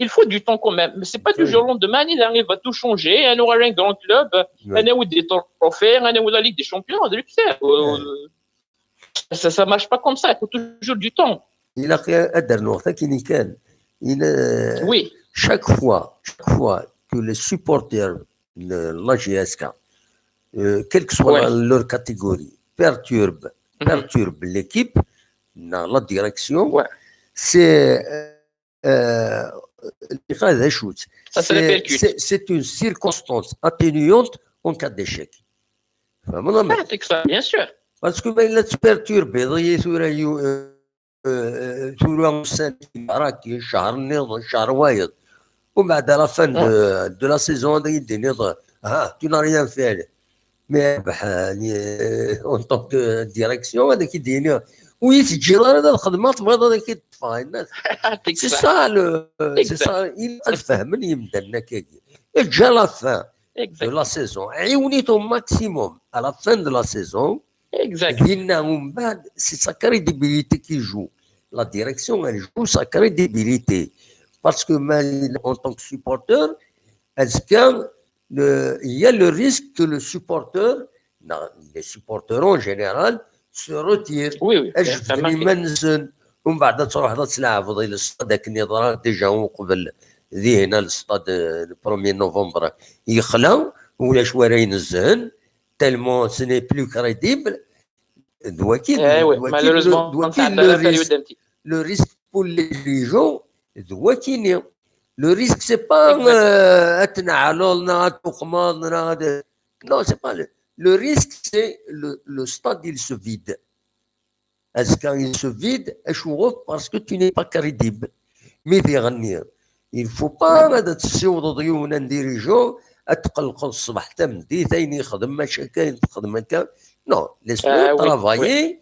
il faut du temps quand même. Mais c'est pas du jour au lendemain, il va tout changer. On aura un grand club, on aura des trophées, on aura la Ligue des Champions, ça, ça marche pas comme ça, il faut toujours du temps. Il a fait un dernier, ça qui nickel. Oui. Chaque fois, chaque fois que les supporters de la G S K, euh, quelle que soit Ouais. la, leur catégorie, perturbent, Mhm. perturbent l'équipe, dans la direction, Ouais. c'est, euh, euh, Ça se c'est, répercute. c'est, c'est une circonstance atténuante en cas d'échec. Vraiment, mais Ah, c'est ça, bien sûr. parce que ben, il est perturbé, il est sur un, euh, euh, sur un cinq, راك شهر نيض، شهر وايض. ومن بعد à la fin de, de la saison هذا يديني ها، tu n'as rien fait. Mais ربح، يعني، en tant que direction هذاك يديني، ويتجي راه هذا الخدمه تبغيض هذاك يطفى الناس. يعطيك C'est الصحة. ça le, c'est Exact. ça. Il a فهمني يمدنا كاكي. Et déjà la fin de Exact. la saison. عيونيته maximum à la fin de la saison. Exact. دينا ومن بعد c'est sa crédibilité qui joue. La direction, elle joue sa crédibilité. Parce que même en tant que supporter, est-ce que le, il y a le risque que le supporter, non, les supporters en général, se retirent. Oui, oui. اش ça فهمني marche. ما نزل Umbeɛd ad truḥeḍ ad tleɛbeḍ i lestad akken yeḍra déjà uqbel, dihna lestad, euh, le premier novembre yexla, ulac wara inezzhen, tellement ce n'est plus crédible. D waki, eh oui, d waki, malheureusement, d waki le risque, le risque pour les dirigeants, d wakini. Le risque, c'est pas, euh, ad tneɛleḍ, neɣ ad tuqmeḍ, neɣ ad, non, c'est pas le, le risque, c'est le, le stade, il se vide. Azekka, il se vide, acuɣef? Parce que tu n'es pas crédible. Mi diɣenni, il faut pas ad tessiwḍeḍ yiwen un dirigeant, ad tqellqeḍ ṣṣbeḥ tameddit, ayen yexdem, maca kan, texdem akka. Non, laisse-le travailler.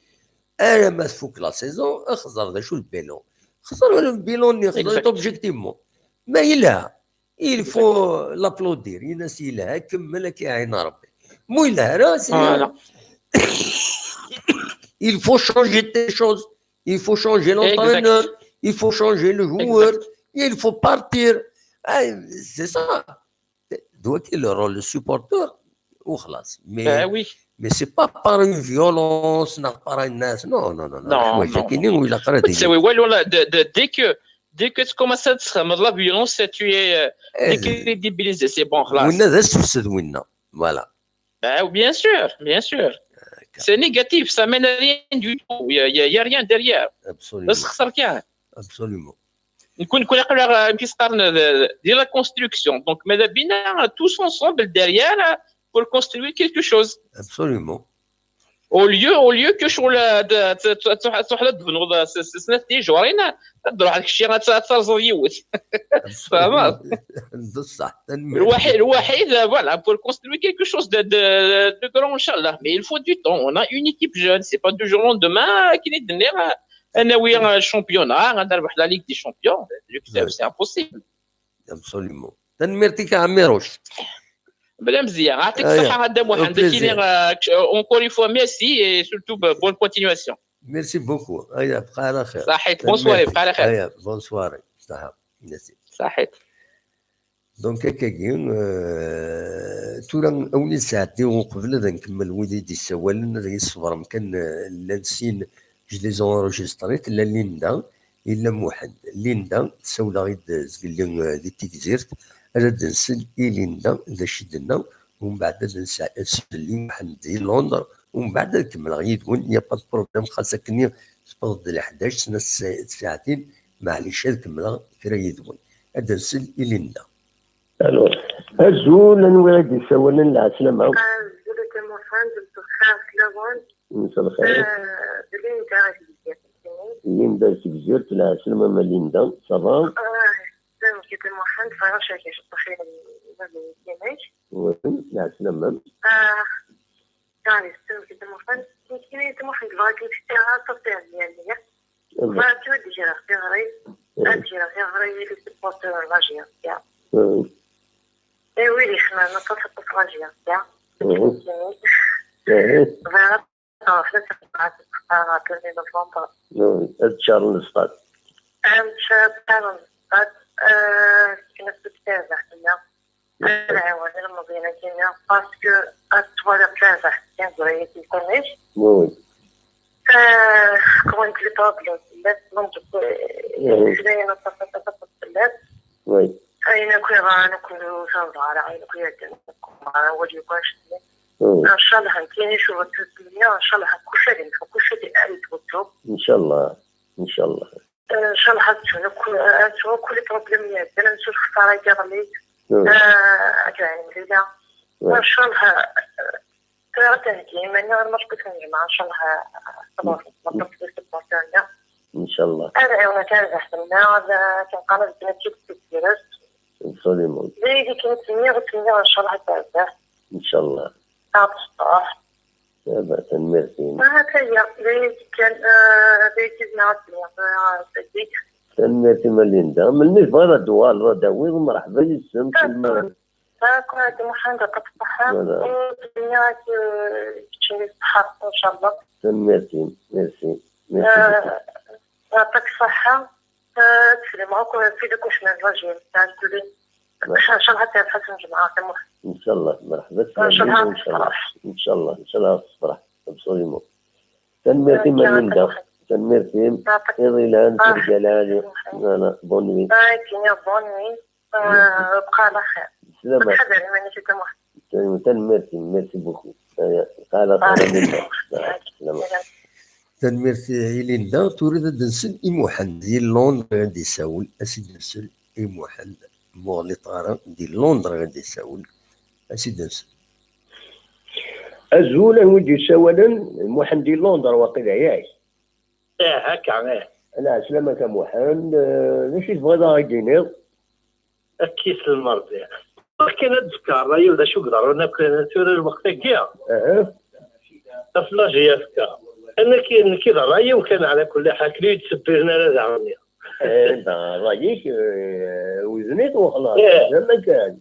Arma tfuk la saison, xẓer d acu le bilan. Xẓer le bilan-nni, xẓer-it objectivement. Ma yelha, il faut l'applaudir. Yenna-as yelha, kemmel, ad k-iɛin Rebbi. Ma yelha ara, c'est, il faut changer des choses. Il faut changer l'entraîneur. Il faut changer le joueur. Il faut partir. Ah, c'est ça. D waki le rôle, le supporter, وخلاص. Mais, mais c'est pas par une violence, non, par une... Non, non, non, non. Ur tettawi walu, la, de, de, dès que, dès que tu commences à te la violence, tu es, euh, décrédibilisé, c'est bon, خلاص. Winna d asefsed, winna. Voilà. Ben, bien sûr, bien sûr. C'est négatif, ça mène à rien du tout. Il y a, il y a, il y a rien derrière. Absolument. Absolument. نكون، نكون أقول لك، آه، كي صار ن-، ديال la construction. Donc, ماذا بينا tous ensemble derrière، آه، pour construire quelque chose. Absolument. Au lieu، au lieu que شغل، آه، د-، ت-، ت-، تروح، تروح للدفن ولا س-، س-، سنة تيجورين، تروح هذاك الشيء، غت-، ترزو يوت. فهمت؟ بصح، الوحيد، الوحيد، voilà, pour construire quelque chose de, de, de grand, إن شاء الله. Mais il faut du temps. On a une équipe jeune. C'est pas du jour au lendemain كي ندير، آه، انوي الشامبيونات، غنربح la Ligue des Champions. C'est impossible. Absolument. تنميرتك عميروش. بلا مزيان، يعطيك الصحة هذا محمد. Encore une fois, merci et surtout bonne continuation. Merci beaucoup. هيا، بقى على خير. صحيت، bonne soirée، بقى على خير. هيا، bonne soirée. صحة. Merci. صحيت. Donc, akkagi, euh, tura, awen i d-sɛeddiɣ uqbel ad nkemmel wid i d-issawalen, ad iyi-ṣebrem kan, euh, llan sin, je les ai enregistrés, tella Linda, yella Muḥend. Linda, tsawel-aɣ-id zgelli, euh, di Tigzirt, ad d-nsel i Linda, d acu i d-tenna, umbeɛd ad nsel i Muḥend di Londres, umbeɛd ad kemmleɣ yid-wen, y a pas de problème, xas akkenni tewweḍ-d leḥdac, snat tsa-, tsaɛtin, maɛlic ad kemmleɣ kra yid-wen. Ad d-nsel i Linda. Allo. Azul, anwa i d-isawalen, lɛeslama? Azul a Dda Muḥend, mselxir fell-awen. Mselxir. Eh, d Linda i d-yezgan. Linda seg Tigzirt, lɛeslama ma Linda, ça va? Ah, sslam a Dda Muḥend, bɣiɣ ad ceɛleɣ ciṭṭaḥ i baba-k. Oui, lɛeslama. Ah, ah, sslam a Dda Muḥend, nekkini a Dda Muḥend bɣiɣ ad k-fkeɣ aṭas n yiɛeyyam. Bɣiɣ ad d-greɣ tiɣri, ad d-greɣ tiɣri i les supporters n l'Algérie. Eh oui, les fans, aṭas, aṭas n l'Algérie. Bɣiɣ ad ɣef la tebɣa teqqar ɣer premier novembre. Ad ččaren lestad. Ad ččaren lestad, eh, kna s tarbaɛt-nni. Ad nɛiwen ilmeẓyen-agi-nni, parce que ad twaliḍ tarbaɛt kan ẓrayet ikunec. Eh, kwan kli problèmes, llas, donc, eh, ayen aṭas, aṭas, aṭas fell-as. Ayen akk yeḍran akk ur t-neẓra ara, ayen akk iɛeddan akk ur neẓra ara, wali akk anect-nni. Ncallah nekkini cwiṭ n ddunya, ncallah kullec ad yemḥu, kullec ad, ad yettwettu. Ncallah, ncallah. Ncallah ad ttun akk, ad ttun akk les problèmes iɛeddan, ad ttun lexsara iḍelli. Ah, akka, yani, Lila. Ncallah, eh, tura ad theggi iman-nni ɣer match n lǧemɛa, ncallah, eh, tebɣa tmeṭṭut di supporter-nni. Ncallah. Ad ɛiwneɣ tarbaɛt-nni, ad, eh, tenqaleb d nekk i d-tezgret. Absolument. D ayagi kan i ttmenniɣ, ur ttmenniɣ, ncallah ad terbeḥ. Ncallah. Ad tefreḥ. Aba, tanemmirt-im. Ah, akka ya, d ayagi kan, eh, d ayagi kan i ttmenniɣ, eh, d ayagi. Tanemmirt-im a Linda. Melmi tebɣiḍ ad d-tuɣaleḍ ad d-tawiḍ, mreḥba yes-m. D'accord. D'accord, a Dda Muḥend, aṭas ṣṣeḥḥa. Voilà. U ttmenniɣ-ak, eh, keččini ṣṣeḥḥa, ncallah. Tanemmirt-im. Merci. Merci beaucoup. Eh, aṭas ṣṣeḥḥa. Eh, ad teflem akk, fi de cauchemar n l'Algérie, tɛettuli. Ncallah ad terbeḥ a Dda Muḥend. Ncallah, mreḥba. Ncallah ad tefreḥ. Ncallah, ncallah ad tefreḥ. Absolument. Tanemmirt-im a Linda. Tanemmirt-im. Iḍ yelhan, tirga lɛali. Voilà, bonne nuit. Bonne nuit. Bqa ɛla xir. Slama. Ḥader iman-ik a Muḥend. Tanemmirt-im, merci beaucoup. Bqa ɛla xir. Slama. Tanemmirt i Linda. Tura ad d-nsel i Muḥend di Londres, ad d-isawel. Ad s-id-nsel i Muḥend. Muɣliṭ ara di Londres, ad d-isawel. Ad s-id-nsel. Azul, anwa i d-yessawalen? Muḥend di Londres, waqila, yak? Ih, akka, ih. Ɛla ɛeslama-k a Muḥend, eh, d acu i tebɣiḍ ad aɣ-d-tiniḍ? Akka i s lmerdi. Kan ad d-fkeɣ ṛṛay-iw d acu i iḍerrun akk tura lweqt-agi. Aha. Ɣef la J F K. Nekk, nekk i d ṛṛay-iw kan, ɛla kulli ḥal, akken ur yi-d-ttebbiren ara daɣen. Eh, ben, ṛṛay-ik, eh, wzen-it wexlaṣ. Ih. D amakkan.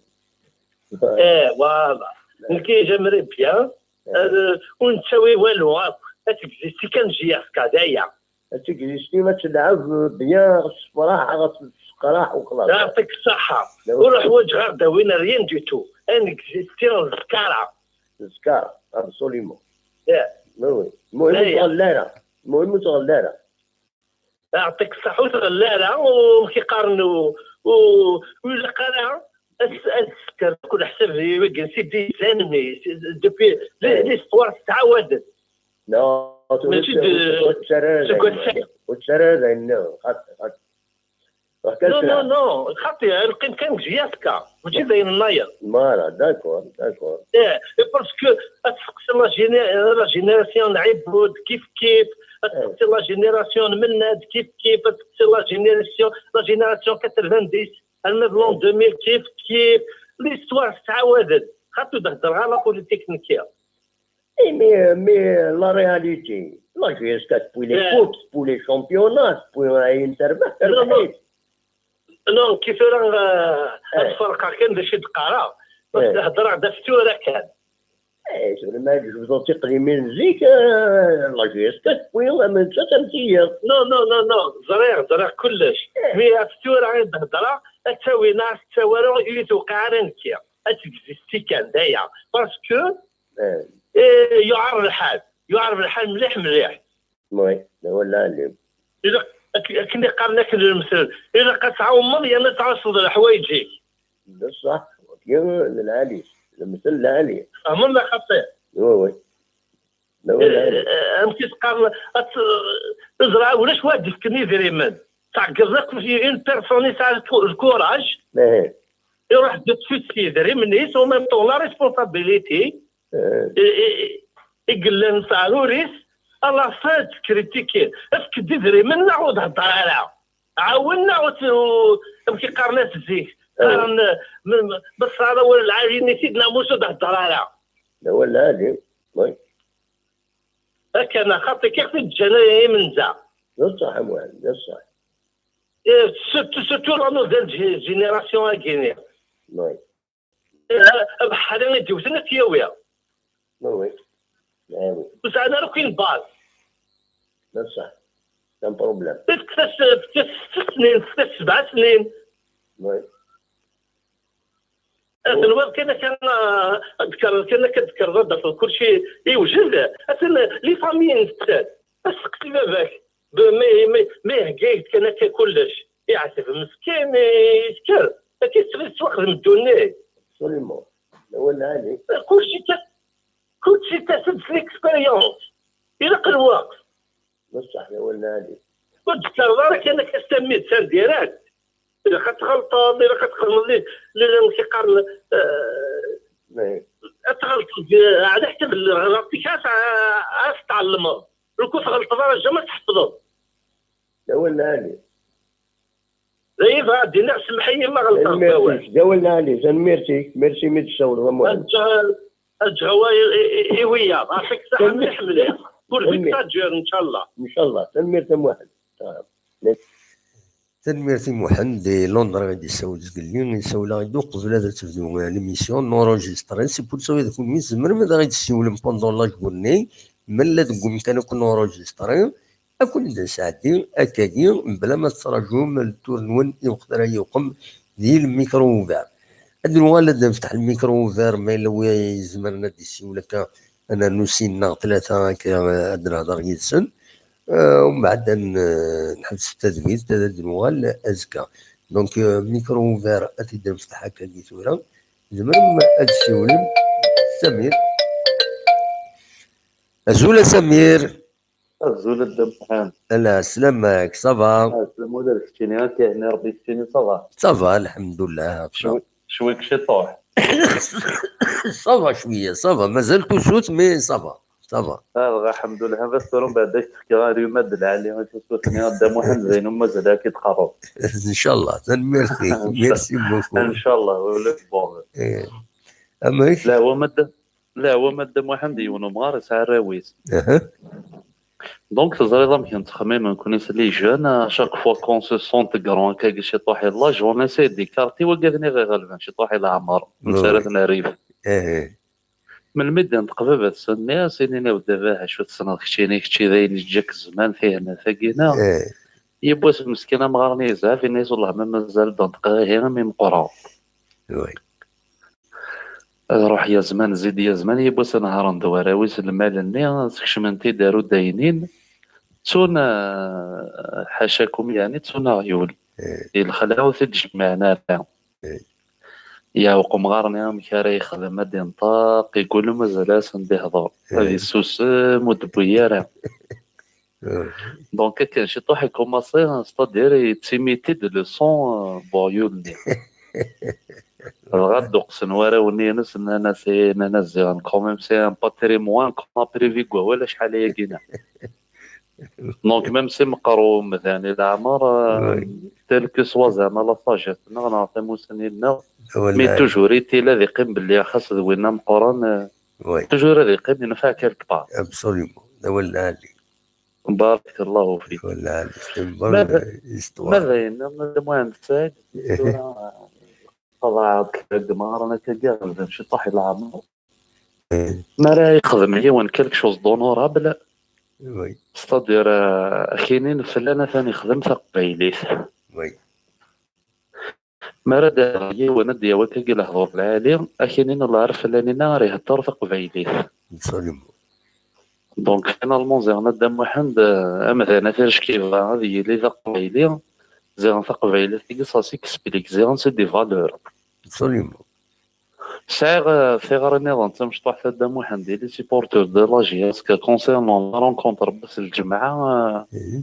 Eh, voilà. Nekk j'aimerais bien, eh, ur nettawi walu akk. Ad tegzisti kan J F K, d aya. Ad tegzisti, ad telɛeb bien ɣef ssefraḥ, ɣef ssefraḥ, u xlaṣ. Yeɛṭik ṣṣeḥḥa. Ur ḥwaǧeɣ ad d-awin rien du tout. Ad negzisti d zkara. D zkara, absolument. Eh. Oui, oui. Muhim ur tɣelli ara. Muhim ur tɣelli ara. Yeɛṭik ṣṣeḥḥa, ur tɣelli ara, u amek i qqaren, u, u, ur ilaq ara ad s-, ad s-tekker akk leḥsab i wiggen si des années, depuis, l'histoire tettɛawad-d. Non, mačči d, ur ttara ara d ayen, ur ttara ara d ayen nniḍen, xaṭi, xaṭi. Non, non, non, xaṭi, ad neqqim kan deg J F K, mačči d ayen nnayeḍ. Voilà, d'accord, d'accord. Eh, parce que ad tseqsi la géné-, la génération n Ɛibud, kif kif, ad tseqsi la génération n Mennad, kif kif, ad tseqsi la génération, la génération quatre-vingt-dix, arma d l'an deux mille, kif kif, l'histoire tettɛawad-d. Xaṭi ur d-heddreɣ ara la politique nekki. Eh, mais, mais la réalité, la J S K depuis les coupes, depuis les championnats, depuis, euh, une terbax, non, non. Non, kif tura, euh, ad ferqeɣ kan d acu i d-qqareɣ, parce que heddreɣ-d ɣef tura kan. Eh, tura ma tjebdeḍ tiqdimin n zik, euh, la J S K depuis, euh, am nettat am tiyiḍ. Non, non, non, non, ẓriɣ, ẓriɣ kullec. Mais ɣef tura i d-heddreɣ, ad tawin, ad tawara, ur yi-tewqiɛ ara nekki. Ad tegzisti kan, d aya. Parce que Eh, yuɛer lḥal. Yuɛer lḥal mliḥ, mliḥ. Oui, d awal lɛali. Ilaq, ak-, akken i qqaren akken lemtel, ilaq ad tɛummeḍ yerna ad tɛusseḍ leḥwayeǧ-ik. D ṣṣeḥ, wagi d lɛali, lemtel lɛali. Tfehmeḍ neɣ xaṭi? Oui, oui. D awal lɛali. Eh, eh, amek i s-qqaren, ad t-, teẓra ulac wa d-ifken idrimen. Tɛeggeḍ akk une personne yesɛa lku-, lkuraj. Eh. Iruḥ de suite s yidrimen-is, en même temps la responsabilité. Eh. I, i, i, i yellan s aɛrur-is, à la fin ttkritikin. Efk-d idrimen neɣ ur d-hedder ara. Ɛawen neɣ ur tt-, ur, amek i qqaren-as zik. Eh. Qqaren, m-, m-, ma tesɛiḍ awal lɛali-nni-t-id neɣ mus ur d-hedder ara. D awal lɛali. Oui. Akken xaṭi kif i d-ǧǧan imenza. D ṣṣeḥ, a Muḥend, d ṣṣeḥ. Eh, surtout, surtout la nouvelle gé-, génération-agi-nni. Oui. Eh, abeḥḥani i d-iwten ad t-yawi. Oui, oui. Eh, oui. Ur sɛan ara akk une base. D ṣṣeḥ. C'est un problème. Fket-as, fket-as setta snin, fket-as sebɛa snin. Oui. Tenwiḍ kan akka, ah, ad d-tekkreḍ kan akka, ad d-tekkreḍ ad d-tafeḍ kulci yewjed. Atan les familles-nsen. Asteqsi baba-k. B-, ma, ma, ma ihegga-yak-d kan akka kullec. Iɛteb meskin, yesker. Akka i tettwaxdem ddunit. Absolument. D awal lɛali. Kulci ta-, kulci tas-d s l'expérience. Ilaq lweqt. D ṣṣeḥ, d awal lɛali. Ur d-tekkreḍ ara kan akka s tammit, s indirect. Ilaq ad tɣelṭeḍ, ilaq ad txedmeḍ li, li, li, amek i qqaren, eh, ad tɣelṭeḍ, eh, ɛla ḥsab leɣlaṭ-ik, ad t-, ad t-tɛellmeḍ. Ur ku tɣelṭeḍ ara, jamais tḥefḍeḍ. D awal lɛali. D ayen bɣiɣ ad d-iniɣ, semmeḥ-iyi ma ɣelṭeɣ deg wawal. Tanemmirt-ik, d awal lɛali, tanemmirt-ik, merci mi d-tessawleḍ a Muḥend. Ad ǧǧeɣ, ad ǧǧeɣ awal i, i, i wiyaḍ, ɛṭik ṣṣeḥḥa mliḥ mliḥ. Kulci tajir, ncallah. Ncallah, tanemmirt a Muḥend. Tanemmirt i Muḥend, di Londres i d-yessawel zgelli, yessawel-aɣ-d uqbel ad tebdu, eh, l'émission, nenregistre. C'est pour ça, d kunwi tzemrem ad aɣ-d-tessiwlem pendant la journée, ma nella deg umkan akk nenregistre, ad ken-id-nesɛeddi akkagi, mebla ma tettraǧum le tour-nwen i weqt ara yuqem di le micro ouvert. Ad nuɣal ad nefteḥ le micro ouvert, ma yella wi izemren ad d-yessiwel akka, ad nernu sin neɣ tlata akka, eh, ad nehder yid-sen. Euh, umbeɛd ad n-, nḥebset tadwilt, ad d-nuɣal azekka. Donc, euh, micro ouvert, ad t-id-nefteḥ akka-agi tura. Tzemrem ad tessiwlem Samir. Azul a Samir. Azul a Dda Muḥend. Ala, sslam-ak, ça va? Sslam ula d keččini, akka yeɛni Rebbi keččini, ça va? Ça va, lḥemdullah. Cwi, cwi ciṭuḥ. Ça va cwiya, ça va. Mazal tusut, mais ça va. Ça va. Ah, dɣa, lḥemdullah, bas tura mbeɛd ad k-fkeɣ aruma d lɛali i tusut-nni, a Dda Muḥend, d ayen mazal ad k-id-qerreḍ. Ncallah, tanemmirt-ik. Merci beaucoup. Ncallah, ulac bon. Eh. Amek? Lehwa ma Dda, lehwa ma Dda Muḥend, yiwen umɣar yesɛa arraw-is. Aha. Donc, teẓriḍ amek nettxemmim nekkni s les jeunes, à chaque fois qu'on se sent grand, akka ciṭuḥ i l'âge, on essaie d'écarter wagaden i ɣ-iɣelben ciṭuḥ i leɛmer, oui, netta ara t-nerrif. Aha. Melmi d-yenṭeq baba-tsen, nniɣ-as, inin-aw-d, a baba, acu tessneḍ keččini, kečči d ayen yeǧǧa-k zzman, tihenna-tagi, neɣ? Eh. Yiwwas meskin amɣar-nni yezɛef, yenna-as, wellah ma mazal d-neṭqeɣ ihi imi meqqreɣ. Oui. Ad ruḥ ya zzman, zid ya zzman, yiwwas ad nehṛen-d warraw-is lmal-nni, skecmen-t-id ar udaynin, ttun, eh, ḥacakum, yeɛni ttun aɣyul. Eh. Di lxelɛa ur t-id-jemmɛen ara. Eh. Yeɛweq umɣar-nni amek ara yexdem, ad d-inṭeq, yeggul mazal ad asen-d-ihḍer. Eh. Ad yessusem, ur d-wwi ara. Eh. Donc, akken ciṭuḥ ikumaṣi, c'est-à-dire, yettimiti-d le son, euh, n uɣyul-nni. Dɣa dduqsen warraw-nni-ines, nnan-as, eh, nnan-as ziɣen, quand même, c'est un patrimoine qu'on a prévu deg wawal acḥal ayagi-nni. Donc, même si meqqer umdan i leɛmer, euh, oui, tel que soit, zeɛma, la sagesse-nneɣ neɣ tamussni-nneɣ, mais toujours est-il ad yeqqim belli xas d winna meqqren, euh, oui, toujours ad yeqqim yenfeɛ quelque part. Absolument. D awal lɛali. Barakallahu fik. D awal lɛali. C'est une bonne, euh, histoire. Ma d ayen, ma d ayen, Dda Muḥend Saɛid, tura, qeḍɛeɣ-d deg imeɣran akka, iɣelben ciṭuḥ i leɛmer. Eh. Mi ara yexdem yiwen quelque chose d'honorable, oui, c'est-à-dire, euh, ad k-inin flan atan yexdem taqbaylit. Oui. Mi ara d-yaweḍ yiwen ad d-yawi akkagi lehdur lɛali, ad k-inin, wellah ar flan-inna ara ihedder taqbaylit. Absolument. Donc, finalement, ziɣen a Dda Muḥend, euh, amdan ad t-ircek yebɣa ad yili d aqbayli, ziɣen taqbaylit-agi, ça s'explique, ziɣen c'est des valeurs. Absolument. Sɛiɣ, euh, tiɣri nniḍen d tamecṭuḥt a Dda Muḥend, i les supporters de la J S K concernant la rencontre n wass n lǧemɛa, euh,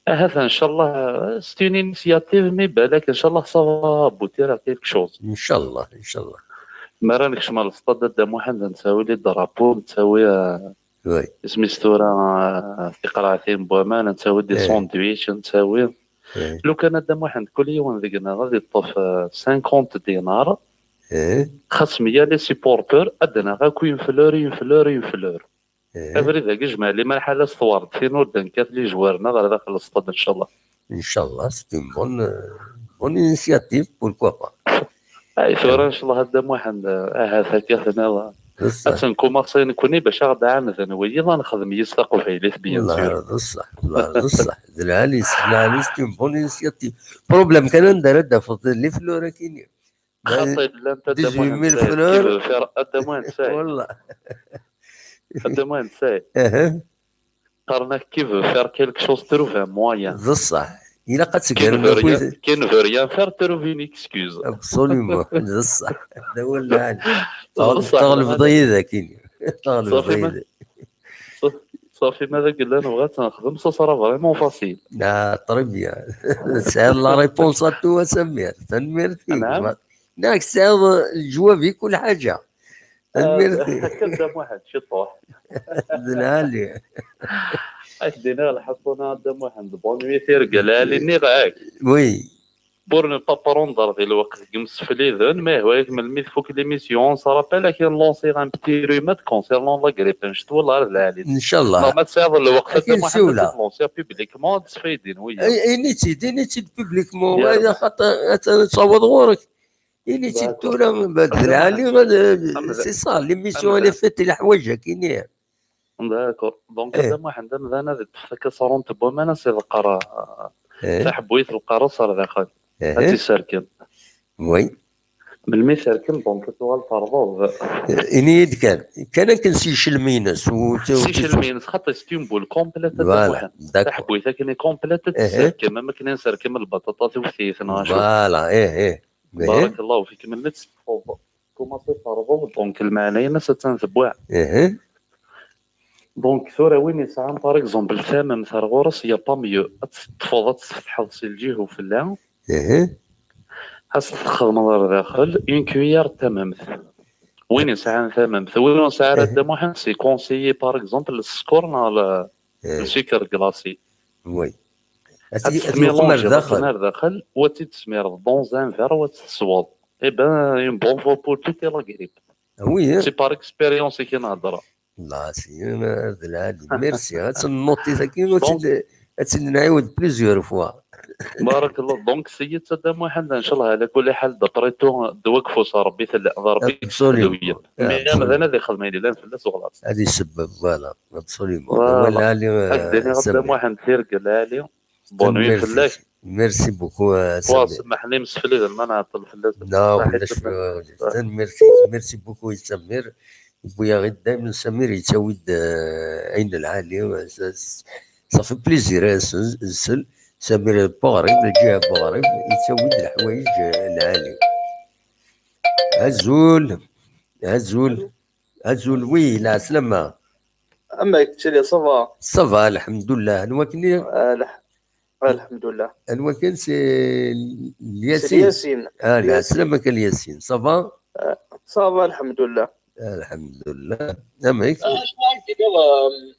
ahat, ncallah, euh, c'est une initiative, mais balak, ncallah, ça va aboutir à quelque chose. Ncallah, ncallah. Mi ara nekcem ar lestad a Dda Muḥend, nettawi les drapeaux, nettawi, euh, oui, isem-is tura, euh, tiqerɛtin n waman, nettawi des sandwichs, nettawi. Eh. Lukan a Dda Muḥend, kul yiwen deg-neɣ ad yeṭṭef, euh, cinquante dinars, eh, xas meyya les supporters, ad d-naɣ akk une fleur, une fleur, une fleur. Eh. Abrid-agi jmeɛ liman ḥala s twerḍ, tin ur d-nekkat les joueurs-nneɣ ɣer daxel n lestad, ncallah. Ncallah, c'est une bonne, euh, bonne initiative, pourquoi pas. Ay, tura, ncallah, a Dda Muḥend, ahat akka tenniḍ. D ṣṣeḥ. Ad tenkumaṣi nekkni bac ad ɣ-d-ɛaneden wiyiḍ, ad nexdem yis taqbaylit, bien sûr. D ṣṣeḥ, d ṣṣeḥ. D lɛali, d lɛali, c'est une bonne initiative. Problème kan anda ara d-tafeḍ les fleurs akini. Xaṭi, llant a Dda Muḥend Saɛid, qui veut faire, a Dda Muḥend Saɛid. Wallah. A Dda Muḥend Saɛid. Aha. Qqaren-ak, qui veut faire quelque chose trouve un moyen. D ṣṣeḥ. Ilaq ad tegren akk. Qui ne veut rien faire trouve une excuse. Absolument. D ṣṣeḥ. D awal lɛali. Teɣlebḍ-iyi dagi. Teɣlebḍ-iyi. Ṣafi, ma d akken llan nebɣa ad tt-nexdem, ça sera vraiment facile. Ah, très bien. Tesɛiḍ la réponse à tout, a Samir. Tanemmirt-ik. Anɛam. Nniɣ-ak tesɛiḍ leǧwab i kul ḥaǧa. Tanemmirt-ik. Akka Dda Muḥend, ciṭuḥ. D lɛali. Ak-d-iniɣ lḥaṣuna a Dda Muḥend, bonne nuit, tirga lɛali, nniɣ-ak. Oui. Pour ne pas prendre di lweqt deg imsefliden, ma yehwa-yak melmi tfuk l'émission, on se rappelle, ad k-lancer un petit remède concernant la grippe n ccetwa, la ar d lɛali. Ncallah. Neɣ ma tesɛiḍ lweqt a Dda Muḥend, ad k-lancer publiquement, ad d-sfaydin wiyaḍ. Ini-tt-id, ini-tt-id publiquement, xaṭer ad taweḍ ɣur-k. Ini-tt-id tura, d lɛali, c'est ça, l'émission elle est faite i leḥwaǧ-agi-nni. D'accord. Donc, eh, a Dda Muḥend, amdan ad iṭṭef takasaront n waman, ad s-iḍeqqer, eh, taḥebbuyt, lqareṣ ar daxel. Eh. Ad tt-iserken. Oui. Melmi terkem, donc, ad tuɣal terḍeḍ. Ini-yi-d kan, kan akken s yicelmi-ines. S yicelmi-ines, xaṭi, c'est une boule complète. Voilà, d'accord. Taḥbuyt akken i complète, ad tesserkem, am akken i nserkem lbaṭaṭa tiwtit, neɣ acu. Voilà, ih, ih. Barakallahu fik, melmi tt-teṭṭfeḍ, commencer terḍeḍ, donc, lmeɛna-ines attan tewwa. Donc, tura win yesɛan, par exemple, tamemt ar ɣur-s, y a pas mieux. Ad tt-teṭṭfeḍ, ad tt-tfetḥeḍ si lǧiha ufella. Ad tt-txedmeḍ ar daxel, une cuillère n tamemt. Win yesɛan tamemt, win ur nesɛi ara, Dda Muḥend, c'est conseillé, par exemple, sskeṛ neɣ le sucre glacé. Oui. Ad tt-tmélanger ar daxel, u ad tt-id-tesmireḍ dans un verre, u ad tt-tesweḍ. Eh ben, un bon repos, tout est la grippe. Ah oui, hein? C'est par expérience i k-in-heddreɣ. Là, c'est, euh, d lɛali. Merci. Ad tt-nnoṭi tagi, ad tt-id-, ad tt-id-nɛiwed plusieurs fois. Barakallah. Donc, seyyi-tt a Dda Muḥend, ncallah, ɛla kulli ḥal, d'après tout, d wakfus Ṛebbi tella, d Ṛebbi. Absolument. Mais amdan ad ixdem ayen yellan fell-as u xlaṣ. Ad isebbeb, voilà. Absolument. Voilà. Ad d-iniɣ a Dda Muḥend, tirga lɛali. Bonne nuit fell-ak. Merci beaucoup, euh, Samir. Semmeḥ-iyi, msefliden ma nɛeṭṭel fell-as. Non, ulac. Tanemmirt-ik. Merci beaucoup, Samir. Yewwi-yaɣ-id daymen Samir, yettawi-d, euh, ayen lɛali. Ça, ça fait plaisir, euh, s-, s-, Samir Buɣrib, lǧiha Buɣrib, yettawi-d leḥwayeǧ, euh, lɛali. Azul, azul, azul, oui, lɛeslama. Amek tettiliḍ, ça va? Ça va, lḥemdullah. Anwa-ken-i? Ah, lḥ-, ah, lḥemdullah. Anwa-ken? C'est Yasin. C'est Yasin. Ah, lɛeslama-k a Yasin. Ça va? Ah, ça va, lḥemdullah. Lḥemdullah. Amek? Ah, je crois que, euh,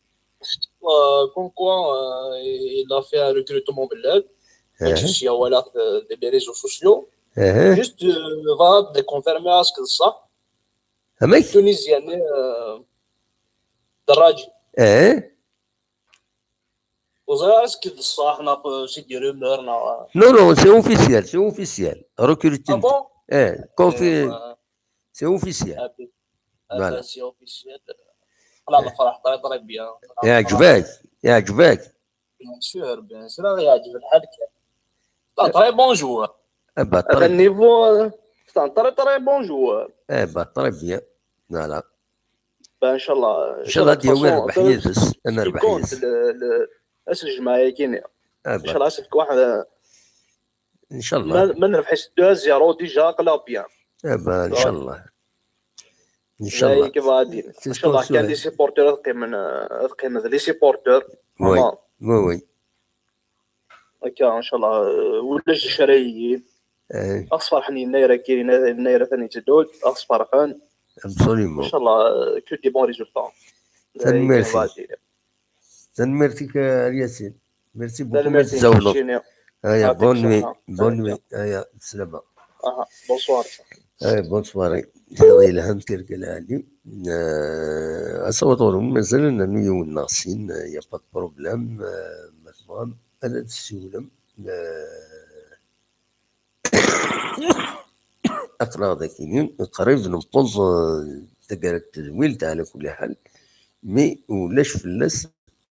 euh, comme quoi, euh, il a fait un recrutement belal. Même si, voilà, euh, des réseaux sociaux. Juste, euh, va déconfirmer à ce que ça. Amek? Tunisien, euh, Daraji. Eh? Ur ẓriɣ ara akken d ṣṣeḥ neɣ, euh, c'est des rumeurs neɣ, euh. Non, non, c'est officiel, c'est officiel. Recrutement. Ah bon? Eh, confirmé. Eh, euh, c'est officiel. Ah ben, ah ben, c'est officiel. Voilà, nefreḥ très, très bien. Yeɛjeb-ak? Yeɛjeb-ak? Bien sûr, bien sûr, yeɛjeb lḥal kan. C'est un très bon joueur. Eh ben, très, niveau, euh, c'est un très, très bon joueur. Eh ben, très bien. Voilà. Ben, ncallah, ncallah ad yawi rrbeḥ yid-s, ad nerbeḥ yid-s. Ass n lǧemɛa-yagi-nni. Ncallah, ass n lǧemɛa, ncallah. Ma, ma nerbeḥ s deux à zéro, déjà, aql-aɣ bien. Eh ben, ncallah. Ncallah. Ncallah, kan les supporters ad qqimen, ad qqimen d les supporters. Oui, oui, oui. Akka, ncallah, euh, ulac d acu ara yili. Eh. Ad sferḥen Yennayer-agi, Yennayer, Yennayer atan yetteddu-d, ad sferḥen. Absolument. Ncallah, euh, que des bons résultats. Tanemmirt-ik. Tanemmirt-ik, a Yasin. Merci beaucoup. Tanemmirt-ik, Jini. Aya, bonne nuit, bonne nuit. Aya, sslama. Aha, bonsoir. Aya, bonsoir. Iḍ yelhan, tirga lɛali. Eh, asawaḍ ɣur-m, mazal ad nernu yiwen neɣ sin, eh, y a pas de problème, eh, ma tebɣam. Ad d-tessiwlem, eh, aql-aɣ dagi, qrib newweḍ, eh, taggara n tedwilt, ɛla kulli ḥal, mi ulac fell-as,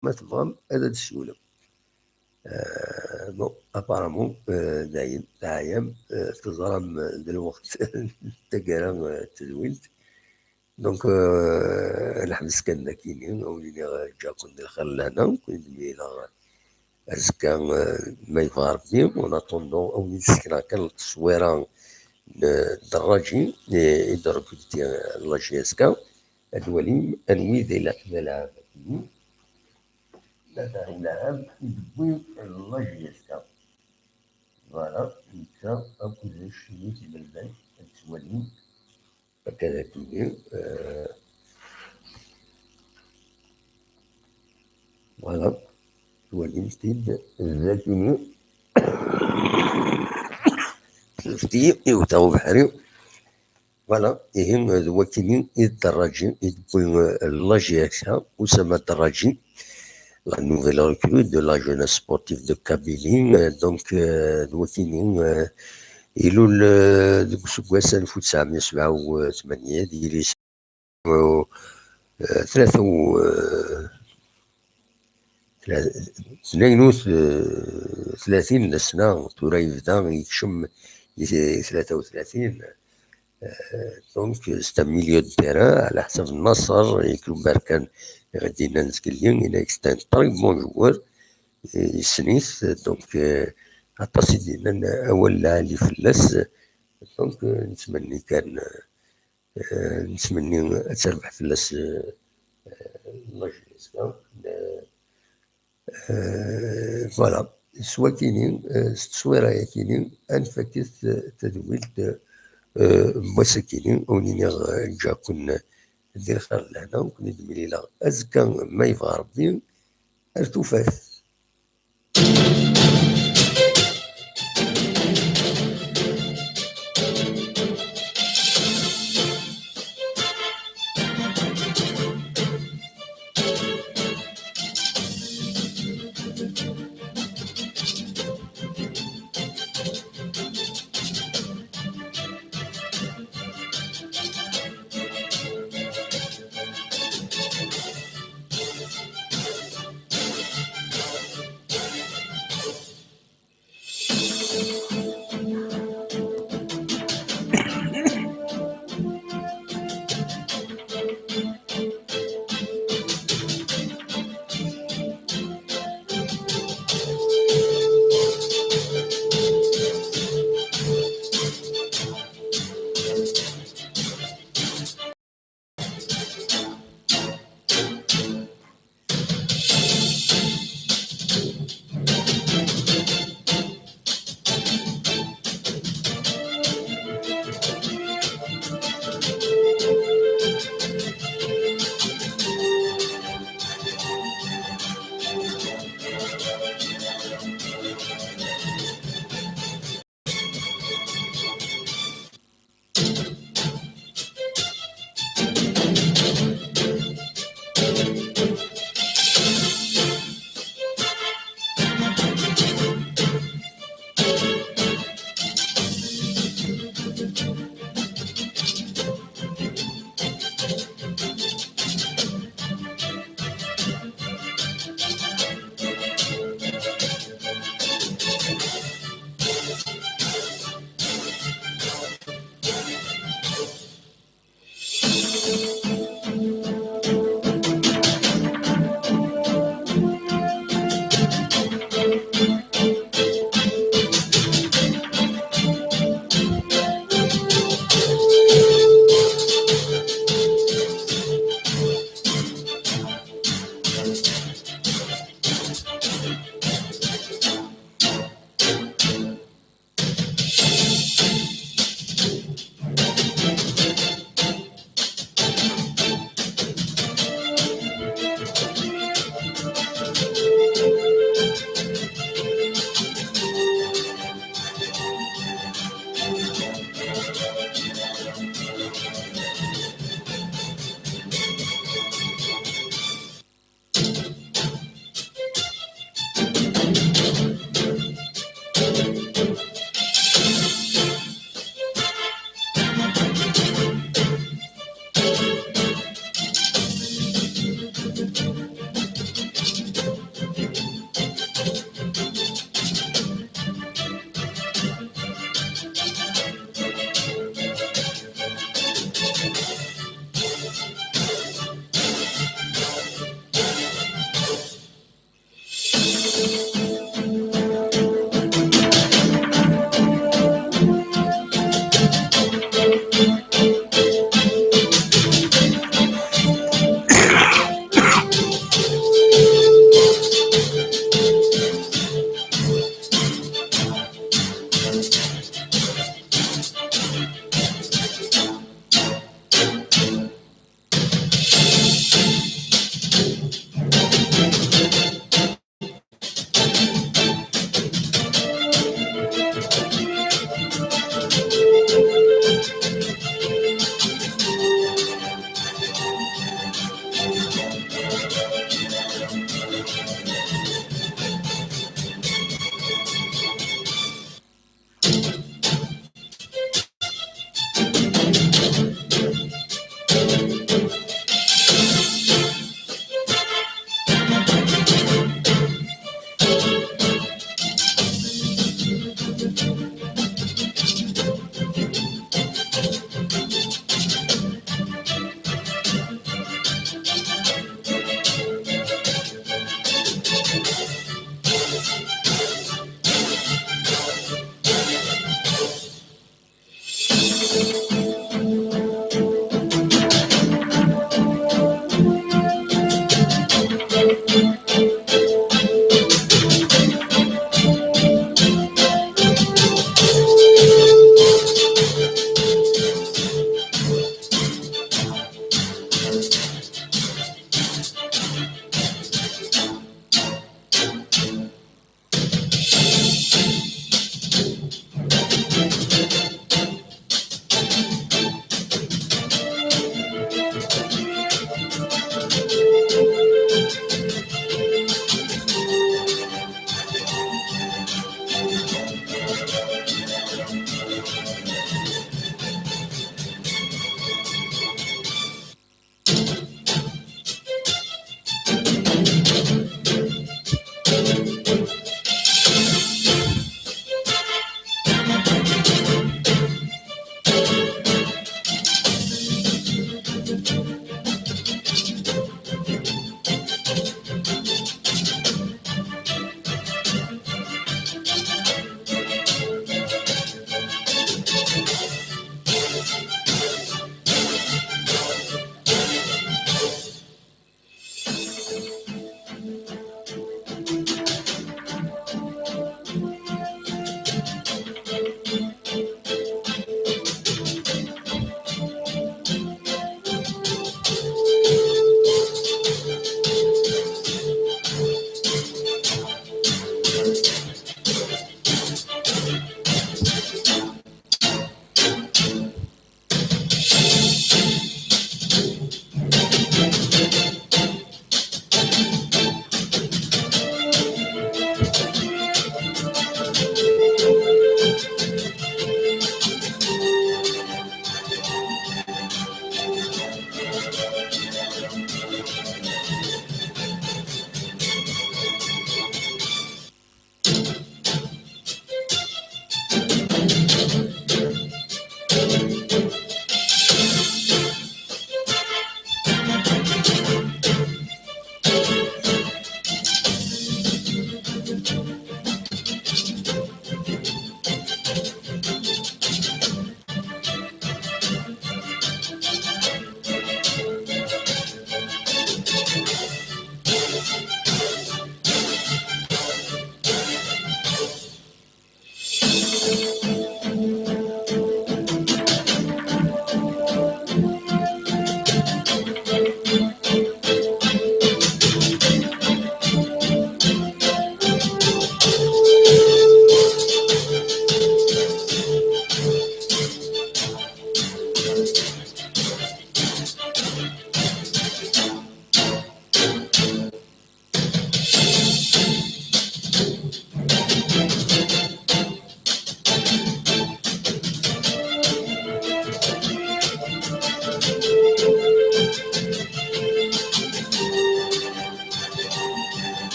ma tebɣam ad d-tessiwlem. Eh, bon, apparemment, eh, dayen, teɛyam, eh, teẓram, eh, d lweqt n taggara, eh, n tedwilt. Donc, euh, ad neḥbes kan dagi-ni, ad wen-iniɣ, euh, ǧǧiɣ-ken di lxir d lehna, ad ken-id-mlileɣ azekka, euh, ma yebɣa Rebbi. En attendant, ad wen-id-sekneɣ kan tteswira n, euh, Dderraǧi, i, i d-recruter, euh, la J S K, ad twalim anwi d ila-, d alaɛab-agi. D alaɛab i d-wwin la J S K. Voilà, netta akked Cimi Tmelmay, ad twalim. Akka d akini, euh, voilà, twalimt-t-id d akini. Safti, iwta ubeḥri. Voilà, ihi d wakini i d Dderraǧi, i d-wwi, euh, la J S K, Oussama Dderraǧi. La nouvelle recrue de la jeunesse sportive de Kabylie. Euh, donc, euh, d wakini, euh, ilul, euh, deg useggas alef u tesɛemya u sebɛa u tmanya, di lycée, euh, tlata u, euh, tla-, tnayen u, euh, tlatin n sna, tura yebda yekcem i tlata u tlatin. Donc, c'est un milieu de terrain, ɛla ḥsab Nasser, i Berkan i ɣ-d-yennan zgelli, yenna-k c'est un très bon joueur, yessen-it, donc, euh, aṭas i d-yennan awal lɛali fell-as, donc, euh, nettmenni kan, euh, nettmenni ad terbeḥ fell-as, euh, euh, la jeunesse, hein. Euh, Euh, voilà. S wakini, euh, s tteswira-yakini, ad nfakket, euh, tadwilt, euh, n wass-akini, u nini, euh, ǧǧa-ken di lxir d lehna, u ken-id-mlileɣ azekka, ma yebɣa Rebbi, ar tufat.